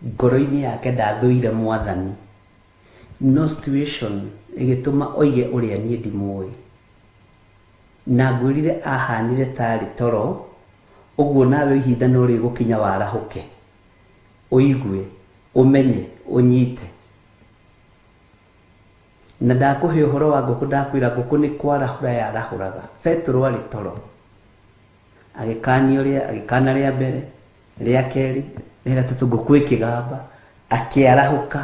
Ngoro-inĩ yake ndathũire Mwathani, no situation ĩgĩtũma oige ũrĩa niĩ ndimũĩ. Na ngwĩrire ahanire tarĩ toro, ũguo nawe ihinda no rĩgũkinya warahũke, ũigue, ũmenye, ũnyite. Na ndakũhe ũhoro wa ngũkũ, ndakwĩra ngũkũ nĩ kwarahũra yarahũraga. Petero arĩ toro, agĩkanio rĩa, agĩkana rĩa mbere, rĩa kerĩ, rĩa gatatũ, ngũkũ ĩkĩgamba, akĩarahũka.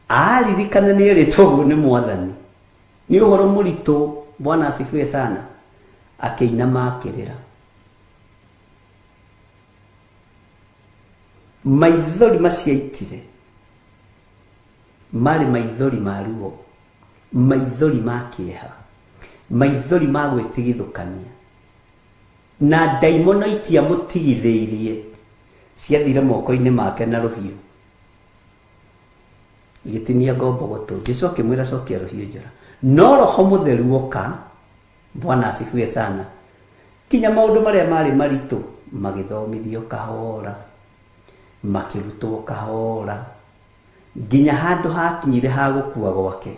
Aririkana nĩ erĩtwo ũguo nĩ Mwathani. Nĩ ũhoro mũritũ, Bwana asifiwe sana. Akĩinama akĩrĩra. Maithori macio aitire marĩ maithori ma ruo, maithori ma kĩeha, maithori ma gwĩtigithũkania. Na ndaimono itiamũtigithĩirie, ciathire moko-inĩ make na rũhiũ, igĩtinia ngombo gũtũ. Jesu akĩmwĩra cokia rũhiũ njora. No Roho Mũtheru oka, Bwana asifiwe sana, kinya maũndũ marĩa marĩ maritũ magĩthomithio kahora, makĩrutwo kahora, nginya handũ hakinyire ha gũkua gwake.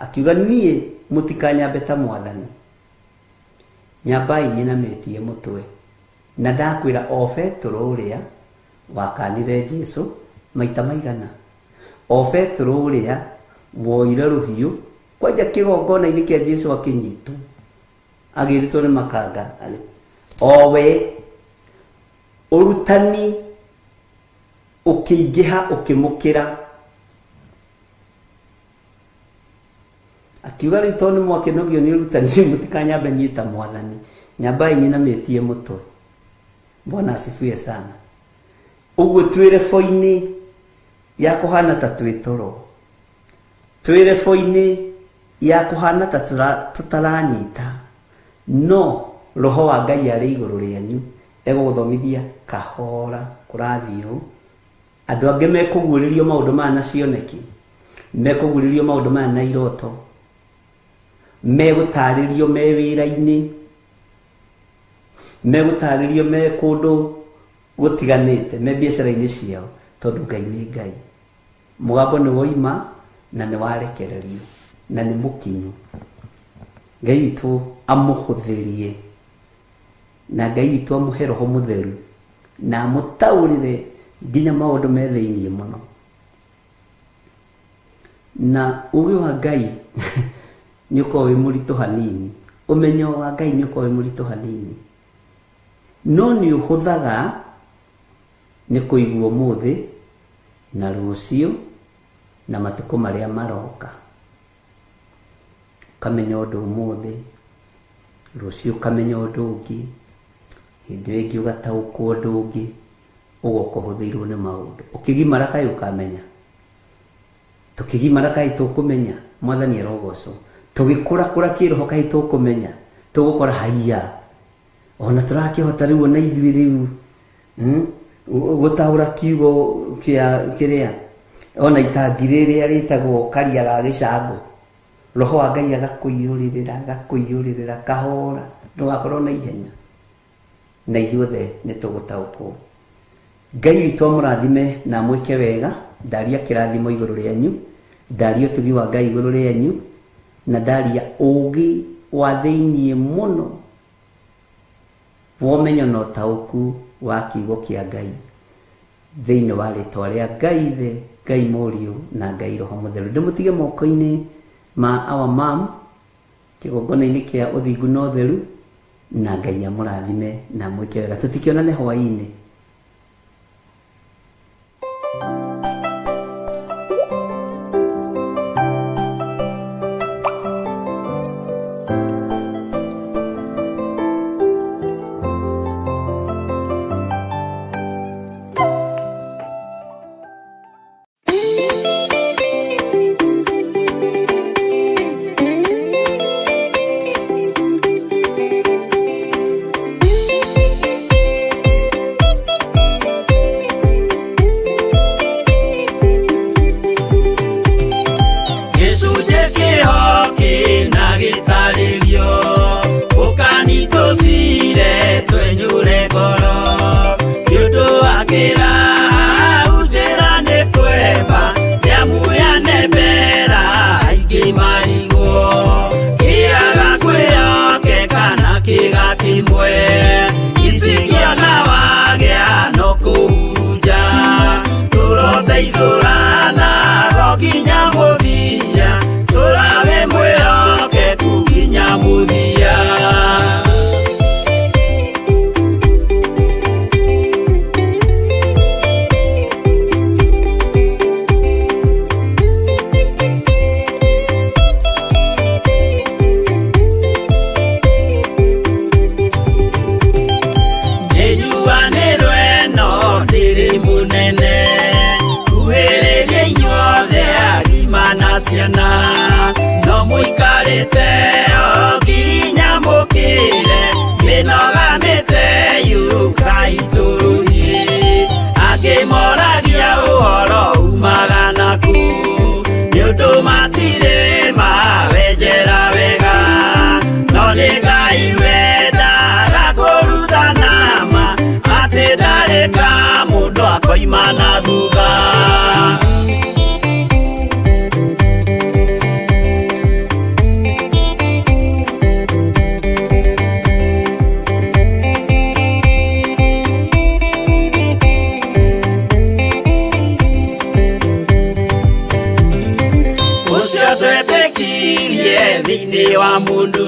Akiuga niĩ mũtikanyambe ta Mwathani, nyambai nyinamĩtie mũtwe. Na ndakwĩra o Petero ũrĩa wakanire Jesu maita maigana, o Petero ũrĩa woire rũhiũ kwanja kĩgongona-inĩ kĩa Jesu akĩnyitwo, agĩrĩtwo nĩ makanga, o we ũrutani ũkĩingĩha ũkĩmũkĩra. Akiuga rĩu tondũ nĩ mwakĩnogio nĩ ũrutani, mũtikanyambe niĩ ta Mwathani, nyambai nyinamĩtie mũtwe. Bwana asifiwe sana. Ũguo twĩ rebo-inĩ ya kũhana ta twĩ toro, twĩ rebo-inĩ ya kũhana ta tũtaranyita, no Roho wa Ngai arĩ igũrũ rĩanyu, egũgũthomithia kahora kũrathiĩ ũũ. Andũ angĩ mekũguũrĩrio maũndũ maya na cioneki, mekũguũrĩrio maũndũ maya na iroto, megũtarĩrio me wĩra-inĩ, megũtarĩrio me kũndũ gũtiganĩte, me biacara-inĩ ciao, tondũ Ngai nĩ Ngai. Mũgambo nĩ woima na nĩ warekererio na nĩ mũkinyu. Ngai witũ amũhũthĩrie, na Ngai witũ amũhe Roho Mũtheru na amũtaũrĩre nginya maũndũ me thĩiniĩ mũno. Na ũũgĩ wa Ngai nĩ ũkoragwo wĩ mũritũ hanini, ũmenyo wa Ngai nĩ ũkoragwo wĩ mũritũ hanini, no nĩ ũhũthaga nĩ kũigua ũmũthĩ na rũciũ na matukũ marĩa maroka. Ũkamenya ũndũ ũmũthĩ, rũciũ ũkamenya ũndũ ũngĩ, hĩndĩ ĩyo ĩngĩ ũgataũkwo ũndũ ũngĩ, ũgoka ũhũthĩirwo nĩ maũndũ. Ũkĩgimara kaĩ ũkamenya, tũkĩgimara kaĩ tũkũmenya, Mwathani arogocwo. Tũgĩkũrakũra kĩroho kaĩ tũkũmenya, tũgũkora haiya ona tũrakĩhota rĩu ona ithuĩ rĩu gũtaũra kiugo kĩa kĩrĩa ona itangi rĩrĩa rĩtagwo karia ga gĩcango. Roho wa Ngai agakũiyũrĩrĩra, agakũiyũrĩrĩra kahora, ndũgakorwo na ihenya, na ithuothe nĩ tũgũtaũkwo. Ngai witũ amũrathime na amwĩke wega. Ndaria kĩrathimo igũrũ rĩanyu, ndaria ũtugi wa Ngai igũrũ rĩanyu, na ndaria ũũgĩ wa thĩiniĩ mũno wa ũmenyo na ũtaũku wa kiugo kĩa Ngai thĩinĩ wa rĩtwa rĩa Ngai Ithe, Ngai Mũriũ na Ngai Roho Mũtheru. Ndĩmũtige moko-inĩ ma our mom kĩgongona-inĩ kĩa ũthingu na ũtheru. Na Ngai amũrathime na amwĩke wega. Tũtikĩonane hwaĩ-inĩ. Gĩcunjĩ kĩho kĩna gĩtarĩrio ũkani tũcire twenyũre ngoro nĩ ũndũ wa kĩraha njĩra nĩ kwemba nĩamu yanembera aingĩ marigwo kĩaga kwĩyoke kana kĩga kĩmwe icikĩona wagĩa no kũhurunja tũroteithũrana go nginya mũthia tũrawe mwĩhokeku nginya mũthia. Nĩnjuanĩrwo ĩno ndĩrĩ mũnene kuhĩrĩria inyuothe agima na ciana no mũikarĩte o nginya mũkĩre mĩnoga mĩte yũkai tũrũthiĩ angĩ moragia ũhoro umaga naku nĩ ũndũ matirĩ mawenjera wega no nĩ Ngai wendaga kũrutana ma atĩ ndarĩ ka mũndũ akoima na thutha. Ũcio twetĩkirie thĩinĩ wa mũndũ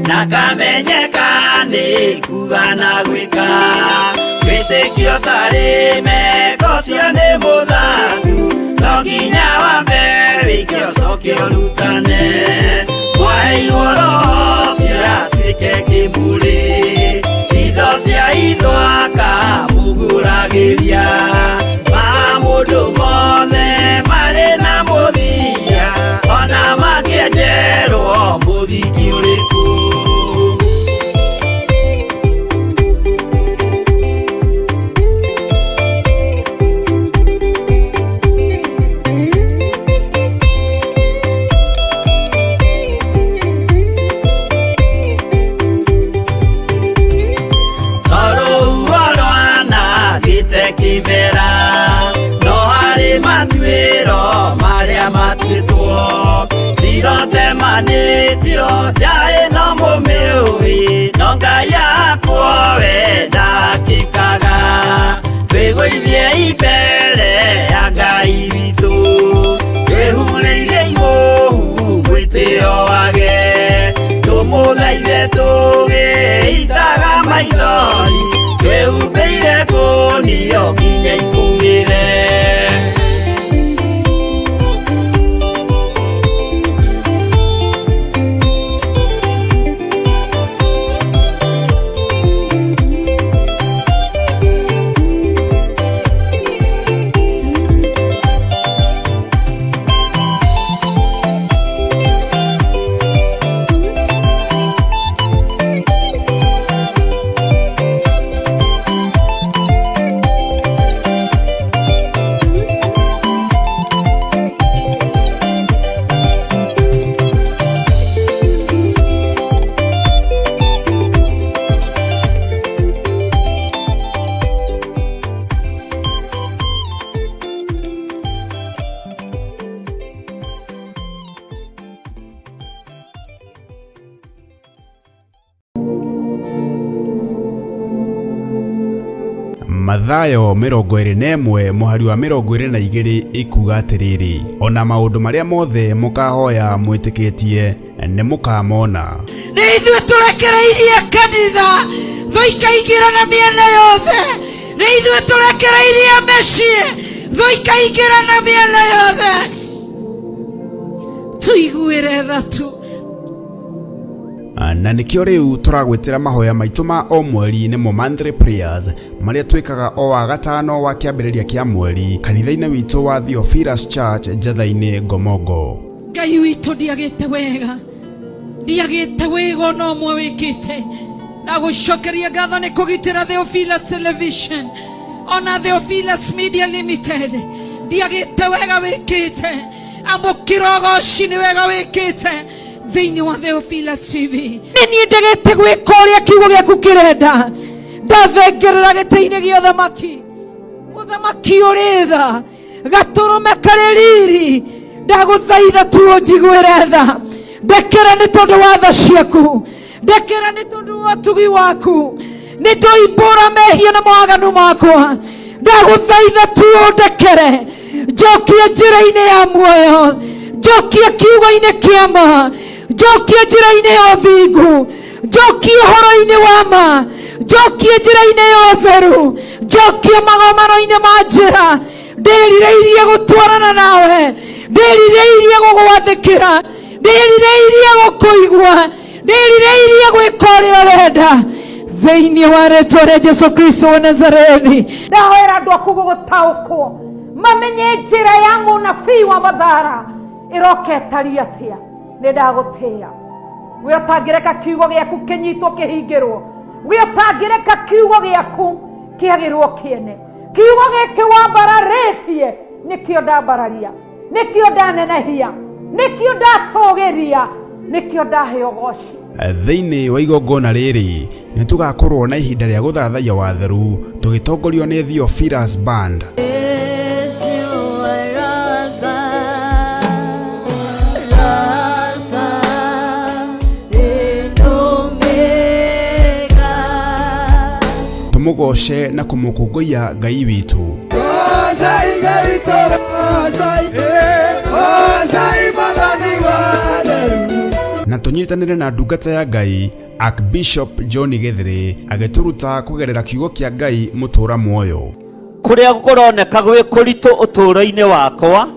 na kamenyeka nĩ kuga na gwĩka wĩtĩkio tarĩ meko ũcio nĩ mũthaku no nginya wambe wĩke ũcoke ũrutane kwaheirwo roho ũcio atuĩke kĩmũrĩ itho cia itho akamũgũragĩria ma mũndũ mothe marĩ na mũthia ona mangĩenjerwo mũthingi ũrĩkũ. Tondũ rwanangĩte kĩmera no harĩ matuĩro marĩa matuĩtwo cirotemanĩtio nja ĩno mũmĩũĩ no Ngai akwo we ndakĩkaga twĩgũithie mbere ya Ngai witũ twĩhurĩire imũhu mwĩtĩo wage tũmũthaithe tũgĩitaga maithori twĩhumbĩire kũnio nginya ikũmĩre. Mathayo 21 mũhari wa 22 ikuga atĩrĩrĩ, ona maũndũ marĩa mothe mũkahoya mwĩtĩkĩtie Nĩ mũkamona. Nĩ ithuĩ tũrekereirie kanitha thũ ikaingĩra na mĩena yothe. Nĩ ithuĩ tũrekereirie mĩciĩ thũ ikaingĩra na mĩena yothe. Tũiguĩre tha tu. Na nĩkĩo rĩu tũragwĩtĩra mahoya maitũ ma o mweri, nĩmo monthly prayers, marĩa twĩkaga o wa gatano wa kĩambĩrĩria kĩa mweri kanitha-inĩ witũ wa Theophilus Church, Njatha-inĩ, Ngomongo. Ngai witũ, ndiagĩte wega, ndiagĩte wega ona ũmwe wĩkĩte. Na gũcokeria ngatho nĩ kũgitĩra Theophilus Television ona Theophilus Media Limited. Ndiagĩte wega wĩkĩte. Amũkĩra ũgoci nĩ wega wĩkĩte thĩinĩ wa Theophilus TV. Nĩ niĩ ndegete gwĩka ũrĩa kiugo gĩaku kĩrenda. Ndathengerera gĩtĩ-inĩ gĩa ũthamaki, mũthamaki ũrĩ tha, gatũrũme karĩ riri. Ndagũthaitha tu ũnjiguĩre tha. Ndekera nĩ tondũ wa tha ciaku, ndekera nĩ tondũ wa ũtugi waku. Nĩ ndoimbũra mehia na mawaganu makwa. Ndagũthaitha tu ũndekere, njokie njĩra-inĩ ya muoyo, njokie kiugo-inĩ kĩa ma, njokie njĩra-inĩ ya ũthingu, njokie ũhoro-inĩ wa ma, njokie njĩra-inĩ ya ũtheru, njokie magomano-inĩ ma njĩra. Ndĩrirĩirie gũtwarana nawe, ndĩrirĩirie gũgwathĩkĩra, ndĩrirĩirie gũkũigua, ndĩrirĩirie gwĩka ũrĩa ũrenda, thĩinĩ wa rĩtwa rĩa Jesu Kristo wa Nazarethi. Ndahoera andũ aku gũgũtaũkwo, mamenye njĩra ya mũnabii wa mathara ĩroka ĩtariĩ atĩa. Nĩ ndagũtĩĩa we ũtangĩreka kiugo gĩaku kĩnyitwo kĩhingĩrwo, we ũtangĩreka kiugo gĩaku kĩagĩrwo kĩene. Kiugo gĩkĩ wambararĩtie nĩkĩo ndambararia, nĩkĩo ndanenehia, nĩkĩo ndatũgĩria, nĩkĩo ndahe ũgoci. Thĩinĩ wa igongona rĩrĩ nĩ tũgakorwo na ihinda rĩa gũthathaiya watheru tũgĩtongorio nĩ Theophilus Band. You are Alpha, Alpha and Omega. Tũmũgoce na kũmũkũngũiya Ngai witũ. Goocai Ngai witũ, goocai, goocai Mwathani wa theru. Na tũnyitanĩre na ndungata ya Ngai Archbishop John Gĩthĩrĩ agĩtũruta kũgerera kiugo kĩa Ngai mũtũra muoyo. Kũrĩa kũroneka gwĩ kũritũ ũtũũro-inĩ wakwa,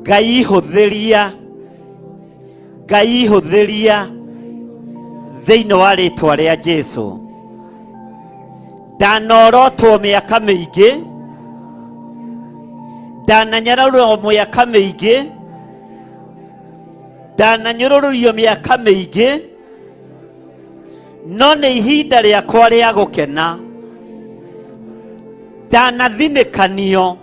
Ngai hũthĩria, Ngai hũthĩria, thĩinĩ wa rĩtwa rĩa Jesu. Ndanorotwo mĩaka mĩingĩ, ndananyararwo mĩaka mĩingĩ, ndananyũrũrũrio mĩaka mĩingĩ, no nĩ ihinda rĩakwa rĩa gũkena. Ndanathinĩkanio,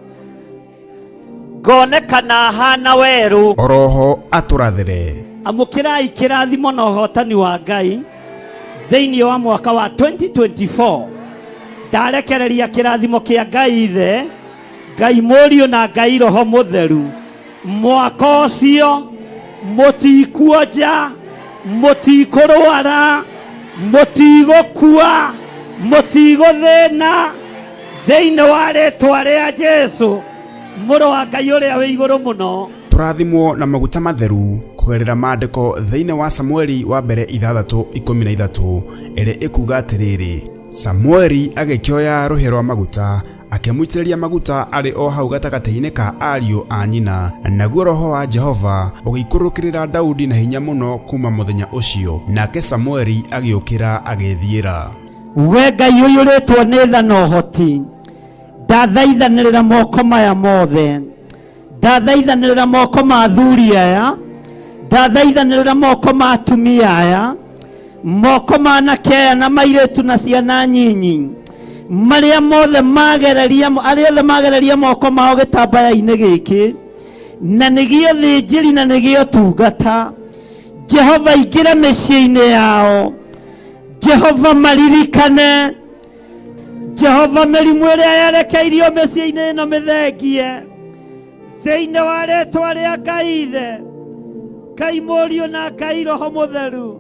ngonekana hana werũ. Oroho atũrathĩre. Amũkĩrai kĩrathimo na ũhotani wa Ngai thĩinĩ wa mwaka wa 2024. Ndarekereria kĩrathimo kĩa Ngai Ithe, Ngai Mũriũ na Ngai Roho Mũtheru. Mwaka ũcio mũtikuonja, mũtikũrwara, mũtigũkua, mũtigũthĩna, thĩinĩ wa rĩtwa rĩa Jesu, mũrũ wa Ngai ũrĩa wĩ igũrũ mũno. Tũrathimwo na maguta matheru kũgerera maandĩko thĩinĩ wa Samueli wa mbere 6:13, ĩrĩa ĩkuga atĩrĩrĩ: Samueli agĩkĩoya rũhĩa rwa maguta, akĩmũitĩrĩria maguta arĩ o hau gatagatĩ-inĩ ka ariũ a nyina, naguo roho wa Jehova ũgĩikũrũkĩrĩra Daudi na hinya mũno kuma mũthenya ũcio. Nake Samueli agĩũkĩra agĩthiĩra. We Ngai ũiyũrĩtwo nĩ tha na ũhoti, ndathaithanĩrĩra moko maya mothe, ndathaithanĩrĩra moko ma athuri aya, ndathaithanĩrĩra moko ma atumia aya, moko ma anake aya na mairĩtu na ciana nyinyi, marĩa mothe magereria, arĩa othe magereria moko mao gĩtambaya-inĩ gĩkĩ, na nĩgĩo thĩnjĩri na nĩgĩo tungata. Jehova, ingĩra mĩciĩ-inĩ yao. Jehova, maririkane. Jehova, mĩrimũ ĩrĩa yerekeirio mĩciĩ-inĩ ĩno mĩthengie, thĩinĩ wa rĩtwa rĩa Ngai Ithe, Ngai Mũriũ na Ngai Roho Mũtheru.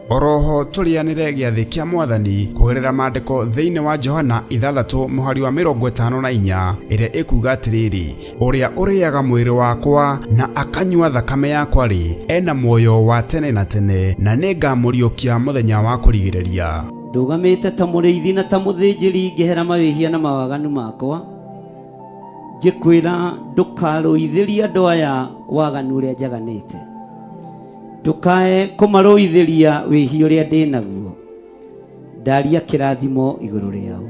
Oroho tũrĩanĩre gĩathĩ kĩa Mwathani kũgerera maandĩko thĩinĩ wa Johana 6 mũhari wa 54 ĩrĩa ĩkuga atĩrĩrĩ, ũrĩa ũrĩaga mwĩrĩ wakwa na akanyua thakame yakwa rĩ, ena muoyo wa tene na tene, na nĩngamũriũkia mũthenya wa kũrigĩrĩria. Ndũgamĩte ta mũrĩithi na ta mũthĩnjĩri ngĩhera mawĩhia na mawaganu makwa, ngĩkwĩra ndũkarũithĩrie andũ aya waganu ũrĩa njaganĩte, ndũkae kũmarũithĩria wĩhia ũrĩa ndĩ naguo. Ndaria kĩrathimo igũrũ rĩao,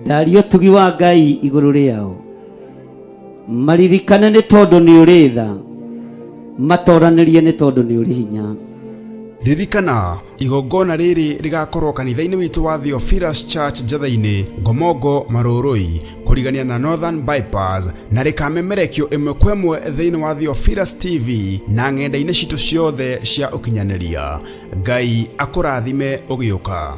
ndaria ũtugi wa Ngai igũrũ rĩao, maririkane nĩ tondũ nĩ ũrĩ tha, matoranĩrie nĩ tondũ nĩ ũrĩ hinya. Ririkana, igongona rĩrĩ rĩgakorwo kanitha-inĩ witũ wa Theophilus Church Njatha-inĩ, Ngomongo, Marũrũi, kũrigania na Northern Bypass, na rĩkamemerekio ĩmwe kwa ĩmwe thĩinĩ wa Theophilus TV na ng'enda-inĩ citũ ciothe cia ũkinyanĩria. Ngai akũrathime ũgĩũka.